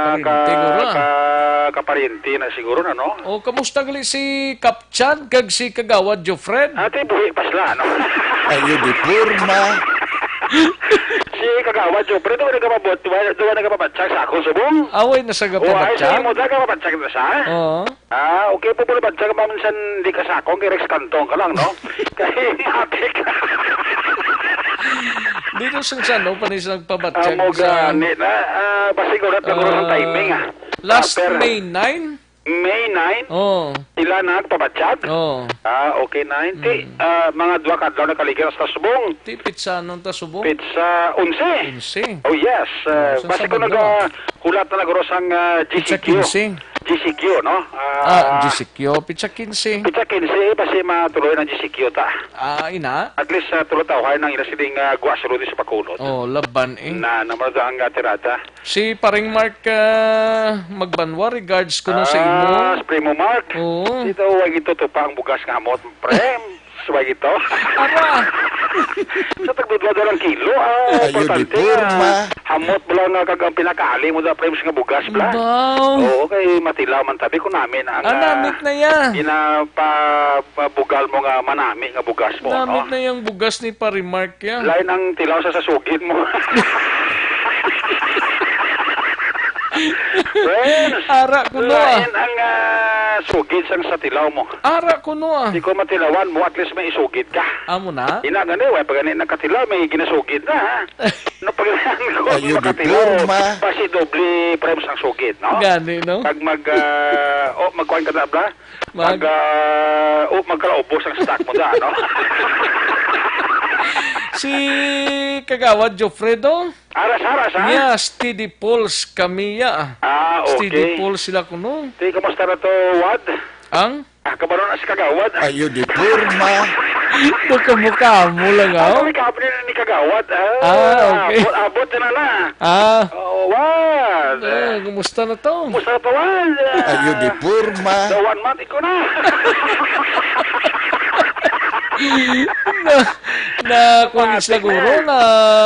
Pariente, ka-, guro, ah. ka-, kaparyente na siguro na, no? Oh, kamusta gali si Kap Chan kag si Kagawad Jofred? Ate, buhi pa sila, no? Ayo, di porma. Si Kagawad Jofred, doon nagkapabot, doon nagkapabatsak sa akong subong. Away na sa Oh, ay, sa kapabatsak? imo, da, kapabatsak na siya? Oo. Ah, okay po, pero batsak, maminsan di ka sa akong, kay Rex Cantong ka lang, no? Kay matik. Dito sa, sa, no, pa ni sa nagpabatsak Amo sa gani na, ah, basig ulat na guro ng Ah, timing, ah. last Proper. May nine? May nine? Oh. Sila nagpabatsyag? Oh. Ah, okay, nine. Ti, Mm. ah, mga duha ka adlaw nakaligid sa subong. Ti, pitsa anong ta subong? Pitsa onse. Onse. Oh, yes. Ah, Oh, sa basi ko Sabado, ah. nagahulat na naguro sang, ah, Pitsa G C Q. quince. G C Q, no? Ah, Ah, G C Q. Pitsa quince. Pitsa quince, eh, basi matuloy ng G C Q ta. Ah, ina? At least, ah, tulo tawhay nang ila siling, ah, guwa sa Rudy sa Bacolod. Oh, laban, eh. Na, namaro ang, ah, tirada. Si Paring Mark, ah, Magbanwa, regards kuno sa imo. Ah, si Primo Mark. Oo. Dito, wag ito tupa ang bugas nga hamot, pre. Wag ito. Ara. Sa tagdudwa daw ng kilo, ah, Ayo, di importante porma. nga hamot mo lang nga kag ang pinakaali mo da, pre, nga bugas, bla. Baw. Oo, kay matilaw man tabi kung namin ang, Ah, ah, namit na ya. ginapa-, pabugal mo nga manami nga bugas mo, Namit no? na yung bugas ni Paring Mark, ya. Lain ang tilaw sa, sa sugid mo. Friends, Ara kuno, ah. lain ang, ah, sugid sang sa tilaw mo. Ara kuno, ah. Di ko matilawan mo, at least may isugid ka. Amo na? Ina gani, way pa gani nakatilaw, may ginasugid na, ha? No, pag ko Ayo, di makatilaw, porma. Basi doble frames ang sugid, no? Gani, no? Pag mag, ah, oh, magkuhan ka na, bla? Mag- Mag, ah, oh, magkalaubos ang stock mo da, no? Si Kagawad Jofredo? Aras, aras, ha? Niya, steady pulse kami, ya. Ah, Steady okay. pulse sila kuno. Ti, kamusta na to, Wad? Ang? Ah, kabalo na si Kagawad. Ayo, di porma. Baka mukha mo lang, Ano ah. may kaabli na ni Kagawad? Ah, Ah, okay. abot, abot na na. Ah. Oh, Wad. Ah, kumusta na to? Kumusta na to, Wad? Ayo, di porma. The one month ko na. Na, na, kuwan Pati sila guro na.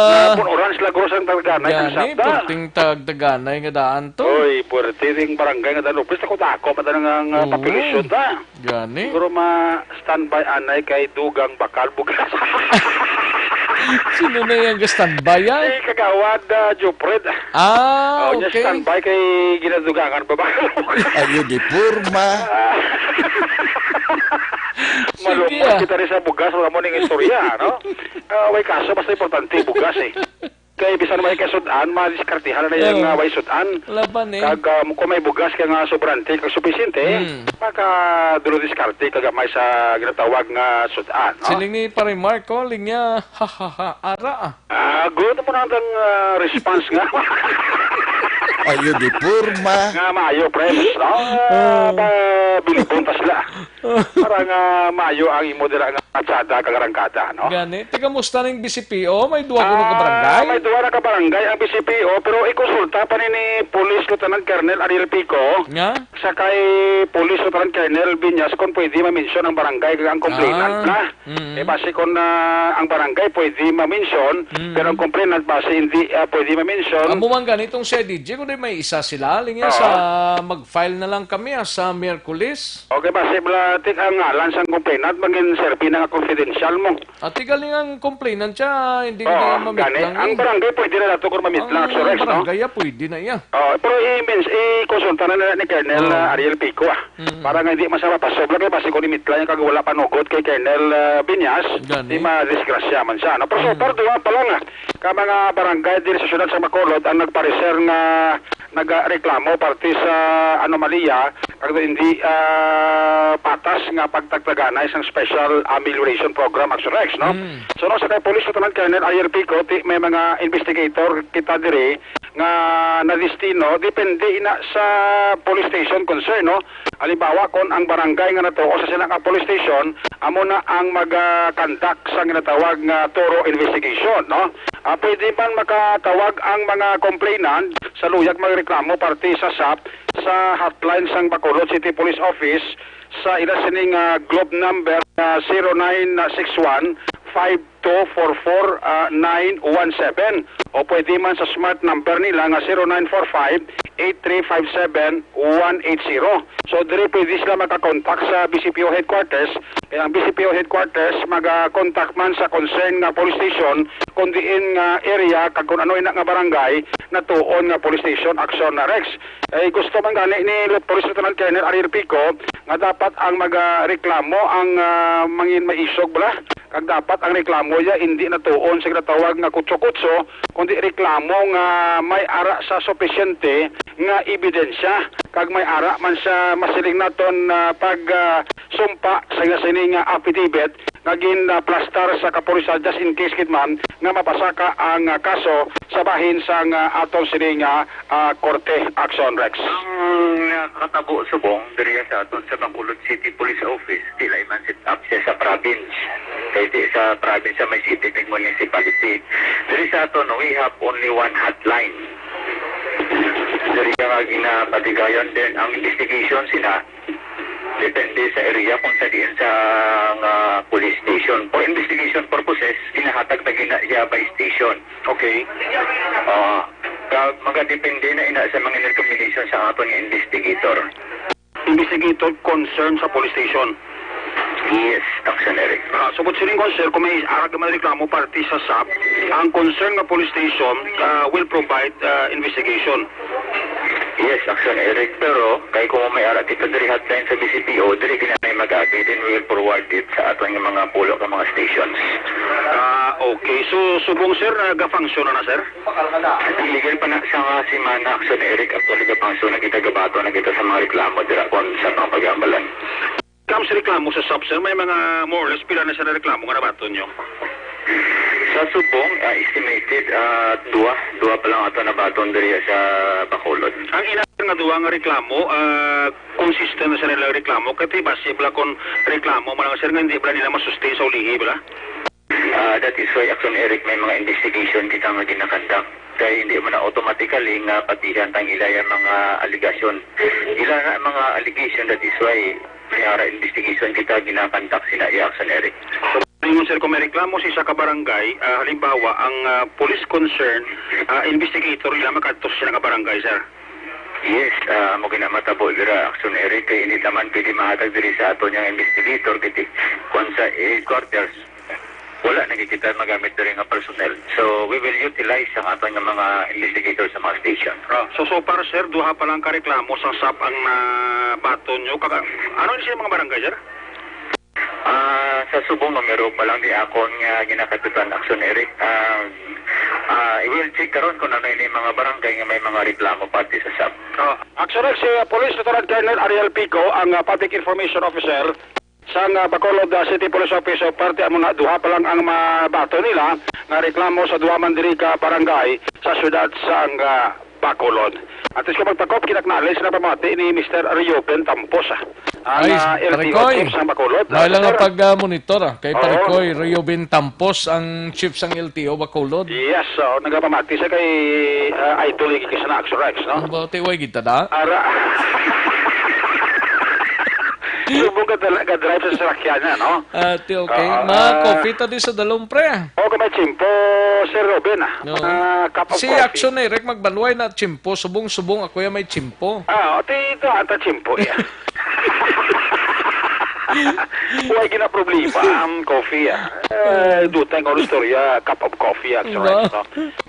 Na punuran sila guro sa Tagdanay, Gani, Kansata. Purting Tagdanay nga daan to. Oy, purti ring barangay nga daan. Upis, takot ako, mata nga, nga Oo. Population ta. Gani. Siguro ma-standby anay kay dugang bakal bugas. Sino na yung standby, ah? Si Kagawad, ah, Jupred. Ah, Oh, niya okay. standby kay ginadugangan pa ba? Ayo, di porma. Sige, Malungkot ah. kita rin sa bugas, wala mo ning istorya, no? Ah, way kaso, basta importante bugas, eh. Kay bisan may kasud-an, madiskartihan na yung, Oo. ah, way sud-an. Laban, eh. Kag, ah, kung may bugas ka nga sobrante, kag supisinte, Hmm. makadulo diskarte, kag may sa ginatawag nga sud-an, no? Siling ni Pare Mark, oh, linya, ha, ha, ha, ara, ah. Ah, good mo na ang, ah, response nga. Ayo, di porma. Nga maayo, friends, no? Ah, Oh. pa, bilibon ta sila. Para nga maayo ang imo dira nga kalsada kag arangkada, no? Gani, ti kamusta ning B C P O? May duha kuno ka barangay? Ah, may duha na ka barangay ang B C P O, pero ikonsulta pa ni, ni Police Lieutenant Colonel Ariel Pico, nga? Sa kay Police Lieutenant Colonel Viñas kung pwede ma-mention ang barangay kag ang complainant Ah, na. mm. Eh, basi kung, ah, ang barangay pwede ma-mention, Mm. pero ang complainant basi hindi, ah, pwede ma-mention. Amo man gani tong C I D G, kundi may isa sila. Lingi Oo. sa mag-file na lang kami, ah, sa Miyerkules. Okay, basi bala, tik ang ngalan sang complainant, mangin serbi na nga confidential mo. Ati galing ang complainant siya, hindi Oo, na mamitlang gani. Ang eh. barangay pwede na nato kung mamitlang, Ang Sir Rex, no? barangay, ah, pwede na iya. Oo, pero i-, means, i-consulta na na ni Colonel, Oo. ah, Ariel Pico, ah. Mm. Para nga hindi man siya mapasob lagi, basi kung imitla niya kag wala panugot kay Colonel, ah, Viñas, Gani. di madisgrasya man siya, no? Pero so Mm. far, duha pa lang, ah, ka mga barangay diri sa siyudad sa Bacolod ang nagpareser nga nagareklamo parte sa anomalya kag hindi, ah, patas nga pagtagtaganay sang special amelioration program, Action Rex, no? Mm. So, no, sa kay Police Lieutenant Colonel Ariel Pico, ti-, may mga investigator kita diri nga nadestino, depende ina sa police station concern, no? Halimbawa, kung ang barangay nga natuo sa sila nga police station, amo na ang mag-conduct sa ginatawag nga thorough investigation, no? Ah, pwede man makatawag ang mga complainant sa luyag magreklamo parte sa sap sa hotline sang Bacolod City Police Office sa ila sining, ah, Globe number nga zero nine six one five two four four, ah, nine one seven, o pwede man sa smart number nila nga zero nine four five eight three five seven one eight zero. So, diri pwede sila makakontak sa B C P O headquarters. Kaya ang B C P O headquarters maga-contact man sa concern nga police station kung diin nga area kag kung ano ina nga barangay natuon nga police station, Action Rex. Eh, gusto man gani ni Lut-, Police Lieutenant Colonel Ariel Pico nga dapat ang magareklamo ang, ah, mangin maisog bala. Kag dapat ang reklamo ya hindi natuon sa ginatawag nga kutso-kutso, kundi reklamo nga may ara sa supisyente nga ebidensya, kag may ara man sa masiling naton, ah, pag, ah, sumpa sa ila sini nga affidavit nga gin, ah, plastar sa kapulisan, just in case gid man nga mapasaka ang, ah, kaso sa bahin sang, ah, aton sini nga, ah, korte, Action Rex. Ang nakatabo subong diri sa aton sa Bacolod City Police Office, tila man set up siya sa province. Kay di sa province sa may city kag municipality. Diri sa aton, we have only one hotline. Diri nga ginapatigayon din ang investigation sina depende sa area kung sa diin sa nga police station. For investigation purposes, ginahatag na gina siya by station. Okay. Ah, kag magadepende na ina sa mga recommendation sa aton nga investigator. Investigator concern sa police station. Yes, Action Eric. Ah, subot sining concern, kung may arag man reklamo parte sa sap, ang concern nga police station, ah, will provide, ah, investigation. Yes, Action Eric. Pero kay kung may ara kita diri hotline sa B C P O, diri ginanay mag-agi, then we will forward it sa aton nga mga pulo ka mga stations. Ah, okay. So, subong, sir, nagafunction na na, sir? Illegal pa na sa nga semana, Action Eric. Actually, gafunction na kita, gabaton na kita sa mga reklamo dira kon sa pangpag-ambalan. Comes reklamo sa sap, sir, may mga more or less pila na sila reklamo nga nabaton nyo? Sa subong, ah, estimated, ah, duha, duha pa lang ato nabaton diri sa Bacolod. Ang ina, sir, nga duha nga reklamo, ah, consistent na sila reklamo, kay ti basi bala kon reklamo man lang, sir, nga hindi bala nila masustain sa ulihi bala? Ah, that is why, Action Eric, may mga investigation kita nga ginakandak. Kay hindi man na automatically nga patihan tang ila yung mga allegation. Ila na mga allegation, that is why may ara investigation kita ginakandak sila, Action Eric. Ingon, sir, kung may reklamo sa isa ka barangay, ah, halimbawa, ang, ah, police concern, ah, investigator nila makadto sa sila ka barangay, sir? Yes, ah, amo ginamatabo dira, Action Eric, kay hindi naman pwede mahatag diri sa aton yung investigator, kiti, kung sa headquarters, wala na gid kita magamit diri nga personnel. So, we will utilize ang aton nga mga investigator sa mga station. Ah, so, so far, sir, duha pa lang ka reklamo sa sap ang nabaton nyo. Kag, ano ni sila mga barangay, sir? Ah, sa subong numero pa lang di akon nga ginakatutan, Action Eric. Ah, ah, I will check karon kung ano ini mga barangay nga may mga reklamo parte sa sap. Ah, Action Eric, si, ah, Police Lieutenant Colonel Ariel Pico, ang, ah, Public Information Officer sang, ah, Bacolod, ah, City Police Office. So, parte amo na, duha pa lang ang mabaton nila nga reklamo sa duha man diri ka barangay sa siyudad sang, ah, Bacolod. At least kung magpakop, kinaknali sila pamati ni Mister Reuben Tampos, ah. Ang, Ay, ah, L T O Parikoy. Chief sa Bacolod. May Ah, lang sir. Pag, ah, monitor, ah, kay Oo. Parikoy Reuben Tampos ang chief sang L T O Bacolod. Yes, so, nagapamati siya kay, ah, Idol Iggy Kisana, Axo Rex, no? Ang ba, tiway kita da? Ara. Subong ka dala-, ka drive sa sasakyan niya, no? Ah, ti, okay. Oo, Mga ah, coffee ta di sa dalom, pre, ah. Oo, kung may tsimpo, Sir Robin, ah. No. Mga cup of Si coffee. Action Eric magbanway na tsimpo. Subong-subong ako ya may tsimpo. Ah, o, ti, ito ata tsimpo, ya. Huwag gina problema ang coffee, ah. Eh, dutang ko istorya, cup of coffee, Action Diba? Rex, no?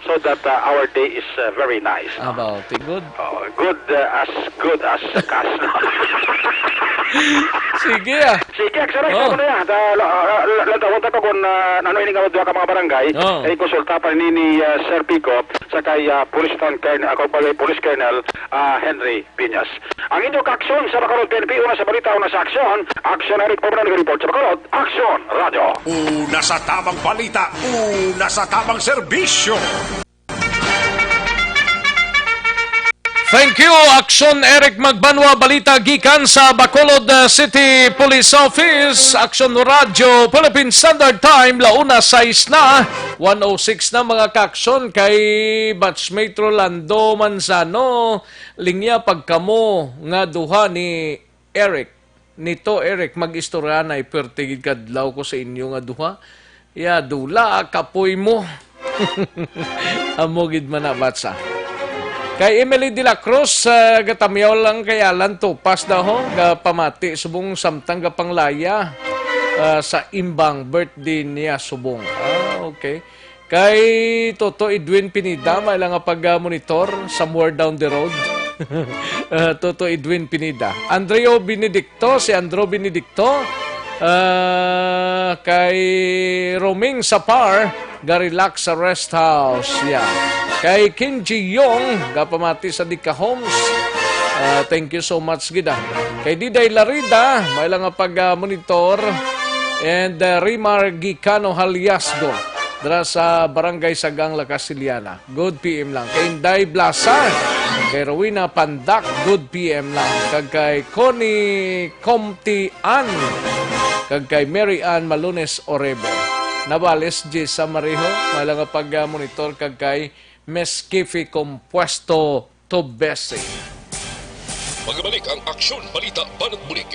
So that, uh, our day is, uh, very nice. About it, good. Oh, good, uh, as good as kas, no? Sige, ah. Sige, Action Rex, Oh. ano na yan? Da-, la-, la-, la-, lantawon ta ko kung, uh, ano ini nga duha ka mga barangay. Oh. Eh, konsulta pa ni, ni, uh, Sir Pico, sa kay, uh, Police Lieutenant Colonel, ako pa kay Police Colonel, uh, Henry Piñas. Ang inyo kaaksyon sa Bacolod, P N P, una sa balita, una sa aksyon. Action Eric Pablo, nag-report sa Bacolod. Action Radio. Una sa tamang balita, una sa tamang serbisyo. Thank you, Action Eric Magbanwa. Balita gikan sa Bacolod, uh, City Police Office. Action Radio, Philippine Standard Time, la una sais na, one oh six na, mga kaaksyon, kay batchmate Rolando Manzano. Linya pagkamo nga duha ni Eric. Nito, Eric, mag-istoryanay, perti gid kadlaw ko sa inyo nga duha. Ya, dula, kapoy mo. Amo gid man na, batsa. Kay Emily de la Cruz, ah, gatamyaw lang kay Alan Tupas daw, ho, gapamati subong samtang gapanglaya, ah, sa imbang birthday niya subong. Ah, okay. Kay Toto Edwin Pineda, may lang nga pag-monitor somewhere down the road. Ah, Toto Edwin Pineda. Andreo Benedicto, si Andro Benedicto. Ah, kay Roming Sapar, ga-relax sa rest house. Yeah. Kay Kinji Yong, gapamati sa Dika Homes. Ah, thank you so much, gid, ah. Kay Diday Larida, may lang nga pag-monitor. And, ah, Rimar Gicano Haliasgo, dira sa Barangay Sagang, La Casiliana. Good P M lang. Kay Inday Blasa, kay Rowena Pandak, good P M lang. Kag kay Connie Comtian, kag kay Mary Ann Malunes Orebo. Nabales, Jessa Mariho, may lang nga pag-monitor kag kay Miss Kifi Compuesto Tobesi. Magbalik ang Aksyon Balita Banat Bulig,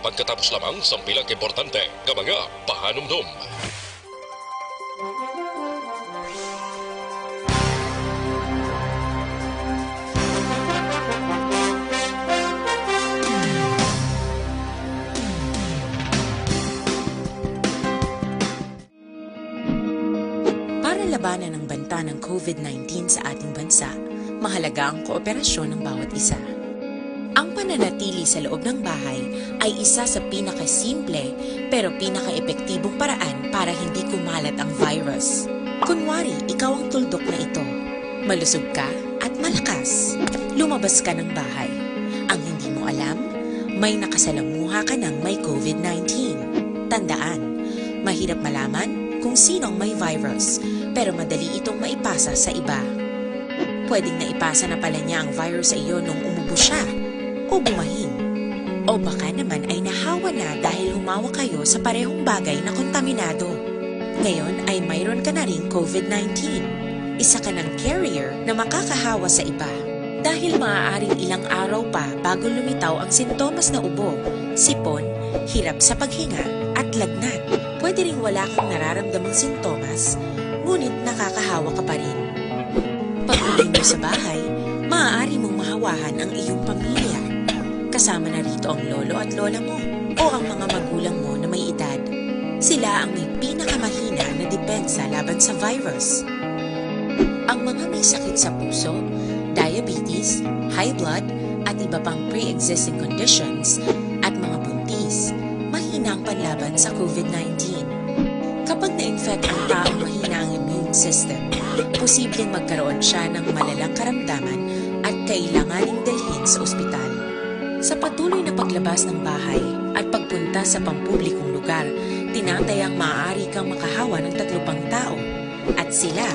pagkatapos lamang sang pila ka importante nga mga pahanumdom. Para labanan ang banta ng COVID nineteen sa ating bansa, mahalaga ang kooperasyon ng bawat isa. Ang pananatili sa loob ng bahay ay isa sa pinakasimple pero pinakaepektibong paraan para hindi kumalat ang virus. Kunwari, ikaw ang tuldok na ito. Malusog ka at malakas. Lumabas ka ng bahay. Ang hindi mo alam, may nakasalamuha ka ng may COVID nineteen. Tandaan, mahirap malaman kung sino ang may virus, pero madali itong maipasa sa iba. Pwedeng naipasa na pala niya ang virus sa iyo nung umubo siya o bumahin. O baka naman ay nahawa na dahil humawak kayo sa parehong bagay na kontaminado. Ngayon ay mayroon ka na ring COVID nineteen. Isa ka ng carrier na makakahawa sa iba. Dahil maaaring ilang araw pa bago lumitaw ang sintomas na ubo, sipon, hirap sa paghinga, at lagnat. Pwede ring wala kang nararamdamang sintomas, ngunit nakakahawa ka pa rin. Pag-uwi mo sa bahay, maaari mong mahawahan ang iyong pamilya. Kasama na rito ang lolo at lola mo o ang mga magulang mo na may edad. Sila ang may pinakamahina na depensa laban sa virus. Ang mga may sakit sa puso, diabetes, high blood, at iba pang pre-existing conditions, at mga buntis, mahina ang panlaban sa COVID nineteen. Kapag na-infect ang taong mahina ang immune system, posibleng magkaroon siya ng malalang karamdaman at kailanganing dalhin sa ospital. Sa patuloy na paglabas ng bahay at pagpunta sa pampublikong lugar, tinatayang maaari kang makahawa ng tatlo pang tao at sila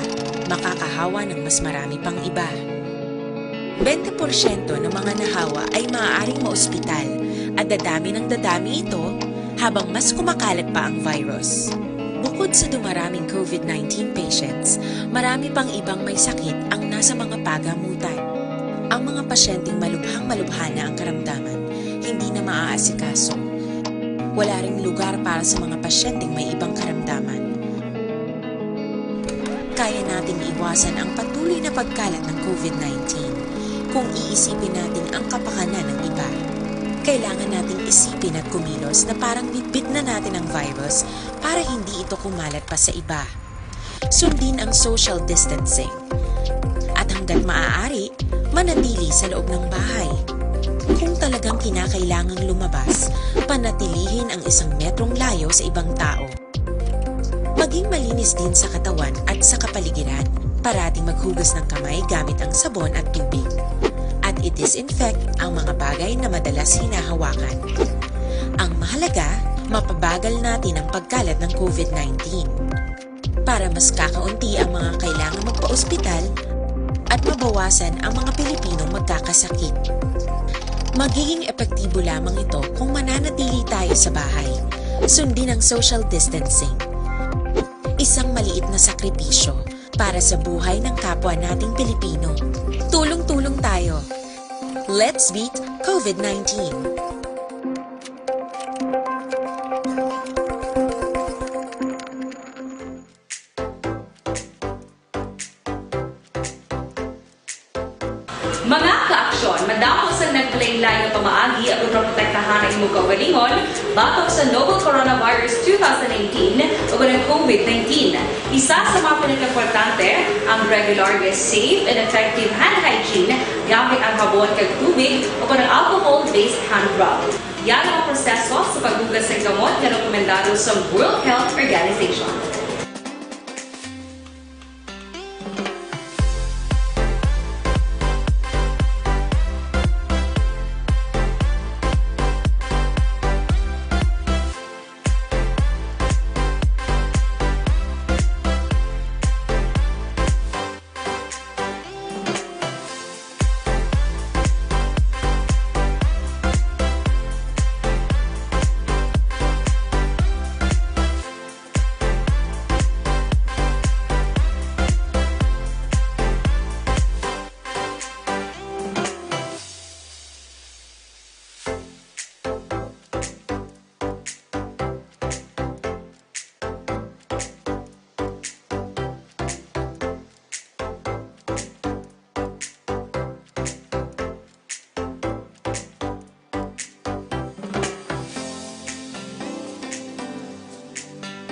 makakahawa ng mas marami pang iba. Bente porsyento ng mga nahawa ay maaaring maospital at dadami ng dadami ito habang mas kumakalat pa ang virus. Bukod sa dumaraming COVID nineteen patients, marami pang ibang may sakit ang nasa mga pagamutan. Ang mga pasyenteng malubhang-malubha na ang karamdaman, hindi na maaasikaso. Wala ring lugar para sa mga pasyenteng may ibang karamdaman. Kaya nating iwasan ang patuloy na pagkalat ng COVID nineteen kung iisipin natin ang kapakanan ng iba. Kailangan nating isipin at kumilos na parang bitbit na natin ang virus para hindi ito kumalat pa sa iba. Sundin ang social distancing. At hanggat maaari, manatili sa loob ng bahay. Kung talagang kinakailangang lumabas, panatilihin ang isang metrong layo sa ibang tao. Maging malinis din sa katawan at sa kapaligiran. Parating maghugas ng kamay gamit ang sabon at tubig. At i-disinfect ang mga bagay na madalas hinahawakan. Ang mahalaga, mapabagal natin ang pagkalat ng COVID nineteen. Para mas kakaunti ang mga kailangang magpa-ospital at mabawasan ang mga Pilipinong magkakasakit. Magiging epektibo lamang ito kung mananatili tayo sa bahay. Sundin ang social distancing. Isang maliit na sakripisyo para sa buhay ng kapwa nating Pilipino. Tulong-tulong tayo. Let's beat COVID nineteen. Mga ka-aksyon, madamo sang naglain-lain nga pamaagi aron maprotektahan ang imong kaugalingon batok sa novel coronavirus two thousand eighteen ug ang COVID nineteen. Isa sa mga pinakaimportante ang regular nga safe and effective hand hygiene gamit ang habon kag tubig o ang alcohol-based hand rub. Yari ang proseso sa paghugas sang kamot nga rekomendado sang World Health Organization.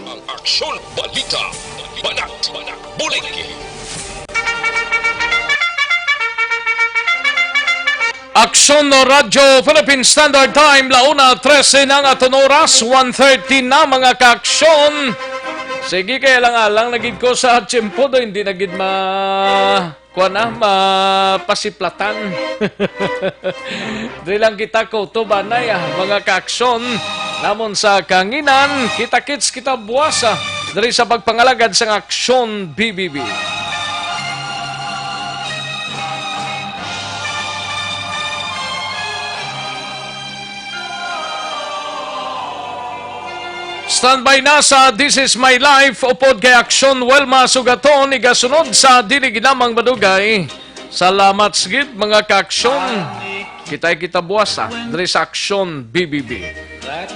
Ang Aksyon Balita, Banat, Bulig. Aksyon Radyo Philippine Standard Time, la una trese na ang aton oras, one thirty na, mga kaaksyon. Sige, kay alang-alang na gid ko sa tiyempo do, hindi na gid ma-, kuwan na, mapasiplatan. Diri lang kita kautubanay, ah, mga kaaksyon namon sa kahanginan. Kita-kits kita buwas, ah, diri sa pagpangalagad sang Aksyon B B B. Standby na sa This Is My Life upod kay Aksyon Wilma Sugaton, igasunod sa Dili Ginamang Madugay. Salamat sigid, mga kaaksyon. Kitay kita buwas, ah, diri sa Aksyon B B B.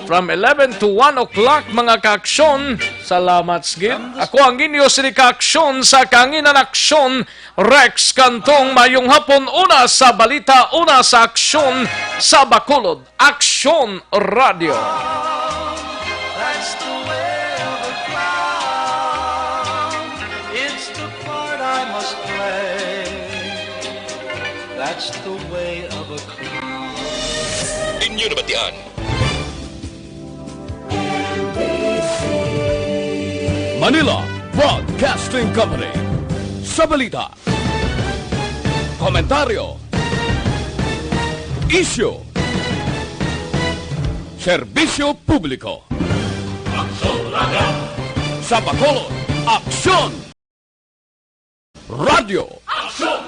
From eleven to one o'clock, mga kaaksyon. Salamat sigid. Ako ang inyo sini kaaksyon sa Kanginan Aksyon, Rex Cantong. Mayong hapon, una sa balita, una sa aksyon sa Bacolod. Aksyon Radyo. That's the way of a clown. It's the part I must play. That's the way of a clown. Inyo nabatian. Manila Broadcasting Company. Sa balita, komentaryo, isyu, serbisyo publiko. Aksyon Radyo. Sa Bacolod, Aksyon Radyo. Aksyon